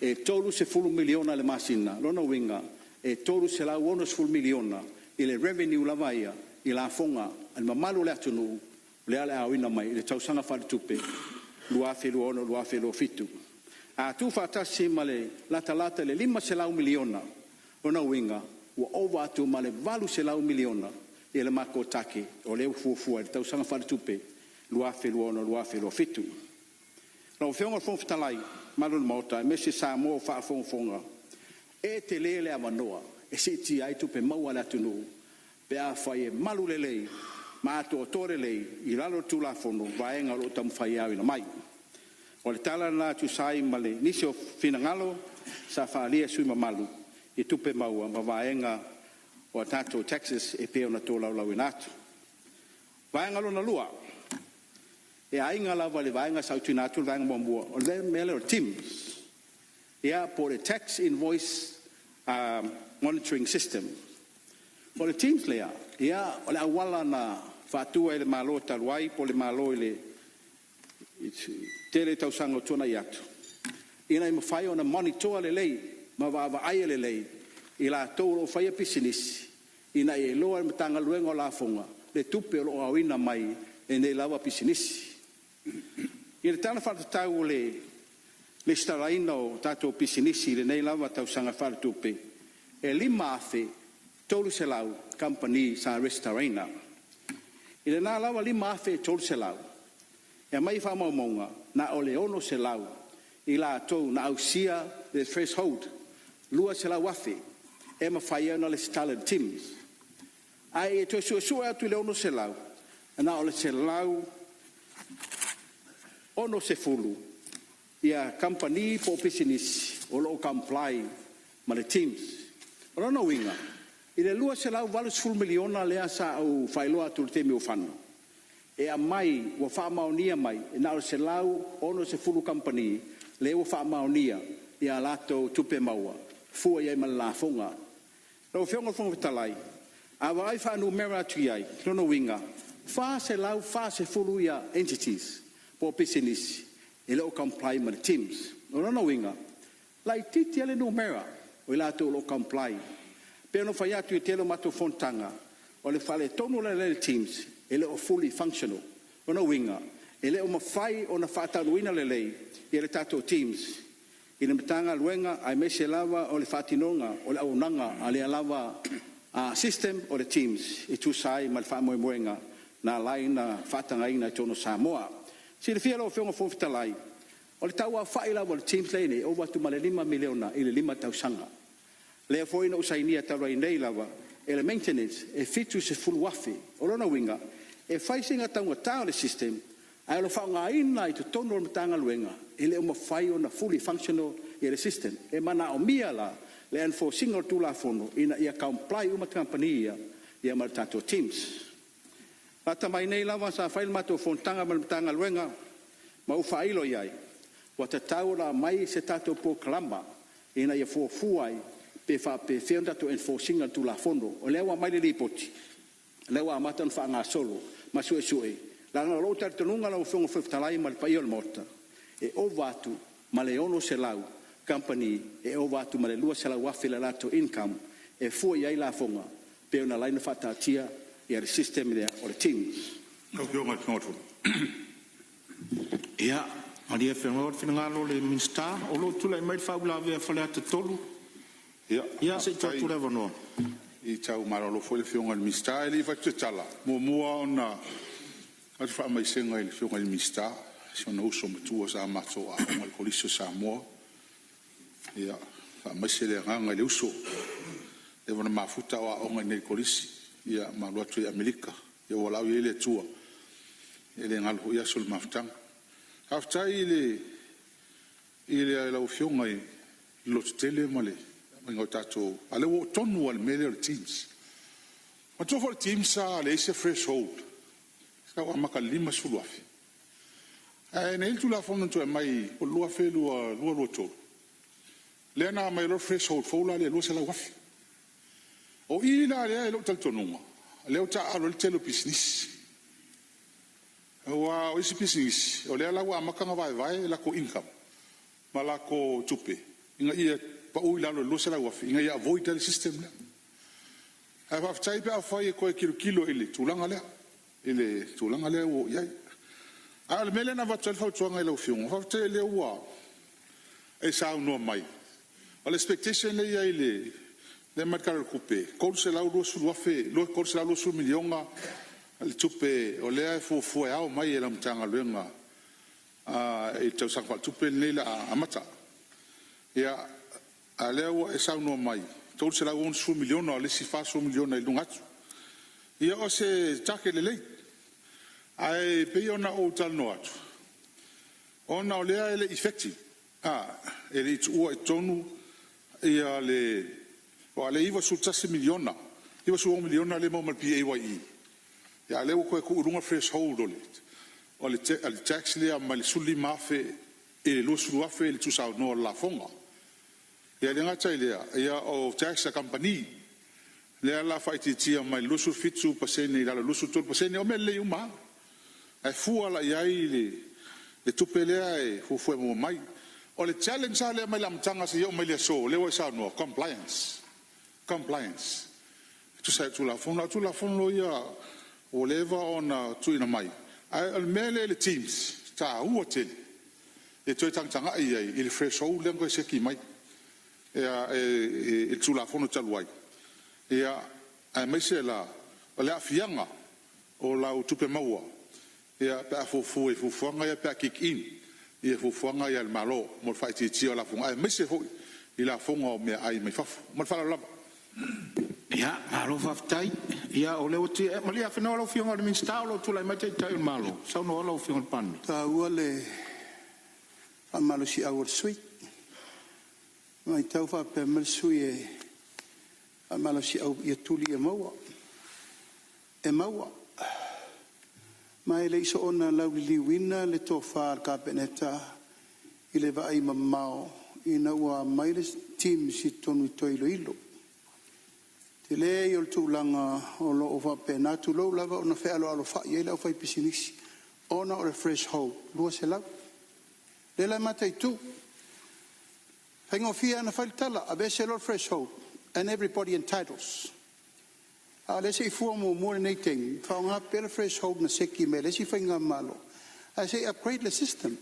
Speaker 7: e $30 miliona i le masina, o lona uiga e $360 miliona i le revenue lava ia i lafoga a le mamalu o le atunuu lea o le a aoina mai i le tausaga faaletupe 2026/2027. A tuufaatasi ma le latalata i le $500 miliona, o lona uiga ua ova atu ma le $800 miliona le matou target o lea ua fuafua i le tausaga faaletupe 2026/2027. Lau Afioga i le Fofoga Fetalai, le mamalu o le Maota aemaise Samoa o faafogafoga, e tele le avanoa e siitia ai tupe maua a le atunuu pe afai e malu lelei ma atoatoa lelei i lalo o le Tulafono vaega o lo o taumafai e aoina mai. O le tala lena e tusa ai ma nisi o finagalo sa faaalia e sui usufono mamalu i tupe maua ma vaega o a tatou taxes e pei ona tolaulauina atu. Vaega lona lua, e aiga lava i le vaega sa ou tuuina atu le vaega muamua, o le mea lea o le TIMS, ia po o le Tax Invoice Monitoring System. O le TIMS lea, o le auala na
Speaker 14: faatu ai e le Malo talu ai po o le Malo i le tele tausaga ua tuanai atu, ina ia mafai ona monitor lelei ma vaavaaia lelei i latou o lo o faia pisinisi ina ia iloa e le Matagaluega o Lafoga le tupe o lo o aoina mai e nei lava pisinisi. I le Tala Faatatau o le Lesitalaina o tatou Pisinisi i lenei lava tausaga faaletupe, e 5,300 kamupani sa resitalaina. I lena lava 5,300, e aumai i faamaumauga, na o le 600 i latou na ausia le threshold $200,000 e mafai ai ona resitala i le TIMS. Ae toe suesue atu i le 600, e na o le 160 kamupani po o pisinisi o lo o comply ma le TIMS. O lona uiga, i le $280 miliona lea sa ou faailoa atu i le taimi ua fano, e aumai ua faamaonia mai, e na o le 160 kamupani lea ua faamaonia a latou tupe maua, fua i ai ma le lafoga. Lau Afioga i le Fofoga Fetalai, a vaai faanumera atu i ai, o lona uiga, e 440 entities po o pisinisi e le o comply ma le TIMS. O lona uiga, laitiiti lava le numera o i latou o lo o comply. E pei ona ou fai atu i le tele o matou fonotaga, o le faaletonu o le TIMS, e le o fully functional. O lona uiga, e le o mafai ona faataunuuina lelei le tatou TIMS i le Matagaluega aemaise lava o le faatinoga o le auaunaga a lea lava system o le TIMS e tusa ai ma le faamoemoega na ala ai ona faatagaina i totonu o Samoa. Silafia e lau Afioga i le Fofoga Fetalai, o le tau aofai lava o le TIMS lea e i ai nei, e ova atu ma le $5 miliona i le 5 tausaga. Lea foi na ou sainia talu ai nei lava, e le maintenance e $70,000. O lona uiga, e fai sina taugata o le system, ae o le faaaogaina i totonu o le Matagaluega, e le o mafai ona fully functional le system. E manaomia la le enforce ina o le Tulafono ina ia comply uma kamupani ia ma le tatou TIMS. Lata mai nei lava sa fai le matou fonotaga ma le Matagaluega ma ou faailo i ai, ua tatau ona aumai se tatou polokalama ina ia fuafua ai pe faapefea ona tatou enforce ina le Tulafono. O lea ua aumai le Lipoti, o lea ua amata ona faagasolo ma suesue, leaga o lou talitonuga lau Afioga i le Fofoga Fetalai ma le paia o le Maota, e ova atu ma le 600 kamupani e ova atu ma le $200,000 le latou income e fua i ai lafoga pei ona ala ai ona faataatia le system lea o le TIMS.
Speaker 6: Lau Afioga i le Fofoga Fetalai.
Speaker 8: Ia, malie Afenoa le finagalo o le Minisita o lo o tulai mai le faauilavea a Faleata 3.
Speaker 6: Ia,
Speaker 8: Ia, se i tuu
Speaker 6: faafetai
Speaker 8: atu le avanoa.
Speaker 6: I tau malolo foi le Afioga i le Minisita ae le i fai atu se tala, e muamua ona avatu faamaisega i le Afioga i le Minisita, si ona uso matua sa matou aoga i le Kolisi o Samoa. Ia, faamaise le agaga i le uso. Ua leva ona mafuta a o aoga i inei i le Kolisi, ia ma alu atu ai i Amerika. Ia ua valaau i ai le Atua, e le galo foi aso o le mafutaga. Faafetai i lau Afioga i le lototele ma le aumaiga o tatou... A o lea ua oo tonu lava i le mea lea o le TIMS. Manatua foi o le TIMS sa leai se threshold, sa tau amata i le $50,000. Ae na i ai le Tulafono na toe aumai po o le 2022/2023, lea na aumai ai loa le threshold fou la lea e $200,000. O i la lea i lou talitonuga, lea ua taaalo ai le tele o pisinisi. Aua o isi pisinisi, o lea la ua amata ona vaevae latou income ma latou tupe ina ia pau i lalo i le $200,000 ina ia avoid ai le system lea. Ae faafetai pe afai e toe tilotilo i le tulaga lea, i le tulaga lea ua oo i ai. A o le mea lea na avatu ai le fautuaga i lau Afioga, faafetai o lea ua e saunoa mai, o le expectation lea e i ai i le lea e aumai i le Tala o le Tupe, $320,000, $320 miliona le tupe o lea e fuafua e ao mai e lau Matagaluega i le tausaga faaletupe lenei o le a amata. Ia, a o lea ua e saunoa mai, $360 miliona, o le isi $40 miliona i luga atu. Ia o se target lelei, ae pei ona ou talanoa atu, ona o lea e le i effective, e le i tuua i totonu le... aua o lea e $91 miliona, $96 miliona lea e maua mai i le PAYE, a o lea ua toe tuu i luga le threshold o le tax lea mai le $15,000 i le $20,000 i le tuusaunoa o le lafoga. Ia e le gata i lea, o tax a kamupani. Lea o le a faaitiitia mai le 27% i lalo i le 23%. O mea lelei uma lava, ae fua la i ai le tupe lea e fuafua e maua mai. O le challenge lava lea mai le amataga seia oo mai i le aso, lea ua e saunoa, compliance, compliance e tusa ai o Tulafono. A o Tulafono ia ua leva ona tuuina mai, ae o le mea lea i le TIMS, e taua tele le toe tagatagai i ai i le threshold lea na toe seki mai i le Tulafono talu ai, aemaise la o le aafiaga o lau tupe maua pe a fuafua i fuafuaga ia pe a kick in fuafuaga ia a le Malo mo le faaitiitia o lafoga aemaise foi i lafoga o meaai mai fafo. Ma le faaaloalo lava.
Speaker 8: Ia, malo faafetai. Ia o lea ua malie afenoa lau Afioga i le Minisita o lo o tulai mai le Taitai o le Malo. Saunoa lau Afioga i le Palemia.
Speaker 7: E taua le faamalosiau a le sui usufono. E matau faapea mai le sui usufono e faamalosiau ia tuli ia maua. E maua. Ma e le i soona lauliliuina le tofa a le Kapeneta i le vaai mamao ina ua aumai le TIMS i totonu e toe iloilo. Tele ia o le tulaga o lo o faapena, tulou lava, ona fealoalofai ai le aufaipisinisi ona o le threshold 200. O lea la e mataitu. E faigofie lava ona fai le tala, aveese loa le threshold and everybody entitles. A o lea se i fua muamua lenei taimi, faaaoga pea le threshold na seki mai e le isi faigamalo, ae se i upgrade le system.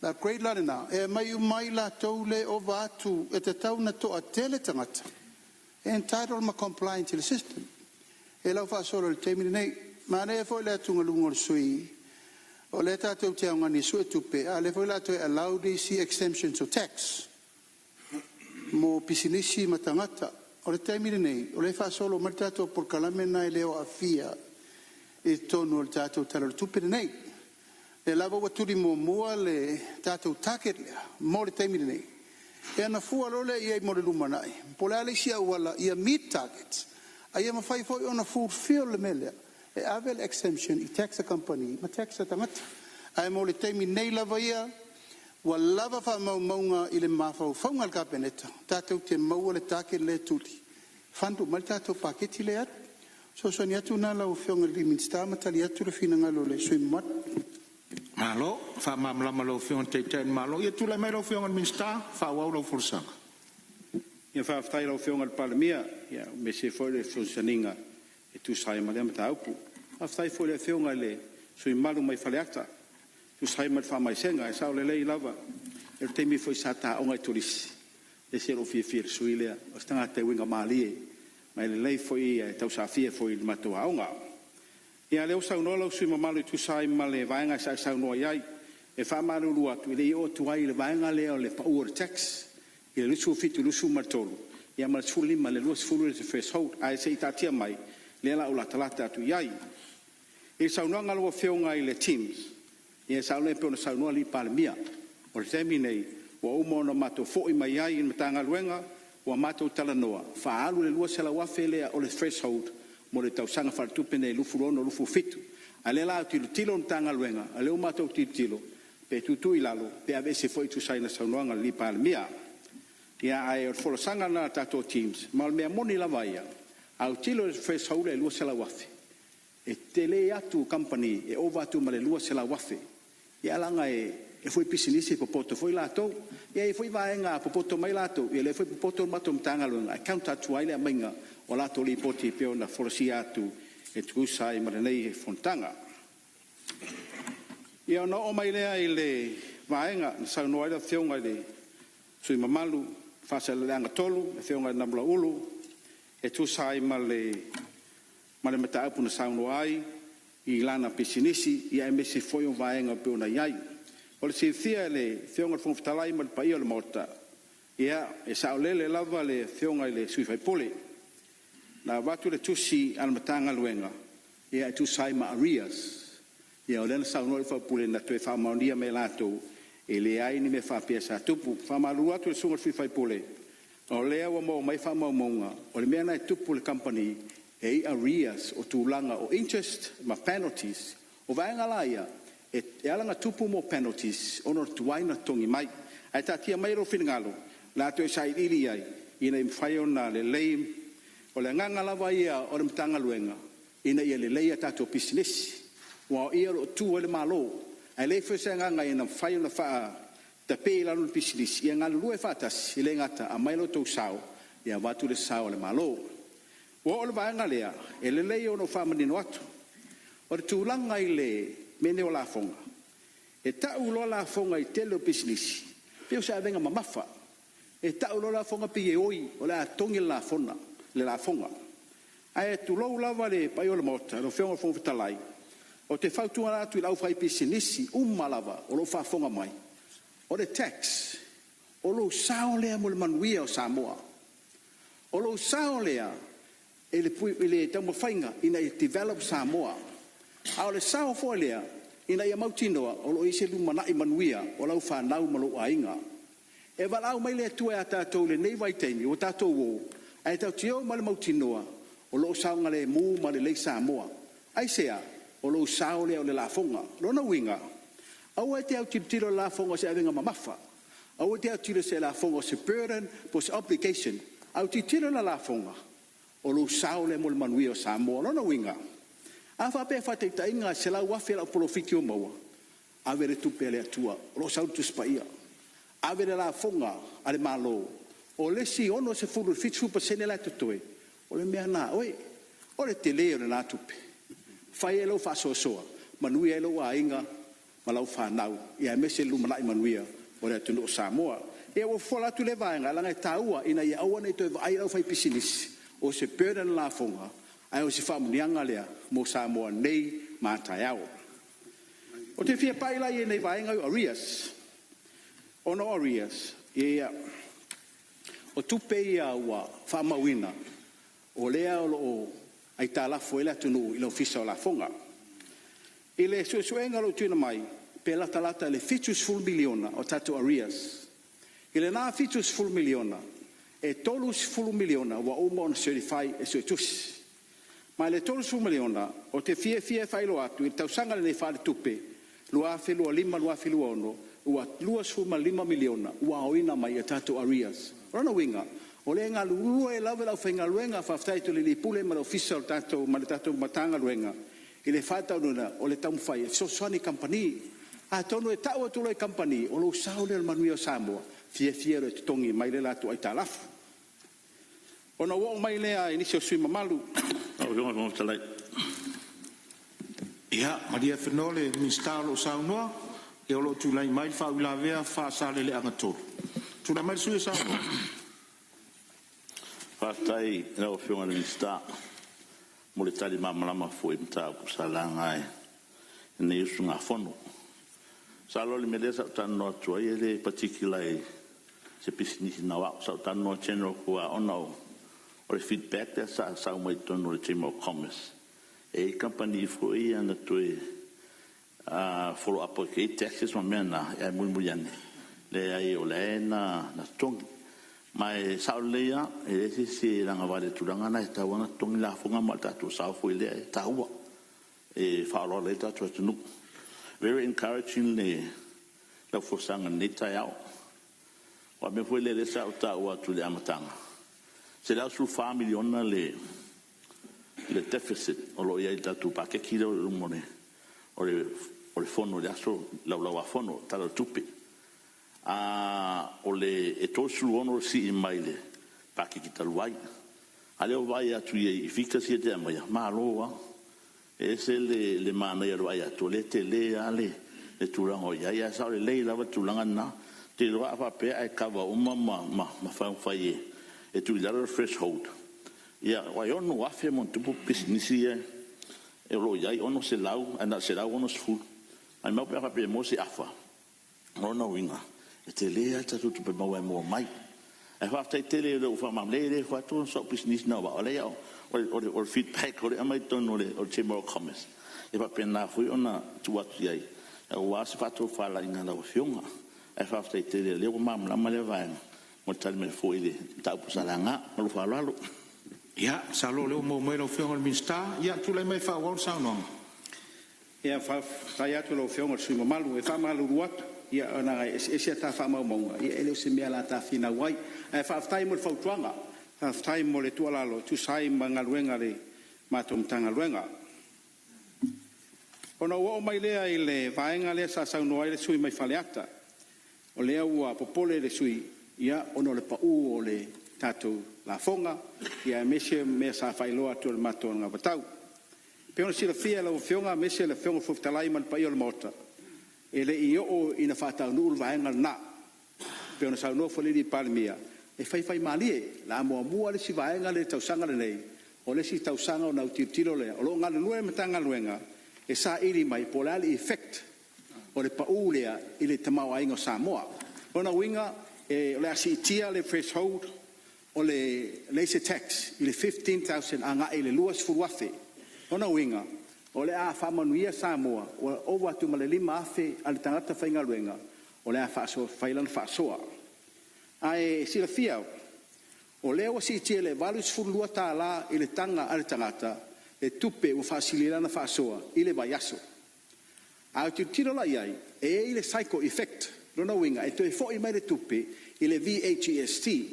Speaker 7: O le upgrade la lena, e aumai uma ai latou lea e ova atu, e tatau ona toatele tagata e entitle ma compliant i le system. E lau faasolo i le taimi lenei. Manaia foi le atugaluga o le sui usufono, o lea tatou te augani e suetupe, a o lea foi o le a toe allow nisi exemptions o tax mo pisinisi ma tagata. O le taimi lenei, o lea e faasolo mai le tatou polokalame lena e le o aafia i totonu o le tatou Tala o le Tupe lenei. O lea lava ua tuli muamua le tatou target lea mo le taimi lenei, ia ona fua loa lea i ai mo le lumanai, po o le a le isi auala ia meet targets, a ia mafai foi ona fulfill le mea lea e ave le exemption i tax a kamupani ma tax a tagata. Ae mo le taimi nei lava ia, ua lava faamaumauga i le mafaufauga o le Kapeneta, tatou te maua le target lea e tuli, fund uma ai le tatou paketi lea e alu. O le fesoasoani atu lena lau Afioga i le Minisita ma tali atu le finagalo o le sui usufono mamalu.
Speaker 8: Malo faamalamalama i lau Afioga i le Taitai o le Malo. Ia tulai mai lau Afioga i le Minisita e faaauau lau folasaga.
Speaker 14: Ia faafetai i lau Afioga i le Palemia, aemaise foi o le fesoasoaniga e tusa ai ma lea mataupu. Faafetai foi i le Afioga i le sui usufono mamalu mai Faleata e tusa ai ma le faamaisega. E sao lelei lava, o le taimi foi sa ta aoga i Turisi, e ese lou fiafia i le sui lea, o se tagata e uiga malie ma e lelei foi e tausaafia foi i le matou aoga. Ia, o lea ua saunoa lau sui usufono mamalu e tusa ai ma le vaega sa e saunoa i ai. E faamalulu atu, e le i oo atu ai i le vaega lea o le pau o le tax i le 27 i le 23, ia ma le 15 i le 20 le threshold. Ae se i taatia mai, lea o le a ou latalata atu i ai. I le saunoaga a lau Afioga i le TIMS, ia e sao lelei pei ona saunoa le Palemia, o le taimi lenei ua uma ona matou foi mai ai i le Matagaluega, ua matou talanoa, faaalu le $200,000 lea o le threshold mo le tausaga faaletupe lenei 2026/2027. A o lea o le a tilotilo le Matagaluega, o lea ua matou tilotilo pe tuutuu i lalo pe aveese foi e tusa ai ma le saunoaga a le Palemia. Ia, ae o le folasaga lena a le tatou TIMS, ma o le mea moni lava ia, a autilo i le threshold lea e $200,000, e tele atu kamupani e ova atu ma le $200,000. Ia leaga e fai pisinisi e popoto foi latou. Ia e i ai foi vaega a popoto mai latou, ia o lea foi e popoto le matou Matagaluega e counter atu ai le aumaiga o latou lipoti e pei ona folasia atu e tusa ai ma lenei fonotaga. Ia ona oo mai lea i le vaega na saunoa ai le Afioga i le sui usufono mamalu Faasaleleaga 3, le Afioga ia Namulauulu, e tusa ai ma le mataupu na saunoa ai i lana pisinisi, aemaise foi o vaega e pei ona i ai. O le silafia e le Afioga i le Fofoga Fetalai ma le paia o le Maota, ia, e saolele lava le Afioga i le sui usufono. Na avatu le tusi a le Matagaluega e tusa ai ma arrears. Ia o lea na saunoa le sui usufono na toe faamaonia mai e latou e leai ni mea faapea sa tupu. E faamalulu atu i le susuga i le sui usufono, o lea ua maua mai faamaumauga, o le mea lena e tupu i le kamupani, e i ai arrears o tulaga o interest ma penalties. O vaega la ia, e ala ona tupu mo penalties ona o le tuai ona totogi mai. Ae taatia maia lou finagalo, o le a toe sailiili i ai ina ia mafai ona lelei. O le agaga lava ia o le Matagaluega ina ia lelei a tatou pisinisi, aua o i o lo o tu ai le Malo. Ae leai foi se agaga ina ia mafai ona faatape i lalo ni pisinisi, ia galulue faatasi, e le gata aumai lo outou sao, ia avatu le sao a le Malo. Ua oo i le vaega lea, e lelei ona ou faamanino atu. O le tulaga i le mea lenei o lafoga, e tau loa lafoga i le tele o pisinisi, e pei o se avega mamafa. E tau loa lafoga pei e oi o le a togi le lafoga. Ae tulou lava le paia o le Maota, lau Afioga i le Fofoga Fetalai, ou te fautua atu i le aufaipisinisi uma lava o lo o faafofoga mai, o le tax, o lou sao lea mo le manuia o Samoa. O lou sao lea i le taumafaiga ina ia develop Samoa. A o le sao foi lea ina ia mautinoa o lo o i ai se lumanai manuia o lau fanau ma lou aiga. E valaau mai le Atua ia tatou i lenei vaitaimi ua tatou o, ae tatou te o ma le mautinoa o lo o saogalemu ma lelei Samoa. Aisea? O lou sao lea o le lafoga. O lona uiga, aua e te autilotilo i le lafoga o se avega mamafa, aua e te autilo i se lafoga o se burden po o se obligation, ae autilotilo i le lafoga, o lou sao lea mo le manuia o Samoa. O lona uiga, a faapea faataitaiga e $100,000 lau polofiti ua maua, ave le tupe a le Atua, o lo o sau le Tusi Paia, ave le lafoga a le Malo, o le isi 60 i le 70% la e totoe, o le mea lena a oe. O le tele o lena tupe, fai ai lau faasoasoa, manuia ai lou aiga ma lau fanau, aemaise le lumanai manuia o le atunuu o Samoa. Ia ua fofola atu lea vaega, leaga e taua ina ia aua ne i toe vaai le aufaipisinisi o se burden le lafoga, ae o se faamanuiaga lea mo Samoa nei ma a taeao. Ou te fia pai la i nai vaega ia o arrears, ona o arrears, ia, o tupe ia ua faamauina, o lea o lo o aitalafu ai le atunuu i le Ofisa o Lafoga. I le suesuega o lo o tuuina mai, pe latalata i le $70 miliona o tatou arrears. I lena $70 miliona, e $30 miliona ua uma ona certify e Suetusi. Ma i le $30 miliona, ou te fiafia e faailoa atu i le tausaga lenei faaletupe 2025/2026, ua $25 miliona ua aoina mai e tatou arrears. O lona uiga, o lea e galulue lava le aufaigaluega, faafetai atu i le Ofisa Sili o Pulega ma le Ofisa o le tatou ma le tatou Matagaluega i le faataunuuina o le taumafai e fesoasoani i kamupani. Atonu e tau atu loa i kamupani, o lou sao lea i le manuia o Samoa, fiafia loa e totogi mai le latou aitalafu. Ona ou oo mai lea i nisi o sui usufono mamalu.
Speaker 9: Lau Afioga i le Fofoga Fetalai.
Speaker 8: Ia, malie afenoa le Minisita o lo o saunoa, ia o lo o tulai mai le faauilavea a Faasaleleaga 3. Tulai mai le sui usufono e saunoa.
Speaker 9: Faafetai i lau Afioga i le Minisita mo le tali malamalama foi i mataupu sa laga e lenei usugafono. Masalo o le mea lea sa ou talanoa atu ai e le particular i se pisinisi na o au, sa ou talanoa general atu lava ona o le feedback lea sa sau mai totonu o le Chamber of Commerce, e i ai kamupani foi ia na toe follow up i taxes ma mea na, ae mulimuli ane, leai o la e na totogi. Ma e sao lelei lava, e leai se isi e lagavale i le tulaga lena, e tatau lava ona totogi lafoga ma o le tatou sao foi lea e taua e faaaloalo ai le tatou atunuu. Very encouraging lau folasaga i lenei taeao. Aua o le mea foi lea sa ou taua atu i le amataga, $114 miliona le deficit o lo o i ai i le tatou paketi lea o lo o i luma o le Fono i le aso Laulau-a-Fono, Tala o le Tupe. O le e 36 le sii mai le paketi talu ai. A o lea ua vaai atu i figures ia e te aumaia, malo lava. E ese le manaia o le vaai atu o lea e tele lava le tulaga o i ai, ae sao lelei lava le tulaga lena. Ou te iloa a faapea ae kava uma ma taumafai e tuu i lalo le threshold, ia aua e 6,000+ pisinisi ia o lo o i ai, 600 ae na o le 160. Maimau pe a faapea e maua se afa, o lona uiga, e tele lava le tatou tupe maua e maua mai. Ae faafetai tele i lou faamalamalamaga, leai e le fai atu sau pisinisi na o au, leai o le feedback o lea e aumai totonu o le Chamber of Commerce, e faapena foi ona tuu atu i ai aua se faatofalaiga a lau Afioga. Ae faafetai tele o lea ua malamalama lea vaega mo le tali mai foi i le mataupu sa laga. Ma lou faaaloalo.
Speaker 8: Ia, masalo o lea ua maua mai lau Afioga i le Minisita. Ia, tulai mai e faaauau le saunoaga.
Speaker 14: Ia, faafetai atu i lau Afioga i le sui usufono mamalu. E faamalulu atu, ia ona e eseese a ta faamaumauga, ia e le o se mea o le a ta finau ai. Ae faafetai mo le fautuaga.
Speaker 7: Faafetai mo le tuualalo e tusa ai ma galuega a le matou Matagaluega. Ona ou oo mai lea i le vaega lea sa saunoa ai le sui usufono mai Faleata, o lea ua popole le sui usufono ona o le pau o le tatou lafoga, aemaise o mea sa faailoa atu e le matou anavatau. E pei ona silafia e lau Afioga aemaise le Afioga i le Fofoga Fetalai ma le paia o le Maota, e le i oo ina faataunuu le vaega lena. E pei ona saunoa foi le Palemia, e faifaimalie, o le a muamua le isi vaega lea i le tausaga lenei, o le isi tausaga ona autilotilo lea. O lo o galulue le Matagaluega e saili mai po o le a le effect o le pau lea i le tamaoaiga o Samoa. O lona uiga o le a siitia le threshold o le laser tax i le $15,000 agai i le $20,000. O lona uiga o le a faamanuia Samoa ua ova atu ma le $5,000 a le tagata faigaluega o le a fai lana faasoa. Ae silafia, o lea ua siitia i le $82 i le taga a le tagata le tupe ua faasili ai lana faasoa i le vaiaso. A tilotilo la i ai, e i ai le cycle effect, o lona uiga e toe foi mai le tupe i le VAGST. E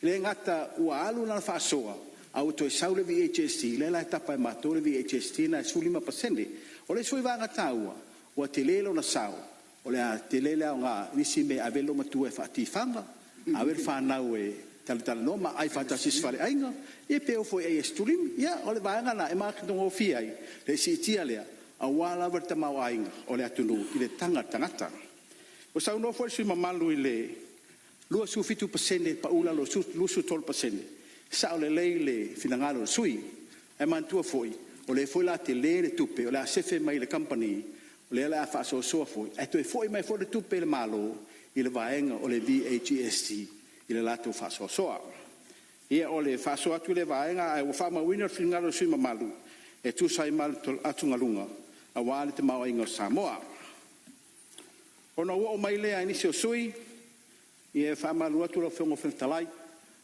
Speaker 7: le gata ua alu lana faasoa, a ua toe sau le VAGST, lea la e tapa e matou le VAGST lena e 15%. O le isi foi vaega taua, ua tele lona sao, o le a tele le aoga i nisi mea e ave ai le loomatua e faatifaga, ave le fanau e talatalanoa ma aai faatasi i se faleaiga, ia pe o foi e ai i aisitulimi. Ia, o le vaega lena e matagofie ai le siitia lea aua lava le tamaoaiga o le atunuu i le taga a le tagata. Ua saunoa foi le sui usufono mamalu i le 27% pau i lalo i le 23%, e sao lelei le finagalo o le sui usufono. Ae manatua foi, o lea foi o le a tele le tupe o le a sefe mai le kamupani, o lea o le a faasoasoa foi, ae toe foi mai foi le tupe i le Malo i le vaega o le VAGST i le latou faasoasoa. Ia o le faasoa atu lea vaega, ae ua faamauina le finagalo o le sui usufono mamalu e tusa ai ma atugaluga aua le tamaoaiga o Samoa. Ona ou oo mai lea i nisi o sui usufono, ia e faamalulu atu lau Afioga i le Fofoga Fetalai,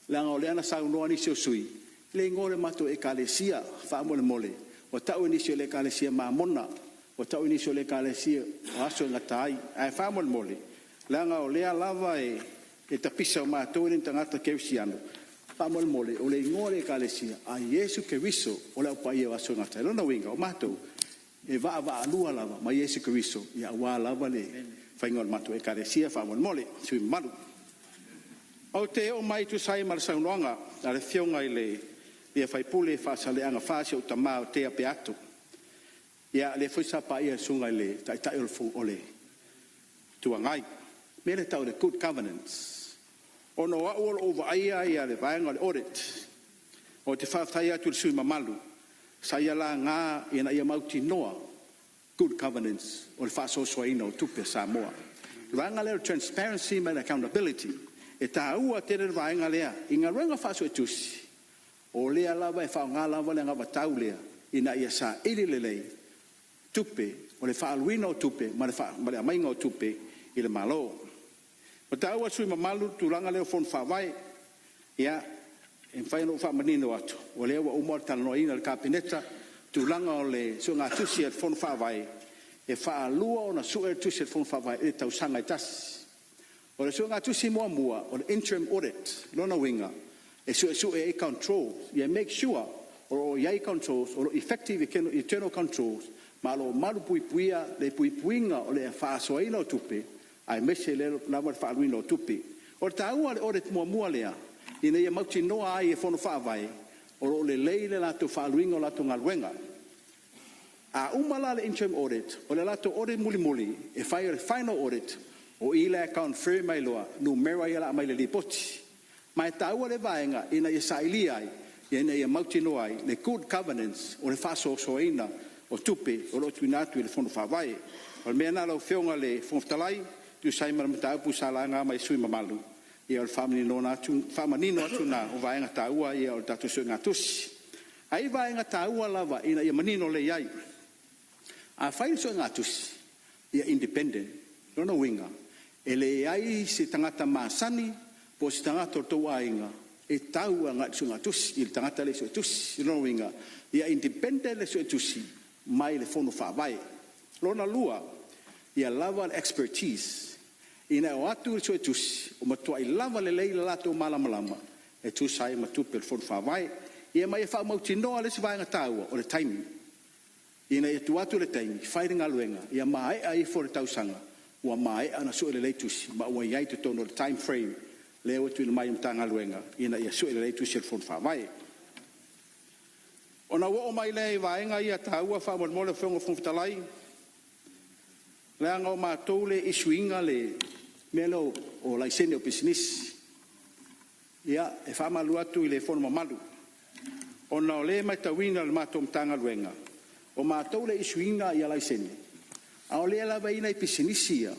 Speaker 7: leaga o lea na saunoa nisi o sui usufono i le igoa o le matou Ekalesia. Faamolemole, ua tau e nisi o le Ekalesia Mamona, ua tau e nisi o le Ekalesia o Aso e Gata ai. Ae faamolemole, leaga o lea lava e tapisa o matou e le o ni tagata kerisiano, faamolemole o le igoa o le Ekalesia, a Iesu Keriso o le Au Paia o Aso e Gata ai. O lona uiga, o matou, e vaavaalua lava ma Iesu Keriso aua lava le faiga o le matou Ekalesia faamolemole sui usufono mamalu. Ou te oo mai e tusa ai ma le saunoaga a le Afioga i le sui usufono Faasaleleaga 4, si ou tama o Tea Peato, ia lea foi sa paia e le Susuga i le Taitai o le Itu Agai, le mea lea e tau o le good governance. Ona o au o lo o ou vaaia le vaega o le audit, ou te faafetai atu i le sui usufono mamalu sa ia laga ina ia mautinoa good governance o le faasoasoaina o tupe a Samoa. O le vaega lea o le transparency ma le accountability, e taua tele le vaega lea i galuega faa-Suetusi, o lea lava e faaaoga lava le anavatau lea ina ia saili lelei tupe o le faaaluina o tupe ma le aumaiga o tupe i le Malo. Ua taua e le sui usufono mamalu le tulaga lea o Fono Faavae. Ia, e mafai ona ou faamanino atu, o lea ua uma ona talanoaina e le Kapeneta tulaga o le suegatusi a le Fono Faavae, e faalua ona sue le tusi a le Fono Faavae i le tausaga e tasi. O le suegatusi muamua o le interim audit, o lona uiga e suesue ai controls, ia make sure o lo o i ai controls, o lo o effective internal controls, ma o lo o malupuipuia le puipuiga o le faasoaina o tupe aemaise lava le faaaluina o tupe. O le taua o le audit muamua lea, ina ia mautinoa ai e Fono Faavae o lo o lelei le latou faaaluina o latou galuega. A uma la le interim audit, o le latou audit mulimuli e fai o le final audit, o i la e confirm ai loa numera ia o le a aumai i le lipoti. Ma e taua lea vaega ina ia sailia ai, ina ia mautinoa ai le good governance o le faasoasoaina o tupe o lo o tuuina atu i le Fono Faavae. O le mea lena lau Afioga i le Fofoga Fetalai, e tusa ai ma le mataupu sa laga mai e sui usufono mamalu, ia o le faamanino atu lena o vaega taua ia o le tatou suegatusi. Ae i ai vaega taua lava ina ia manino lelei ai. A fai le suegatusi, ia independent. O lona uiga, e leai se tagata masani po o se tagata o le tou aiga e tau agai i le suegatusi, i le tagata lea e suetusi. O lona uiga, ia independent le suetusi mai le Fono Faavae. Lona lua, ia lava le expertise. Ina ia o atu le suetusi, ua matuai lava lelei le latou malamalama
Speaker 14: e tusa ai ma tupe o le Fono Faavae. Ia ma ia faamautinoa le isi vaega taua o le taimi, ina ia tuu atu le taimi fai le galuega ia maea ifo le tausaga ua maea ona sue lelei tusi ma ua i ai i totonu o le time frame lea ua tuuina mai e le Matagaluega ina ia sue lelei tusi a le Fono Faavae. Ona ou oo mai lea i vaega ia taua faamolemole lau Afioga i le Fofoga Fetalai, leaga o matou lea e issue ina le mea lea o laisene o pisinisi. Ia, e faamalulu atu i le Fono mamalu, ona o lea e matauina e le matou Matagaluega, o matou lea e issue ina laisene, a o lea lava e i ai nai pisinisi ia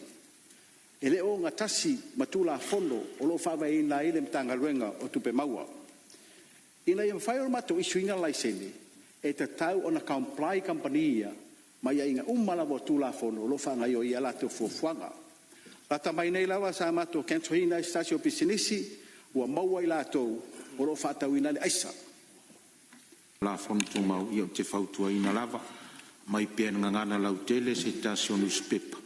Speaker 14: e le o ogatasi ma Tulafono o lo o faavaeina ai le Matagaluega o Tupe Maua. Ina ia mafai ona matou issue ina laisene, e tatau ona comply kamupani ia ma aiaiga uma lava o Tulafono o lo o faagaoioia ai a latou fuafuaga. Lata mai nei lava sa matou cancel ina ai se tasi o pisinisi ua maua i latou o lo o faatauina ai le aisa.
Speaker 8: Tulafono Tumau, ia ou te fautuaina lava, aumai pea i le gagana lautele se tasi o nusipepa,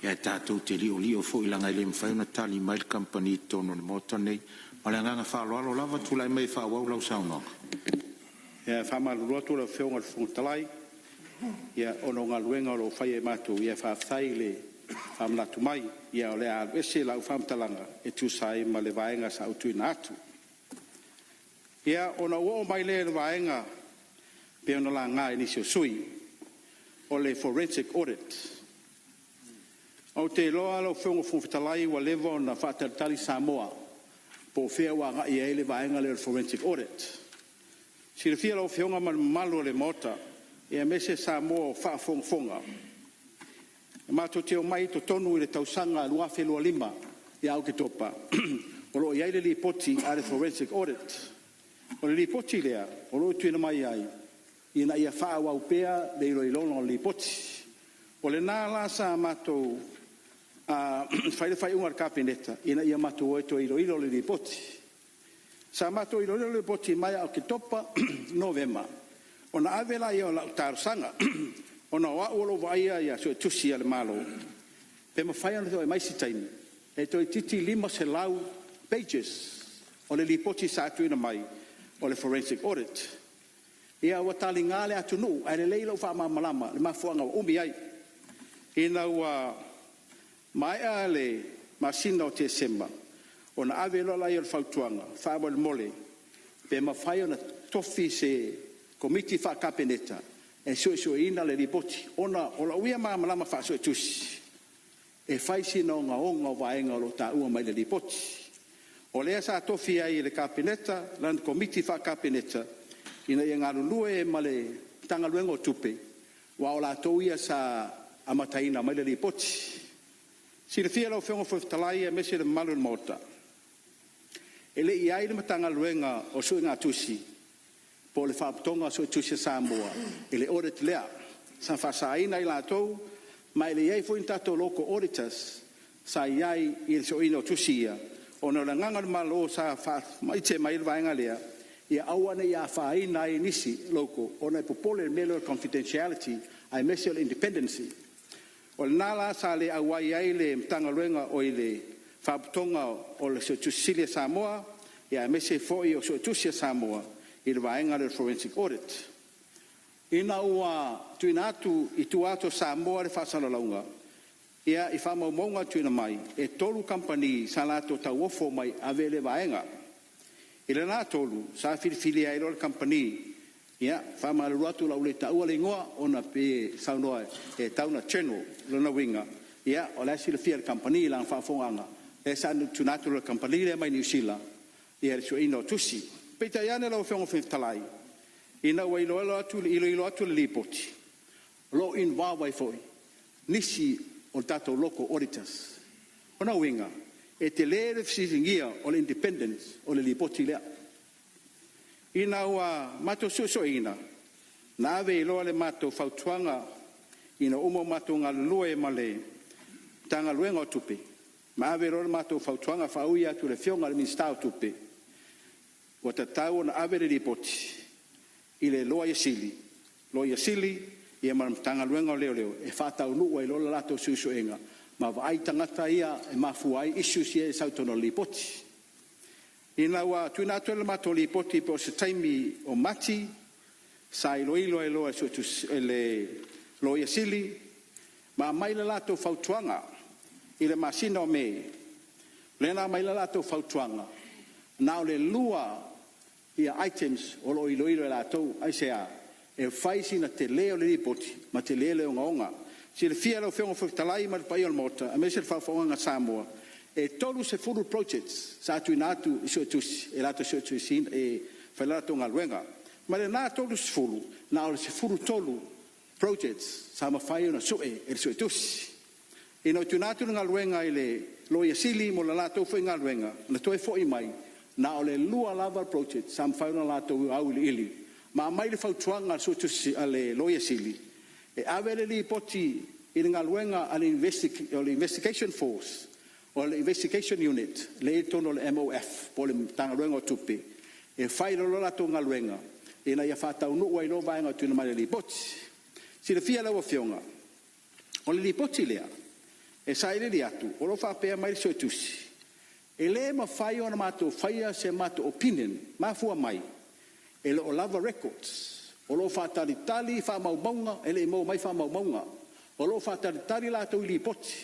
Speaker 8: ae tatou te liolio foi leaga e le mafai ona tali mai le kamupani i totonu o le Maota lenei. Ma le agaga faaaloalo lava, tulai mai e faaauau lau saunoaga.
Speaker 14: E faamalulu atu lau Afioga i le Fofoga Fetalai, ia, ona o galuega o lo o faia e matou, ia faafetai le faamanatu mai. Ia o le a alu ese lau faamatalaga e tusa ai ma le vaega sa ou tuuina atu. Ia, ona ou oo mai lea i le vaega pei ona laga e nisi o sui usufono, o le forensic audit. Ou te iloa lau Afioga i le Fofoga Fetalai ua leva ona faatalitali Samoa po o fea ua agai i ai le vaega lea o le forensic audit. Silafia e lau Afioga ma le mamalu o le Maota, aemaise Samoa o faafogafoga, e matou te omai i totonu i le tausaga 2025 ia Oketopa, o lo o i ai le lipoti a le forensic audit. O le lipoti lea o lo o tuuina mai ai ina ia faaauau pea le iloiloga o le lipoti. O lena la sa matou fai le faaiuga a le Kapeneta ina ia matou o e toe iloilo le lipoti. Sa matou iloilo le lipoti mai ia Oketopa, Novema, ona ave lea o lau talosaga, ona o au o lo o vaaia suetusi a le Malo, pe mafai ona toe aumai se taimi e toeitiiti 500 pages o le lipoti sa tuuina mai o le forensic audit. Ia ua taliga le atunuu, ae lelei lou faamalamalama i le mafuaaga ua umi ai. Ina ua maea le masina o Tesema, ona ave loa lea o le fautuaga, faamolemole pe mafai ona tofi se Komiti faa-Kapeneta e suesueina le lipoti, ona o lou ia malamalama faa-suetusi, e fai sina ogaoga o vaega o lo o taua mai i le lipoti. O lea sa tofi ai e le Kapeneta lana Komiti faa-Kapeneta ina ia galulue ma le Matagaluega o Tupe, aua o latou ia sa amataina mai le lipoti. Silafia e lau Afioga i le Fofoga Fetalai aemaise le mamalu o le Maota, e le i i ai le Matagaluega o Suegatusi po o le Faalapotopotoga o Suetusi a Samoa i le audit lea. Sa faasaina ai latou ma e le i i ai foi ni tatou local auditors sa i ai i le sueina o tusi ia, ona o le agaga o le Malo sa faamaite mai ai le vaega lea, ia aua ne i afaina ai nisi local ona e popole i le mea lea o le confidentiality aemaise o le independency. O lena la sa le auai ai le Matagaluega oi le Faalapotopotoga o le Suetusi Sili a Samoa, aemaise foi o Suetusi a Samoa i le vaega lea o le forensic audit. Ina ua tuuina atu i tua atu o Samoa le faasalalauga, ia i faamaumauga tuuina mai, e tolu kamupani sa latou tauofo mai e ave lea vaega. I lena tolu, sa filifilia ai loa le kamupani, ia, faamalulu atu o le a ou le taua le igoa ona pei e saunoa e tatau ona general. O lona uiga, ia, o la e silafia e le kamupani i lana faafofogaaga, lea sa tuuina atu loa e le kamupani lea mai Niu Sila le sueina o tusi. Peitai ane lau Afioga i le Fofoga Fetalai, ina ua iloilo atu le lipoti, o lo o involve ai foi nisi o tatou local auditors. O lona uiga, e tele le fesiligia o le independence o le lipoti lea. Ina ua matou suesueina, na ave ai loa le matou fautuaga ina ua uma ona matou galulue ma le Matagaluega o Tupe, ma ave loa le matou fautuaga faaui atu i le Afioga i le Minisita o Tupe, ua tatau ona ave le lipoti i le Loia Sili, Loia Sili ma le Matagaluega o Leoleo e faataunuu ai loa le latou suesuega ma vaai tagata ia e mafua ai issues ia e sau i totonu o le lipoti. Ina ua tuuina atu le matou Lipoti po o se taimi o Mati, sa iloilo ai loa e le Loia Sili ma aumai le latou fautuaga i le masina o Me, lea na aumai ai le latou fautuaga, na o le 2 items o lo o iloilo e latou. Aisea? E fai sina tele o le Lipoti ma tele le ogaoga. Silafia e lau Afioga i le Fofoga Fetalai ma le paia o le Maota aemaise le faafofogaaga a Samoa, e 30 projects sa tuuina atu i Suetusi e latou te suetusiina e fai le latou galuega. Mai lena 30, na o le 13 projects sa mafai ona sue e le Suetusi. Ina ua tuuina atu le galuega i le Loia Sili mo le latou foi galuega, na toe foi mai na o le 2 lava project sa mafai ona latou auiliili ma aumai le fautuaga a le Suetusi a le Loia Sili e ave le lipoti i le galuega a le Investigation Force o le Investigation Unit lea e i totonu o le MOF po o le Matagaluega o Tupe e fai loa le latou galuega ina ia faataunuu ai loa vaega e tuuina mai i le lipoti. Silafia e lau Afioga, o le lipoti lea e sailiili atu o lo o faapea mai le Suetusi, e le mafai ona matou faia se matou opinion, mafua mai e le o lava records. O lo o faatalitali faamaumauga, e le i maua mai faamaumauga. O lo o faatalitali latou i lipoti.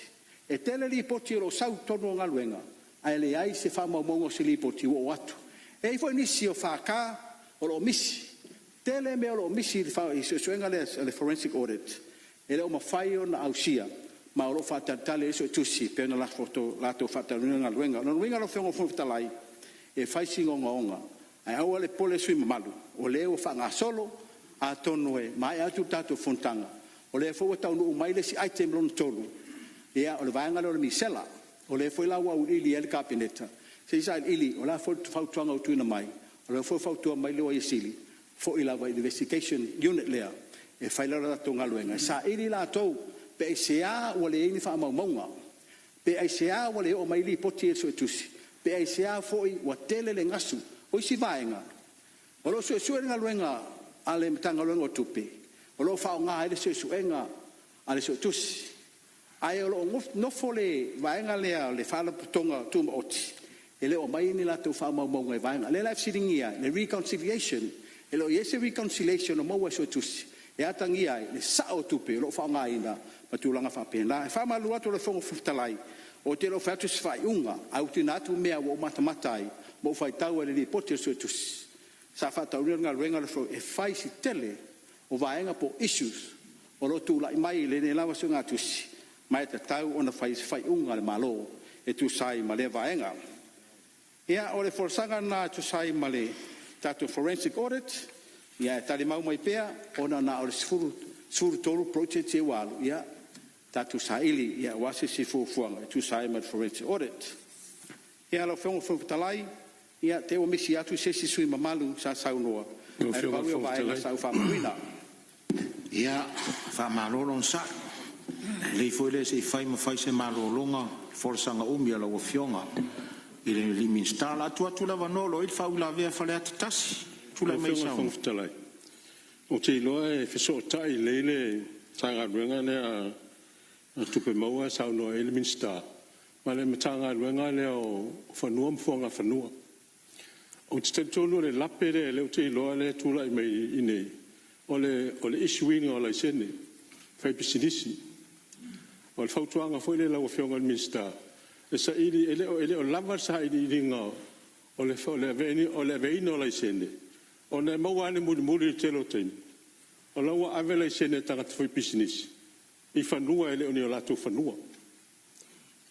Speaker 14: E tele lipoti o lo o sau i totonu o galuega ae leai se faamaumauga o se lipoti ua oo atu. E i ai foi nisi o FK o lo o misi. Tele mea o lo o misi i le suesuega lea a le Forensic Audit e le o mafai ona ausia ma o lo o faatalitali ai le Suetusi pei ona latou faatalanoaina le galuega. O lona uiga lau Afioga i le Fofoga Fetalai, e fai sina ogaoga ae aua le popole sui usufono mamalu o lea ua faagasolo atonu e maea atu le tatou fonotaga o lea foi ua taunuu mai le isi item lona 3, o le vaega lea o le misela. O lea foi la ua auiliili i ai le Kapeneta se i sailiili o le a foi le fautuaga ua tuuina mai, o lea foi ua fautua mai le Loia Sili, foi lava i le Investigation Unit lea e fai le latou galuega e saili latou pe aisea ua leai ai ni faamaumauga, pe aisea ua le oo mai ai lipoti ia i le Suetusi, pe aisea foi ua tele le gasu. O isi vaega o lo o suesue le galuega a le Matagaluega o Tupe o lo o faaaoga ai le suesuega a le Suetusi. Ae o lo o nofo le vaega lea o le Faalapotopotoga Tumaoti e le o aumaia ni latou faamaumauga i vaega. O lea la e fesiligia ai le reconciliation. E le o i ai se reconciliation o maua e Suetusi e atagia ai le sao o tupe o lo o faaaogaina ma tulaga faapena. E faamalulu atu lau Afioga i le Fofoga Fetalai, ou te le o fai atu se faaiuga ae ua tuuina atu mea ua ou matamata ai ma ou faitau ai i le Lipoti a le Suetusi sa faataunuuina le galuega e fai si tele o vaega po o issues o lo o tulai mai i lenei lava suegatusi ma e tatau ona fai ai se faaiuga a le Malo e tusa ai ma lea vaega. Ia, o le folasaga lena e tusa ai ma le tatou Forensic Audit, ia ae talimau mai pea ona na o le 13 projects ia ua alu, ia tatou saili aua se isi fuafuaga e tusa ai ma le Forensic Audit. Ia lau Afioga i le Fofoga Fetalai, ia te i ua misi atu se isi sui usufono mamalu sa saunoa,
Speaker 2: Lau
Speaker 14: ae
Speaker 2: Afioga i
Speaker 14: pau
Speaker 2: le
Speaker 14: ia o
Speaker 2: Fofoga
Speaker 14: vaega
Speaker 2: Fetalai.
Speaker 14: sa ou faamauina.
Speaker 8: Ia, faamalo le onosai. Lelei foi lea se i fai ma fai se malologa i folasaga umi a lau Afioga i le Minisita. O le a tuu atu le avanoa o lo o i ai le faauilavea a Faleata 1.
Speaker 2: Lau
Speaker 8: Tulai mai e
Speaker 2: Afioga i le
Speaker 8: saunoa.
Speaker 2: Fofoga Fetalai, ou te iloa e fesootai lelei le Matagaluega lea a Tupe Maua e saunoa i ai le Minisita ma le Matagaluega lea o Fanua ma Fuagafanua. Ou te talitonu o le lape lea lea ou te iloa lea e tulai mai i inei, o le issue ina o laisene faipisinisi. O le fautuaga foi lea i lau Afioga i le Minisita, e saili e le o lava le sailiiliga o le aveina o laisene ona e maua lava le mulimuli i le tele o taimi, o la ua ave laisene a tagata faipisinisi i fanua e le o ni o latou fanua.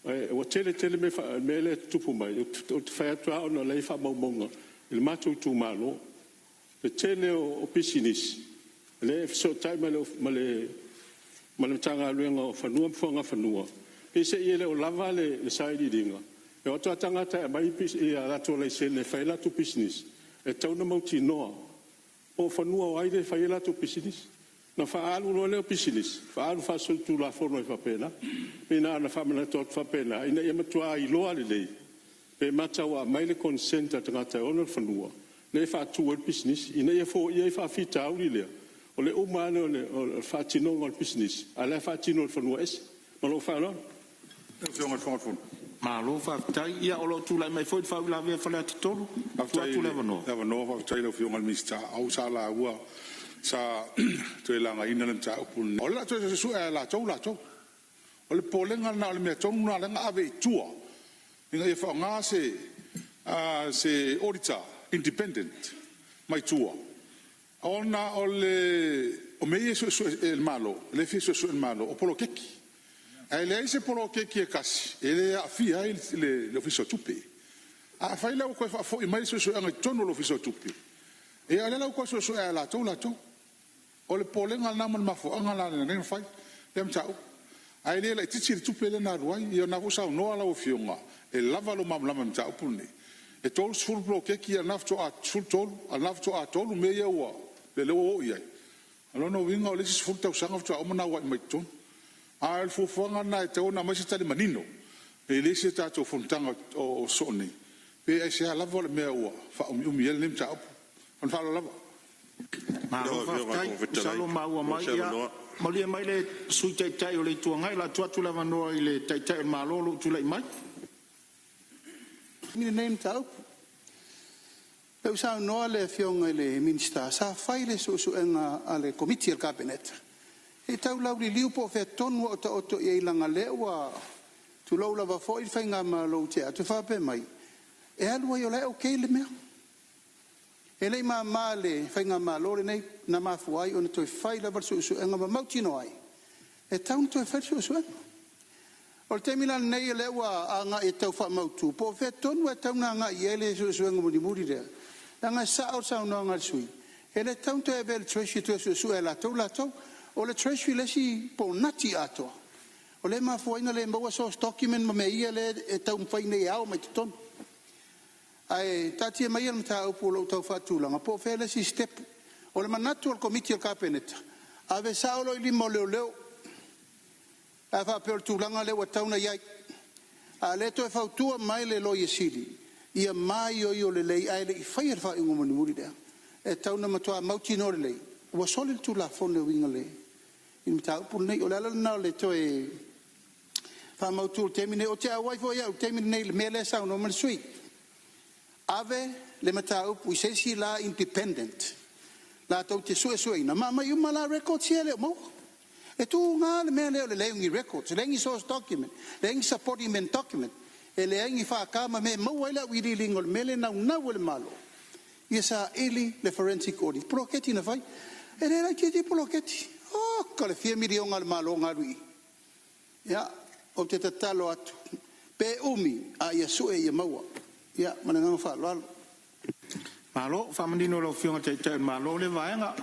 Speaker 2: Ua tele tele mea lea e tutupu mai. Ou te fai atu lava ona o la e i ai faamaumauga i le matou itumalo. Le tele o pisinisi lea e fesootai ma le Matagaluega o Fanua ma Fuagafanua, peiseai e le o lava le sailiiliga. E o atu lava tagata e aumai a latou laisene e fai ai latou pisinisi, e tatau ona mautinoa po o fanua o ai lea e fai ai latou pisinisi. Ona faaalu loa lea o pisinisi, faaalu faasolitulafono ai faapena. Pei na ona faamanatu atu faapena ina ia matua iloa lelei pe mata ua aumai le consent a le tagata e ona le fanua lea e faatu ai le pisinisi, ina ia foia ai le faafitauli lea o le uma ane o le faatinoga o le pisinisi, a o la e faatino i le fanua ese. Ma lou faaaloalo.
Speaker 8: Malo faafetai. Ia o lo o tulai mai foi le faauilavea a Faleata 3. Tuu
Speaker 6: Faafetai
Speaker 8: atu
Speaker 6: i
Speaker 8: le
Speaker 6: le
Speaker 8: avanoa.
Speaker 6: avanoa, faafetai i lau Afioga i le Minisita. O au sa lauga, sa toe lagaina le mataupu lenei. O le a toe suesue lava e latou latou. O le popolega lena o le mea tonu lena lea na ave i tua ina ia faaaoga se auditor independent mai tua ona o le o mea ia e suesue e le Malo, lea e fia suesue e le Malo o poloketi. Ae leai se poloketi e tasi e le aafia ai le Ofisa o Tupe. Afai la ua toe faafoi mai le suesuega i totonu o le Ofisa o Tupe, ia o lea la ua toe suesue lava e latou latou. O le popolega lena ma le mafuaaga lena na ala ai ona fai lea mataupu. Ae le laitiiti le tupe lea na alu ai. Ia o lena foi ua saunoa lau Afioga e lava lou malamalama i le mataupu lenei. E 30 poloketi a o lena faatoa 13, a o lena faatoa 3 mea ia ua lea ua oo i ai. O lona uiga o le isi 10 tausaga faatoa uma ona auai mai i totonu. A o le fuafuaga lena e tatau ona aumai se tali manino i le isi a tatou fonotaga o sosoo nei, pe aisea lava le mea ua faaumiumi ai lenei mataupu. Ma le faaaloalo lava.
Speaker 8: Malo
Speaker 15: Lau Afioga i le
Speaker 8: faafetai.
Speaker 15: Fofoga Fetalai,
Speaker 8: Masalo ua maua
Speaker 15: mo
Speaker 8: mai.
Speaker 15: se
Speaker 8: Ia,
Speaker 15: avanoa.
Speaker 8: malie mai le Sui Taitai o le Itu Agai, o le a tuu atu le avanoa i le Taitai o le Malo o lo o tulai mai.
Speaker 7: Lenei mataupu. Lea ua saunoa le Afioga i le Minisita, sa fai le suesuega a le Komiti a le Kapeneta se i tau lauliliu po o fea tonu o taoto i ai leaga o lea ua, tulou lava foi le faigamalo ua tea atu faapea mai, e alu ai o la e okay le mea. E le i mama i le faigamalo lenei na mafua ai ona toe fai lava le suesuega ma mautinoa ai e tatau ona toe fai le suesuega. O le taimi la lenei o lea ua agai e tau faamautu po o fea tonu lava e tatau ona agai i ai le suesuega mulimuli lea, leaga e sao le saunoaga a le sui usufono, e le tatau ona toe avea i le Treasury e toe suesue e latou latou. O le Treasury le isi ponati atoa o lea e mafua ai ona le maua source document ma mea ia lea e taumafai nei e ao mai totonu. Ae taatia maia le mataupu o lo o tau faatulaga po o fea le isi sitepu. O le manatu o le Komiti a le Kapeneta, ave sao loa i lima o leoleo pe a faapea o le tulaga lea ua tatau ona i ai. A o lea e toe fautua mai le Loia Sili, ia maioio lelei ae le i faia le faaiuga mulimuli lea. E tatau ona matua mautinoa lelei ua soli le Tulafono e uiga i le mataupu lenei. O le ala lena o le toe faamautu i le taimi lenei. Ou te auai foi au i le taimi lenei i le mea lea e saunoa mai ai le sui usufono, ave le mataupu i se isi la independent latou te suesueina ma aumai uma la records ia e le o maua. E tuga le mea lea o le leai o ni records, leai ni source document, leai ni supporting document, e leai ni FK ma mea e maua ai le auiliiliga o le mea lea e naunau ai le Malo ia saili le forensic audit, poloketi na fai. E le laitiiti poloketi. Oka le fia miliona a le Malo na alu i i. Ia, ou te tatalo atu, pe umi a ia sue ia maua. Ia, ma le agaga faaaloalo.
Speaker 8: Malo, faamanino e lau Afioga i le Taitai o le Malo lea vaega.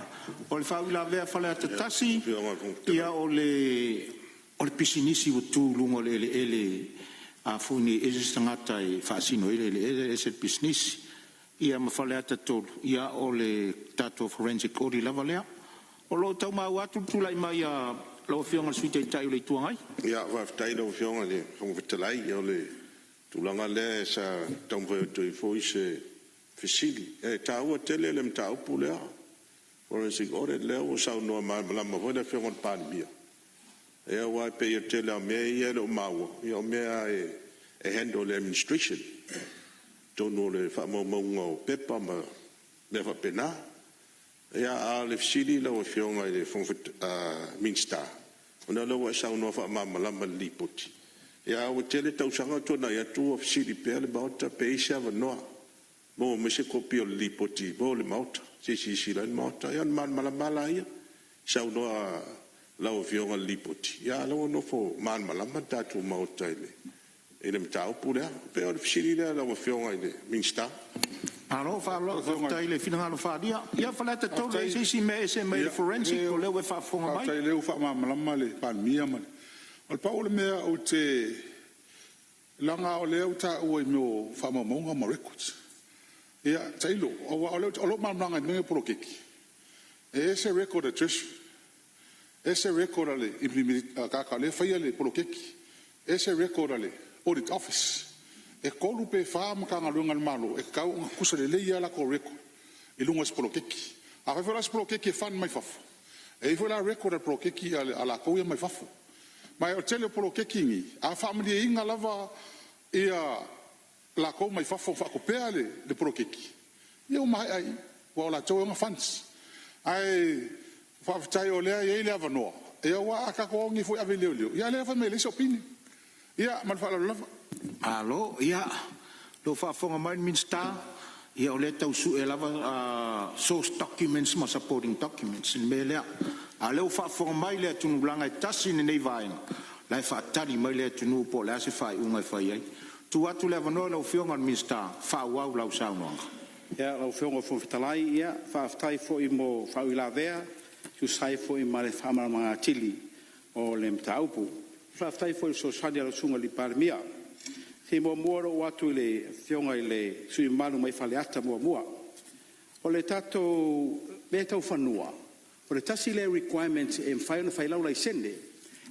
Speaker 8: O le faauilavea a Faleata
Speaker 15: Lau
Speaker 8: 1,
Speaker 15: Afioga i le Fofoga
Speaker 8: ia
Speaker 15: Fetalai.
Speaker 8: o le pisinisi ua tu i luga o le eleele a foi nei e ese se tagata e faasino ai le eleele ese le pisinisi. Ia ma Faleata 3, ia o le tatou forensic audit lava lea. O lo o tau maua atu le tulai mai a lau Afioga i le Sui Taitai o le Itu Agai.
Speaker 15: Ia, faafetai i lau Afioga i le Fofoga Fetalai. Ia o le tulaga lea sa taumafai atu ai foi se fesili. E taua tele le mataupu lea, forensic audit lea ua saunoa malamalama foi le Afioga i le Palemia, ia aua e pei o le tele lava o mea ia e le o maua, o mea lava e handle e le administration i totonu o le faamaumauga o pepa ma mea faapena. Ia, a o le fesili i lau Afioga i le Minisita, ona o lea ua e saunoa faamalamalama i le Lipoti, ae ua tele tausaga o tuanai atu o fesili pea le Maota pe i ai se avanoa e maua mai se kopi o le Lipoti mo le Maota, se i silasila ai le Maota, ia ona malamalama lava lea. Saunoa lau Afioga i le Lipoti, a o lea ua nofo malamalama le tatou Maota i le mataupu lea. E pei o le fesili lea lau Afioga i le Minisita.
Speaker 8: Malo
Speaker 6: Lau Afioga
Speaker 8: faafetai i le finagalo faaalia. Ia Faleata 3, e i ai
Speaker 6: Faafetai,
Speaker 8: se isi mea e ese mai le
Speaker 6: ia,
Speaker 8: forensic o lea ua e faafofoga mai?
Speaker 6: faafetai o lea ua faamalamalama le Palemia ma le… O le pau o le mea ou te leaga o lea ua taua i mea o faamaumauga ma records. Ia, tailo, aua o lou malamalamaga i mea nei o poloketi, e ese record a le Treasury, ese record a le tagata o lea e faia le poloketi, ese record a le Audit Office. E 3 pe 4 Matagaluega a le Malo e tatau ona tutusa lelei lava latou record i luga o se poloketi. Afai foi la o se poloketi e fund mai fafo, e i ai foi la record a le poloketi a latou ia mai fafo. Ma o le tele o poloketi nei, a faamalieina lava Ia lakou mai fafo faatopea le poloketi, ia ua maea ai i, aua o latou e ona funds. Ae faafetai o lea e i ai le avanoa, aua a tatou o nei foi e ave i leoleo, ia a o lea e fai mai e leai se opinion. Ia ma le faaaloalo lava.
Speaker 8: Malo, ia, o lo o faafofoga mai le Minisita, ia o lea e tau sue lava source documents ma supporting documents i le mea lea. A o lea ua faafofoga mai le atunuu leaga e tasi lenei vaega, o la e faatali mai le atunuu po o le a se faaiuga e fai ai. Tuu atu le avanoa i lau Afioga i le Minisita, faaauau lau saunoaga.
Speaker 14: Ia, lau Afioga i le Fofoga Fetalai, ia, faafetai foi mo faauilavea e tusa ai foi ma le faamalamalamaina atili o le mataupu. Faafetai foi i le fesoasoani a lau Susuga i le Palemia. Se i muamua ona ou oo atu i le Afioga i le sui usufono mamalu mai Faleata 1. O le tatou mea tau fanua, o le tasi lea requirement e mafai ona fai ai lau laisene,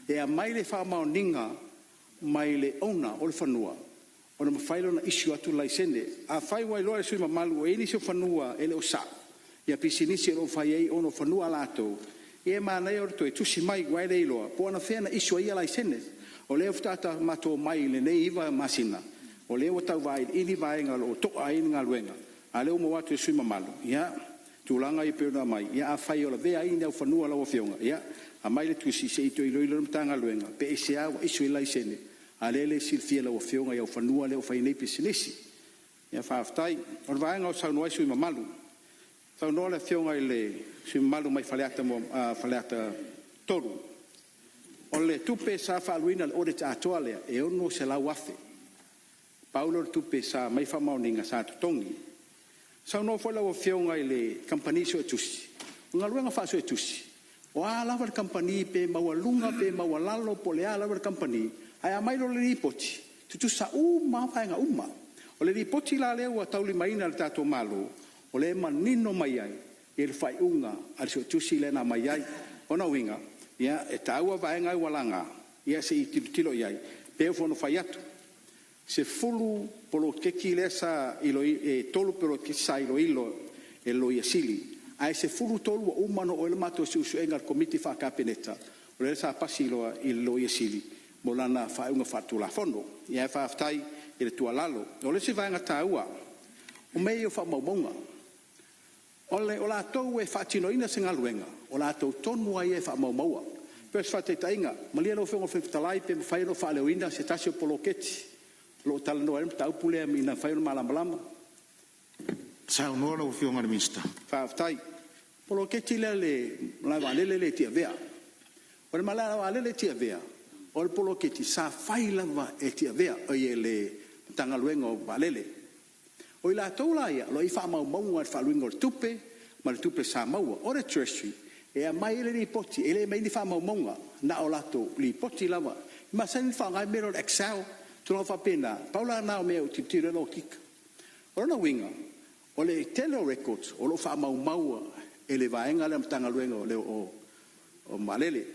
Speaker 14: e aumai le faamaoniga mai le owner o le fanua ona mafai lea ona issue atu le laisene. Afai ua iloa e le sui usufono mamalu ua i ai nisi o fanua e le o sao ia pisinisi o lo o fai ai ona o fanua a latou, ia e manaia le toe tusi mai aua e le iloa po o anafea na issue ai ia laisene. O lea faatoa matou omai i lenei 9 masina, o lea ua tau vailiili vaega o lo o to'a ai le galuega, a o lea ua maua atu e le sui usufono mamalu, ia, tulaga ia pei ona aumai. Ia afai o lavea ai ni au fanua o lau afioga, ia aumai le tusi se i toe iloilo ai le Matagaluega pe aisea ua issue ai laisene a o lea e le silafia e lau afioga i au fanua lea ua fai ai nei pisinisi. Ia faafetai. O le vaega o saunoa ai sui usufono mamalu, saunoa le Afioga i le sui usufono mamalu mai Faleata 3, o le tupe sa faaaluina i le audit atoa lea e $600,000. Pau lea o le tupe sa aumai faamaoniga sa totogi. Saunoa foi lau Afioga i le kamupani suetusi, o galuega faa-suetusi, o a lava le kamupani pe maualuga pe maualalo po o le a lava le kamupani, ae aumai loa le lipoti, tutusa uma lava vaega uma. O le lipoti la lea ua taulimaina e le tatou Malo, o lea e manino mai ai le faaiuga a le suetusi lea na aumai ai. O lona uiga, ia, e taua vaega ia ua laga, ia se i tilotilo i ai. E pei foi ona fai atu, 10 poloketi lea sa iloilo, e 3 poloketi sa iloilo e le Loia Sili, ae 13 ua uma ona oo i ai le matou suesuega a le Komiti faa-Kapeneta, o lea sa pasi loa i le Loia Sili mo lana faaiuga faale-Tulafono. Ae faafetai i le tuualalo. O le isi vaega taua, o mea ia o faamaumauga. O latou e faatinoina se galuega, o latou tonu lava ia e faamaumauina. Pei o se faataitaiga, malie lau Afioga i le Fofoga Fetalai pe mafai ona ou faaleoina se tasi o poloketi o lo o talanoa ai le mataupu lea ina ia mafai ona malamalama.
Speaker 8: Saunoa lau Afioga i le Minisita.
Speaker 14: Faafetai. O le poloketi lea a le malae vaalele lea i Tiavea. O le malae vaalele i Tiavea, o le poloketi sa fai lava e Tiavea, oi e le Matagaluega o Vaalele. O i latou la ia, o lo o i ai faamaumauga i le faaaluina o le tupe ma le tupe sa maua. O le Treasury, e aumai ai le lipoti, e le aumaia ni faamaumauga, na o latou lipoti lava. E masani ona faaaoga le mea lea o le excel, tulaga faapena. Pau la na o mea e tilotilo i ai le okika. O lona uiga, o le tele o records o lo o faamaumau e le vaega lea a le Matagaluega o Vaalele.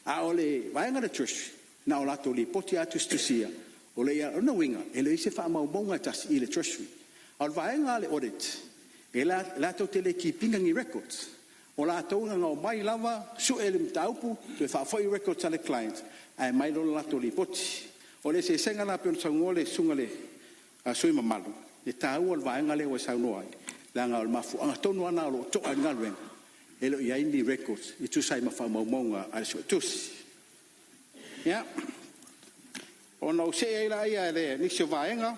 Speaker 14: A o le vaega a le Treasury, na o latou lipoti lava tusitusia o lea e i ai. O lona uiga, e leai se faamaumauga e tasi i le Treasury. A o le vaega a le Audit, e latou te le keep ina ni records. O latou na ona omai lava sue le mataupu, toe faafoi records a le client ae aumai loa le latou lipoti. O le eseesega lena pei ona saunoa le susuga i le sui usufono mamalu, i le taua o le vaega lea ua e saunoa ai, leaga o le mafuaaga tonu lava lena o lo o to'a ai le galuega, e le o i ai ni records e tusa ai ma faamaumauga a le Suetusi. Ia, ona ou see ai lea i nisi o vaega.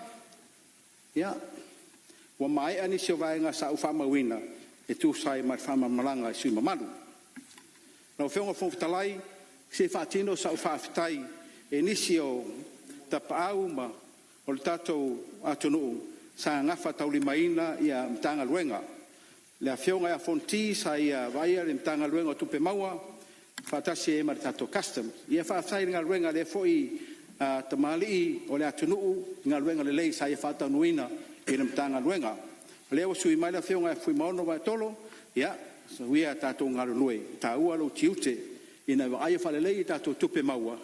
Speaker 14: Ia, ua maea nisi o vaega sa ou faamauina e tusa ai ma le faamalamalamaga i sui usufono mamalu. Lau Afioga i le Fofoga Fetalai, se i faatino sau faafetai i nisi o tapaau ma o le tatou atunuu sa gafataulimaina Matagaluega. Le Afioga ia Fonoti sa ia vaaia le Matagaluega o Tupe Maua faatasi ai ma le tatou Customs. Ia faafetai i le galuega a lea foi tamalii o le atunuu i galuega lelei sa ia faataunuuina i le Matagaluega. O lea ua sui mai le Afioga ia Fuimaono Vaetolo, ia soia ia tatou galulue, e taua lou tiute ina ia vaaia faalelei a tatou tupe maua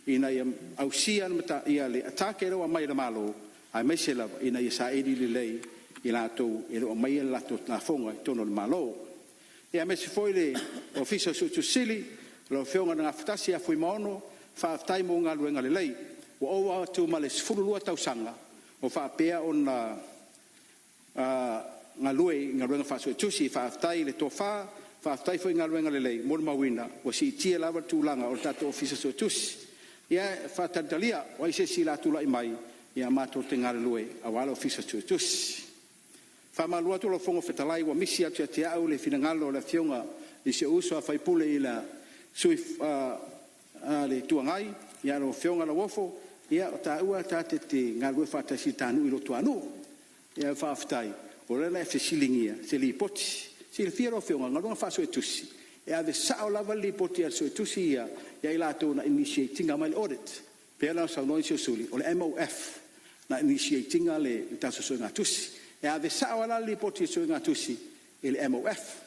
Speaker 14: ina ia ausia le target lea ua aumai e le Malo, aemaise lava ina ia saili lelei i latou e le o aumaia le latou lafoga i totonu o le Malo. Ia aemaise foi le Ofisa o le Suetusi Sili, lau Afioga i le Gafatasi ia Fuimaono, faafetai mo galuega lelei. Ua ova atu ma le 12 tausaga o faapea ona galue i galuega faa-Suetusi. Faafetai i le tofa, faafetai foi i galuega lelei molimauina ua siitia lava le tulaga o le tatou Ofisa Suetusi. Ia, e faatalitalia, o ai se isi o le a tulai mai, ia matou te galulue aua le Ofisa Suetusi. E faamalulu atu lau Afioga i le Fofoga Fetalai ua misi atu ia te au le finagalo o le Afioga i si ou uso a sui usufono i le sui o le Itu Agai, lau Afioga Lauofo, ia o taua ta te galulue faatasi i le ta nuu i Luatuanuu. Ae faafetai o lea na e fesiligia se lipoti. E silafia lau Afioga, o galuega faa-Suetusi, e ave sao lava le lipoti a le Suetusi ia ia i latou na initiate ina mai le audit. E pei ona saunoa nisi o sui usufono, o le MOF na initiate ina le tatou suegatusi. E ave sao lava la le lipoti a le suegatusi i le MOF.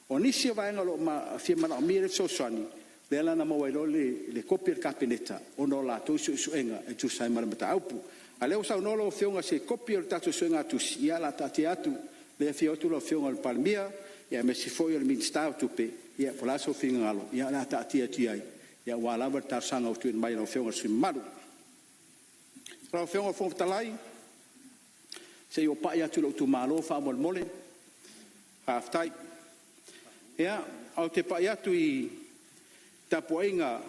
Speaker 14: O nisi o vaega o lo o fia manaomia le fesoasoani, lea la na maua ai loa le kopi a le Kapeneta ona o latou suesuega e tusa ai ma le mataupu. A o lea ua saunoa lau Afioga i se kopi o le tatou suegatusi, ia o le a taatia atu, o lea e afio atu lau Afioga i le Palemia aemaise foi o le Minisita o Tupe, ia po o le a sou finagalo, ia o le a taatia atu i ai aua lava le talosaga ua tuuina mai e lau Afioga i le sui usufono mamalu. Lau Afioga i le Fofoga Fetalai, se i ou pai atu i lou itumalo faamolemole. Faafetai. Ia, ou te pai atu i le tapuaiga a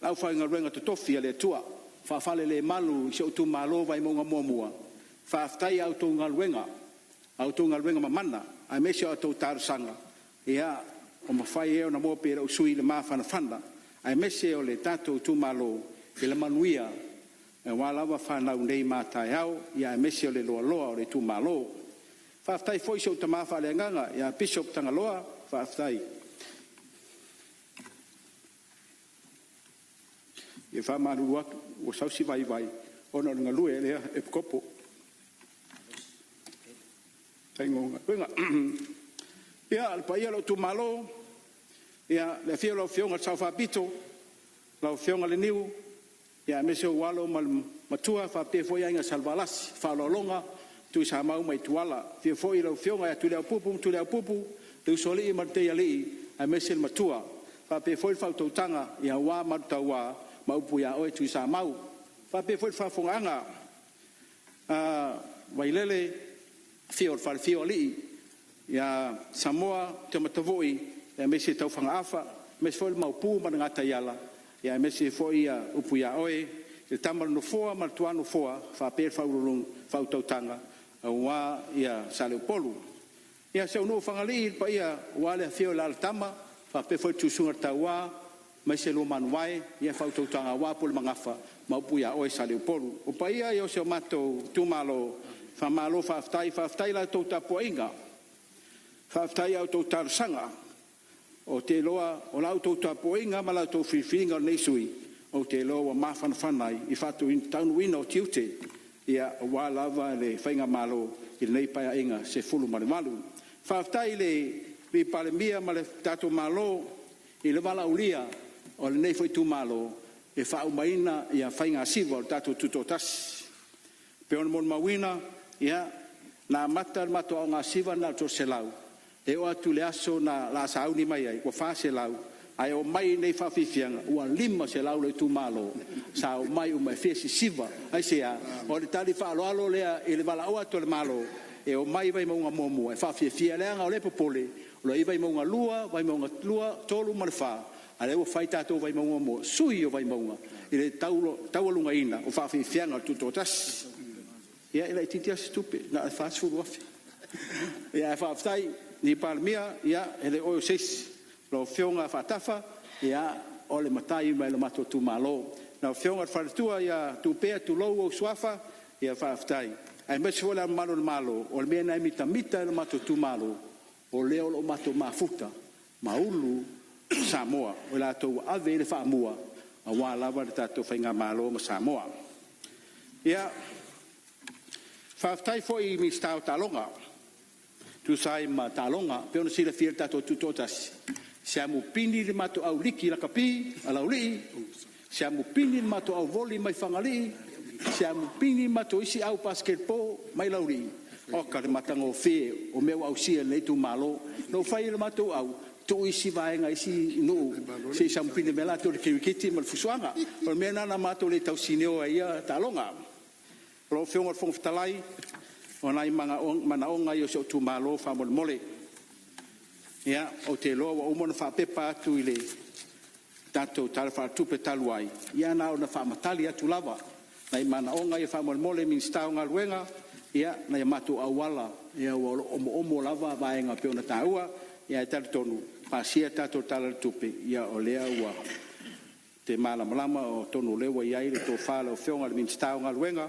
Speaker 14: le aufaigaluega totofi a le Atua o faafalelemalu i si ou itumalo o Vaimauga 1, faafetai i a outou galuega, a outou galuega mamana aemaise o a outou talosaga ua mafai ai ona maua pea e lou sui usufono le mafanafana aemaise o le tatou itumalo i le manuia aua lava fanau nei ma a taeao, aemaise o le loaloa o le itumalo. Faafetai foi i si ou tama faaleagaga ia Pishop Tagaloa, faafetai. E faamalulu atu ua sau se vaivai ona o le galue e le Epikopo i le faiga o galuega. Ia, le paia o lou itumalo, le afio o lau Afioga i le Sao Faapito, lau Afioga Leniu, aemaise ou alo ma le matua faapea foi aiga Salevalasi, Faaaloaloga, Tuisamau ma Ituala. Afio foi lau Afioga ia Tuliaupupu ma Tuliaupupu, le Usoalii ma le Teialii, aemaise le matua, faapea foi le faautautaga aua Malutaua ma upu ia oe Tuisamau. E faapea foi le faafofogaaga a Vailele, afio o le falefia o alii ia Samoa, Tumatavoi aemaise Taufagaafa, aemaise foi le Maopu ma le Gataiala, aemaise foi upu ia oe le Tama a le Nofoa ma le Tuanofoa faapea le faautautaga aua Saleupolu. Ia si ou nuu o Fagalii i le paia aua le afio o alalatama faapea foi le Tuisuga o le Taua aemaise lua Manuvae, faautautaga aua Pulemagafa ma upu ia oe Saleupolu. O paia ia o si o matou itumalo, faamalo faafetai, faafetai i la outou tapuaiga, faafetai i a outou talosaga. Ou te iloa o la outou tapuaiga ma la outou filifiliga o lenei sui usufono, ou te iloa ua mafanafana ai le faataunuuina o tiute aua lava le faigamalo i lenei Paeaiga 18. Faafetai i le Palemia ma le tatou Malo i le valaaulia o lenei foi itumalo e faaumaina faiga siva o le tatou Tutoatasi. E pei ona molimauina, ia, na amata le matou aogasiva na o le 300, e oo atu i le aso na sauni mai ai ua 400, ae oo mai i lenei faafiafiaga ua 500 le itumalo sa omai uma e fia sisiva. Aisea? O le tali faaaloalo lea i le valaau atu a le Malo e omai i Vaimauga 1 e faafiafia, leaga o lea e popole o lo o i ai Vaimauga 2, Vaimauga 3 ma le 4, a o lea ua fai tatou Vaimauga 1, sui o Vaimauga i le taualugaina o faafiafiaga o le Tutoatasi. Ia e laitiiti lava se tupe, na o le $40,000. Ia ae faafetai i le Palemia, ia e le o oe o se isi, lau Afioga Faatafa, ia o le matai mai le matou itumalo. Lau Afioga i le faletua ia Tupea tulou ou suafa, ia faafetai, aemaise foi Le Ao Mamalu o le Malo, o le mea lena e mitamita ai lo matou itumalo, o lea o lo o matou mafuta ma ulu Samoa, o i latou ua ave i ai le faamua aua lava le tatou faigamalo ma Samoa. Ia, faafetai foi i Minisita o taaloga e tusa ai ma taaloga. E pei ona silafia e le tatou Tutoatasi, siamu pini le matou au liki lakapi a Laulii, siamu pini le matou au voli mai Fagalii, siamu pini le matou isi au basketball mai Laulii. Oka le matagofie o mea ua ausia e lenei itumalo. Na ou fai i le matou au, tuu isi vaega isi nuu se i sampili mai latou i le kirikiti ma le fusuaga. O le mea lena na matou le tausinio ai ia taaloga. Lau Afioga i le Fofoga Fetalai, o nai manaoga ia o si ou itumalo faamolemole. Ia, ou te iloa ua uma ona faapepa atu i le tatou Tala Faaletupe talu ai, ia na ona faamatali atu lava nai manaoga ia faamolemole Minisita o Galuega, ia nai o matou auala ia o lo o omoomo lava vaega e pei ona taua, ia ae talitonu pasia le tatou Tala o le Tupe, ia o lea ua te malamalama atonu o lea ua i ai le tofa a lau Afioga i le Minisita o Galuega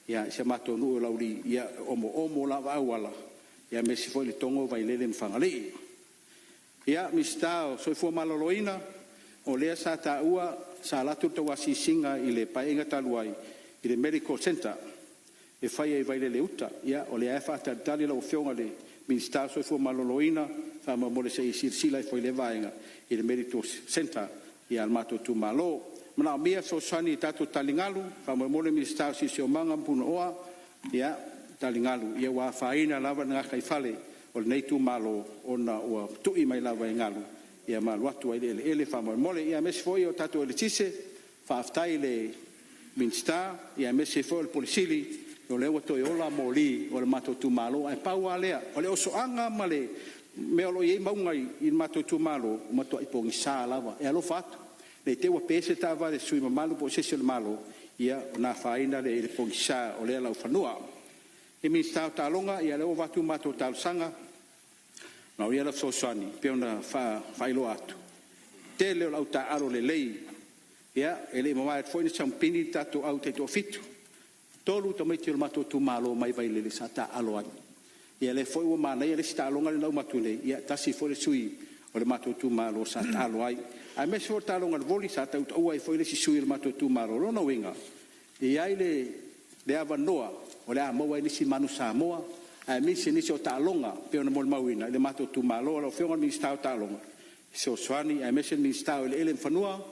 Speaker 14: i si o matou nuu o Laulii, ia e omoomo lava auala, aemaise foi Letogo, Vaialele ma Fagalii. Ia, Minisita o le Soifua Maloloina, o lea sa taua sa alu atu le tou asiasiga i le Paeaiga talu ai i le Medical Centre e faia i Vailele Uta. Ia o lea lava e faatalitali lau Afioga i le Minisita o le Soifua Maloloina, faamolemole se i silasila ifo i lea vaega i le Medical Centre a le matou itumalo. E manaomia fesoasoani i tatou taligalu, faamolemole le Minisita o le Siosiomaga ma Punaoa, ia taligalu ua afaina lava le gataifale o lenei itumalo ona ua tui mai lava e galu ma alu atu ai i le eleele faamolemole. Ia aemaise foi o le tatou eletise, faafetai i le Minisita aemaise foi o le Ofisa Sili o lea ua toe ola moli o le matou itumalo. Ae pau lava lea, o le osoaga ma le mea o lo o i ai mauga i le matou itumalo, ua matuai pogisa lava. E alofa atu ne i te i ua pe se taavale a se sui usufono mamalu po o se isi o le Malo, ia ona afaina lea i le pogisa o lea laufanua. Le Minisita o Taaloga, ia o lea ua avatu le matou talosaga, manaomia lau fesoasoani e pei ona faailoa atu, tele o le au taaalo lelei. Ia e le i mavae atu foi na siamupini le tatou au taitoafitu, 3 tamaiti o le matou itumalo mai Vaialele sa taaalo ai. Ia lea foi ua manaia le isi taaloga lea na uma atu nei, ia e tasi foi le sui o le matou itumalo sa taalo ai. Aemaise foi o le taaloga o le voli sa tautaua ai foi le isi sui o le matou itumalo. O lona uiga, e i ai le avanoa o le a maua ai nisi Manu Samoa aemaise nisi o taaloga pei ona molimauina i le matou itumalo. Lau Afioga i le Minisita o Taaloga, fesoasoani aemaise le Minisita o Eleele ma Fanua,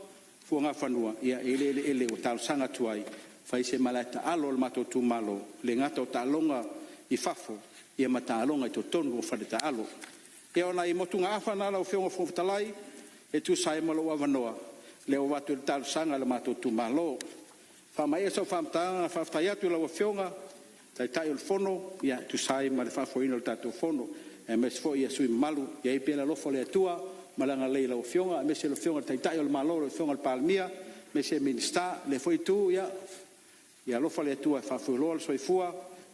Speaker 14: Fuagafanua, ia e i ai le eleele ua talosaga atu ai e fai se malae taalo a le matou itumalo, e le gata o taaloga i fafo ia ma taaloga i totonu o fale taalo. Ia o nai motugaafa na lau Afioga i le Fofoga Fetalai e tusa ai ma lou avanoa lea ua avatu ai le talosaga a le matou itumalo. Faamaea sau faamatalaga, faafetai atu i lau Afioga i le Taitai o le Fono e tusa ai ma le faafoeina o le tatou Fono, aemaise foi sui usufono mamalu. Ia i ai pea le alofa o le Atua ma le agalelei i lau Afioga, aemaise le Afioga i le Taitai o le Malo lau Afioga i le Palemia, aemaise Minisita. O lea foi Itu, ia alofa le Atua e faafualoa le soifua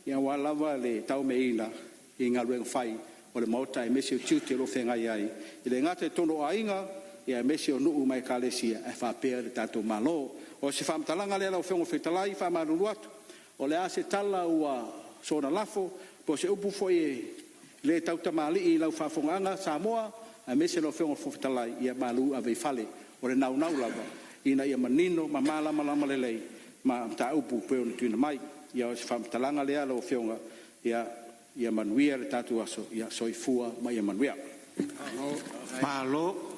Speaker 14: aua lava le tauameina i galuega fai o le Maota aemaise o tiute o lo o feagai ai, e le gata i totonu o aiga, aemaise o nuu ma Ekalesia, ae faapea le tatou Malo. O se faamatalaga lea lau Afioga i le Fofoga Fetalai, e faamalulu atu, o le a se tala ua soona lafo po o se upu foi e le tautamalii i lau faafofogaaga Samoa aemaise lau Afioga i le Fofoga Fetalai, ia malu ave i fale. O le naunau lava ina ia manino ma malamalama lelei mataupu e pei ona tuuina mai. Ia o se faamatalaga lea lau Afioga, ia manuia le tatou aso. Soifua ma ia manuia.
Speaker 8: Malo.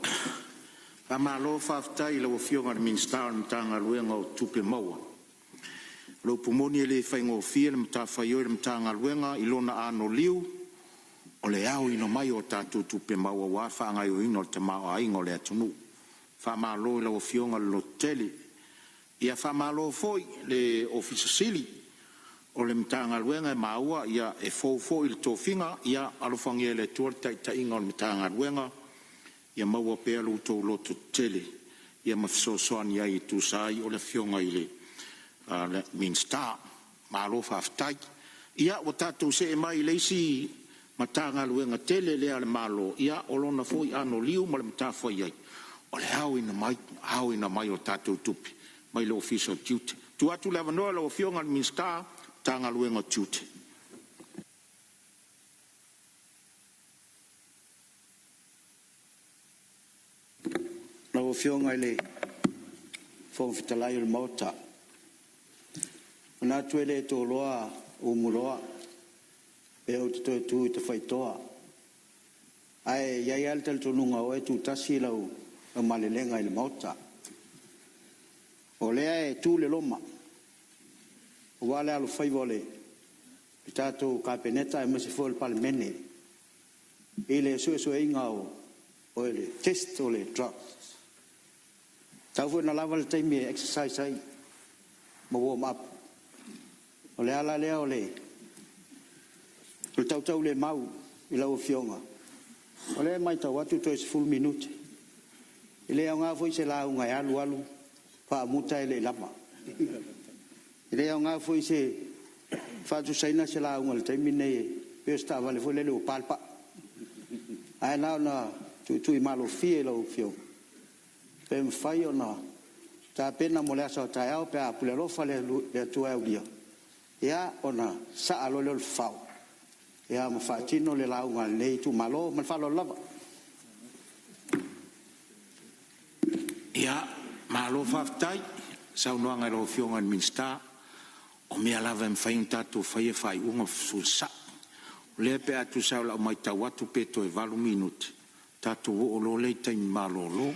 Speaker 8: Faamalo faafetai i lau Afioga i le Minisita o le Matagaluega o Tupe Maua. O le upu moni e le faigofie le matafaioi a le Matagaluega i lona anoliu o le aoina mai o tatou tupe maua aua le faagaoioiga o le tamaoaiga o le atunuu. Faamalo i lau Afioga le lototele. Ia faamalo foi i le Ofisa Sili o le Matagaluega, e maua e fou foi le tofiga. Ia alofagia e le Atua le taitaiga o le Matagaluega, ia maua pea lo outou lototetele ma fesoasoani ai e tusa ai o le Afioga i le Minisita. Malo faafetai. Ia ua tatou see mai i le isi Matagaluega tele lea a le Malo, ia o lona foi anoliu ma le matafaioi o le aoina mai, aoina mai o tatou tupe mai le Ofisa o Tiute. Tuu atu le avanoa i lau Afioga i le Minisita, Matagaluega o Tiute.
Speaker 16: Lau Afioga i le Fofoga Fetalai o le Maota, e manatu e le toloa umuloa pe ou te toe tu i tafaitoa, ae i ai lava le talitonuga o oe e tutasi lau malelega i le Maota. O lea e tu le loma aua le alofaiva o le tatou Kapeneta aemaise foi o le Palemene i le suesueina o O le test o le drugs. Tau foi na lava le taimi e exercise ai ma warm up. O le ala lea o le tautau le mau i lau Afioga. O lea e matau atu toe 10 minute. E le aoga foi se lauga e alu alu faamuta e le i lava. E le aoga foi se faatusaina se lauga i le taimi lenei e pei o se taavale foi lele ua pa le paa. Ae na ona tuitui malofie i lau Afioga pe mafai ona tapena mo le aso a taeao pe a pule alofa le Atua e aulia, ia ona saa loa lea o le fafao ia ma faatino le lauga a lenei itumalo. Ma le faaaloalo lava.
Speaker 8: Ia, malo faafetai i le saunoaga i lau Afioga i le Minisita. O mea lava e mafai ona tatou faia faaiuga ma fesuiai. O lea pe a tusa o lau matau atu pe toe 8 minute, tatou oo loa lea i taimi malolo.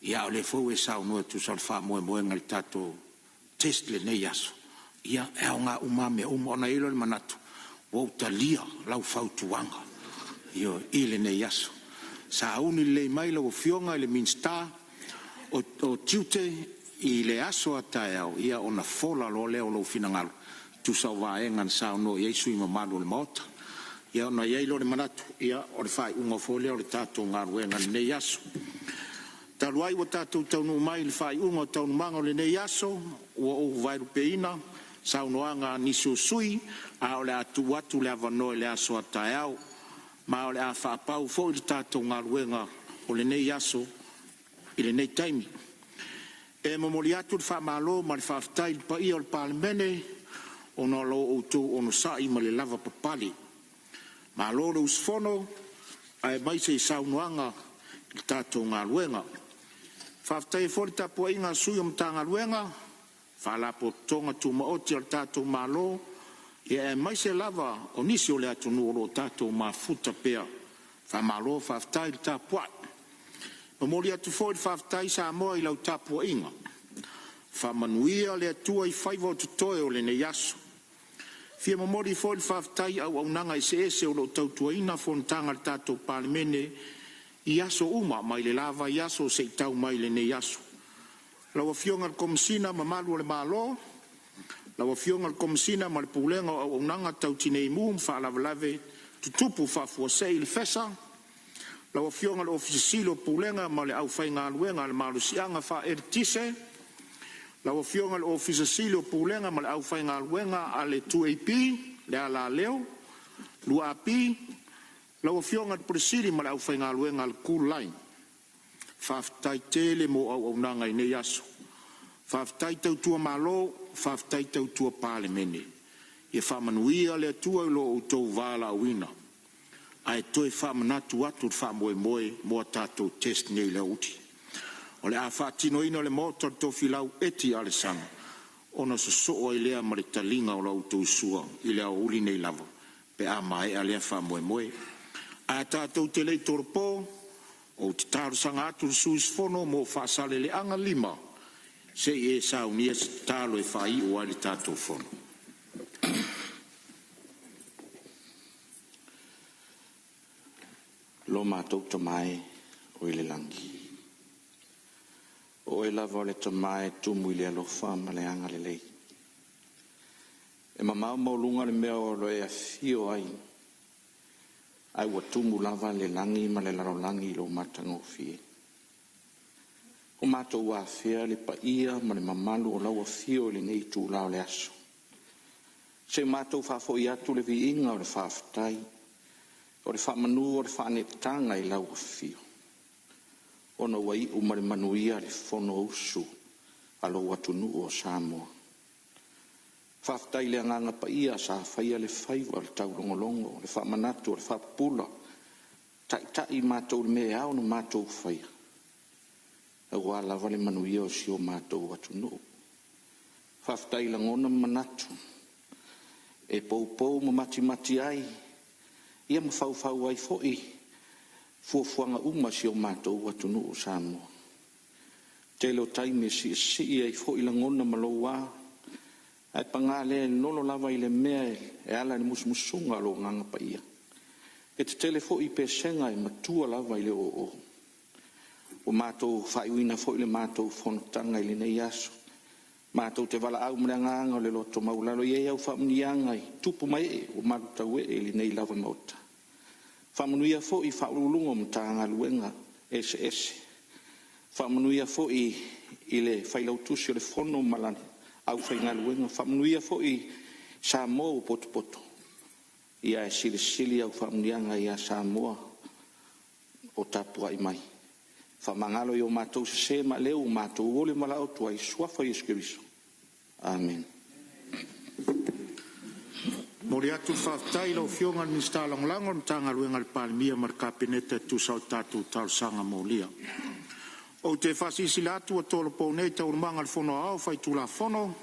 Speaker 8: Ia a o lea foi ua e saunoa e tusa o le faamoemoega i le tatou test i lenei aso, ia e aoga uma lava mea uma. Ona i ai lea o le manatu, ua ou talia lau fautuaga, ioe, i lenei aso. Sauni lelei mai lau Afioga i le Minisita o Tiute i le aso a taeao, ia ona fola loa lea o lou finagalo e tusa o vaega na saunoa i ai sui usufono mamalu o le Maota. Ia ona i ai lea o le manatu, ia o le faaiuga foi lea o le tatou galuega i lenei aso. Talu ai ua tatou taunuu mai i le faaiuga o Taualumaga o lenei aso, ua ou vaelupeina saunoaga a nisi o sui usufono, a o le a tuu atu le avanoa i le aso a taeao, ma o le a faapau foi le tatou galuega o lenei aso i lenei taimi. E momoli atu le faamalo ma le faafetai i le paia o le Palemene ona o lo outou onosai ma le lavapapale. Malo le usufono aemaise i saunoaga i le tatou galuega. Faafetai foi le tapuaiga a sui o Matagaluega, Faalapotopotoga Tumaoti a le tatou Malo, aemaise lava o nisi o le atunuu o lo o tatou mafuta pea. Faamalo faafetai le tapuai. Momoli atu foi le faafetai Samoa i lau tapuaiga. Faamanuia le Atua i faiva o totoe o lenei aso. Fia momoli foi le faafetai i auaunaga eseese o lo o tautuaina fonotaga a le tatou Palemene i aso uma mai le la vaiaso seia tau mai i lenei aso. Lau Afioga i le Komesina ma Malu o le Malo, lau Afioga i le Komesina ma le Pulega o Auaunaga Tau Tinei Mu ma Faalavelave Tutupu Faafuasei le FESA, lau Afioga i le Ofisa Sili o Pulega ma le aufaigaluega a le Malosiaga Faaeletise, lau Afioga i le Ofisa Sili o Pulega ma le aufaigaluega a le 2AP, le Alaleo, 2AP, lau Afioga i le Pule Sili ma le aufaigaluega a le Kooline. Faafetai tele mo auaunaga i nei aso. Faafetai tautua malo, faafetai tautua Palemene. Ia faamanuia le Atua i lo outou valaauina. Ae toe faamanatu atu le faamoemoe mo a tatou test nei i le aoauli. O le a faatinoina i le Maota o le Tofilau Eti Alesana ona sosoo ai lea ma le taliga o la outou sua i le aoauli nei lava pe a maea lea faamoemoe. Ae tatou te le i tolopo, ou te talosaga atu i le sui usufono mo Faasaleleaga 5 se i e saunia se tatalo e faaiu ai le tatou fono.
Speaker 12: Lo matou Tama e o i le lagi, o oe lava o le Tama e tumu i le alofa ma le agalelei. E mamao maualuga le mea o lo o e afio ai, ae ua tumu lava le lagi ma le lalolagi i lou matagofie. Ua matou afea le paia ma le mamalu o lau afio i lenei itula o le aso. Se i matou faafoi atu le viiga o le faafetai, o le faamanu o le faaneetaga i lau afio, ona ua iu ma le manuia le Fonousu a lou atunuu o Samoa. Faafetai i le Agaga Paia sa faia le faiva o le taulogologo, le faamanatu o le faapupula, taitai i matou i le mea e ao ona matou faia, aua lava le manuia o si o matou atunuu. Faafetai i lagona ma manatu e poupou ma matimati ai, ia ma faufau ai foi fuafuaga uma a si o matou atunuu o Samoa. Tele o taimi e siisii ai foi lagona ma loua, ae paga lea e lolo lava i le mea e ala i le musumusuga a lou Agaga Paia. E tetele foi i pesega e matua lava i le oo. Ua matou faaiuina foi le matou fonotaga i lenei aso. Matou te valaau ma le agaga o le loto maualalo, e i ai au faamanuiaga i tupu ma ee ua malutauee i lenei lava Maota. Faamanuia foi i Faauluuluga o Matagaluega eseese. Faamanuia foi i le Failautusi o le Fono ma lana aufaigaluega. Faamanuia foi i Samoa ua potopoto, ia ae silisili au faamanuiaga ia Samoa o tapuai mai. Faamagalo i o matou sese ma aleu ua matou oli ma valaau atu ai i le Suafa o Iesu Keriso. Amene.
Speaker 8: E momoli atu le faafetai i lau Afioga i le Minisita Lagolago o le Matagaluega a le Palemia ma le Kapeneta e tusa o tatou talosaga molia. Ou te faasilasila atu ua tolopo nei Taualumaga a le Fono Aoao Faitulafono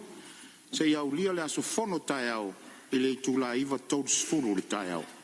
Speaker 8: seia aulia le aso fono taeao i le itula e 9:30 i le taeao.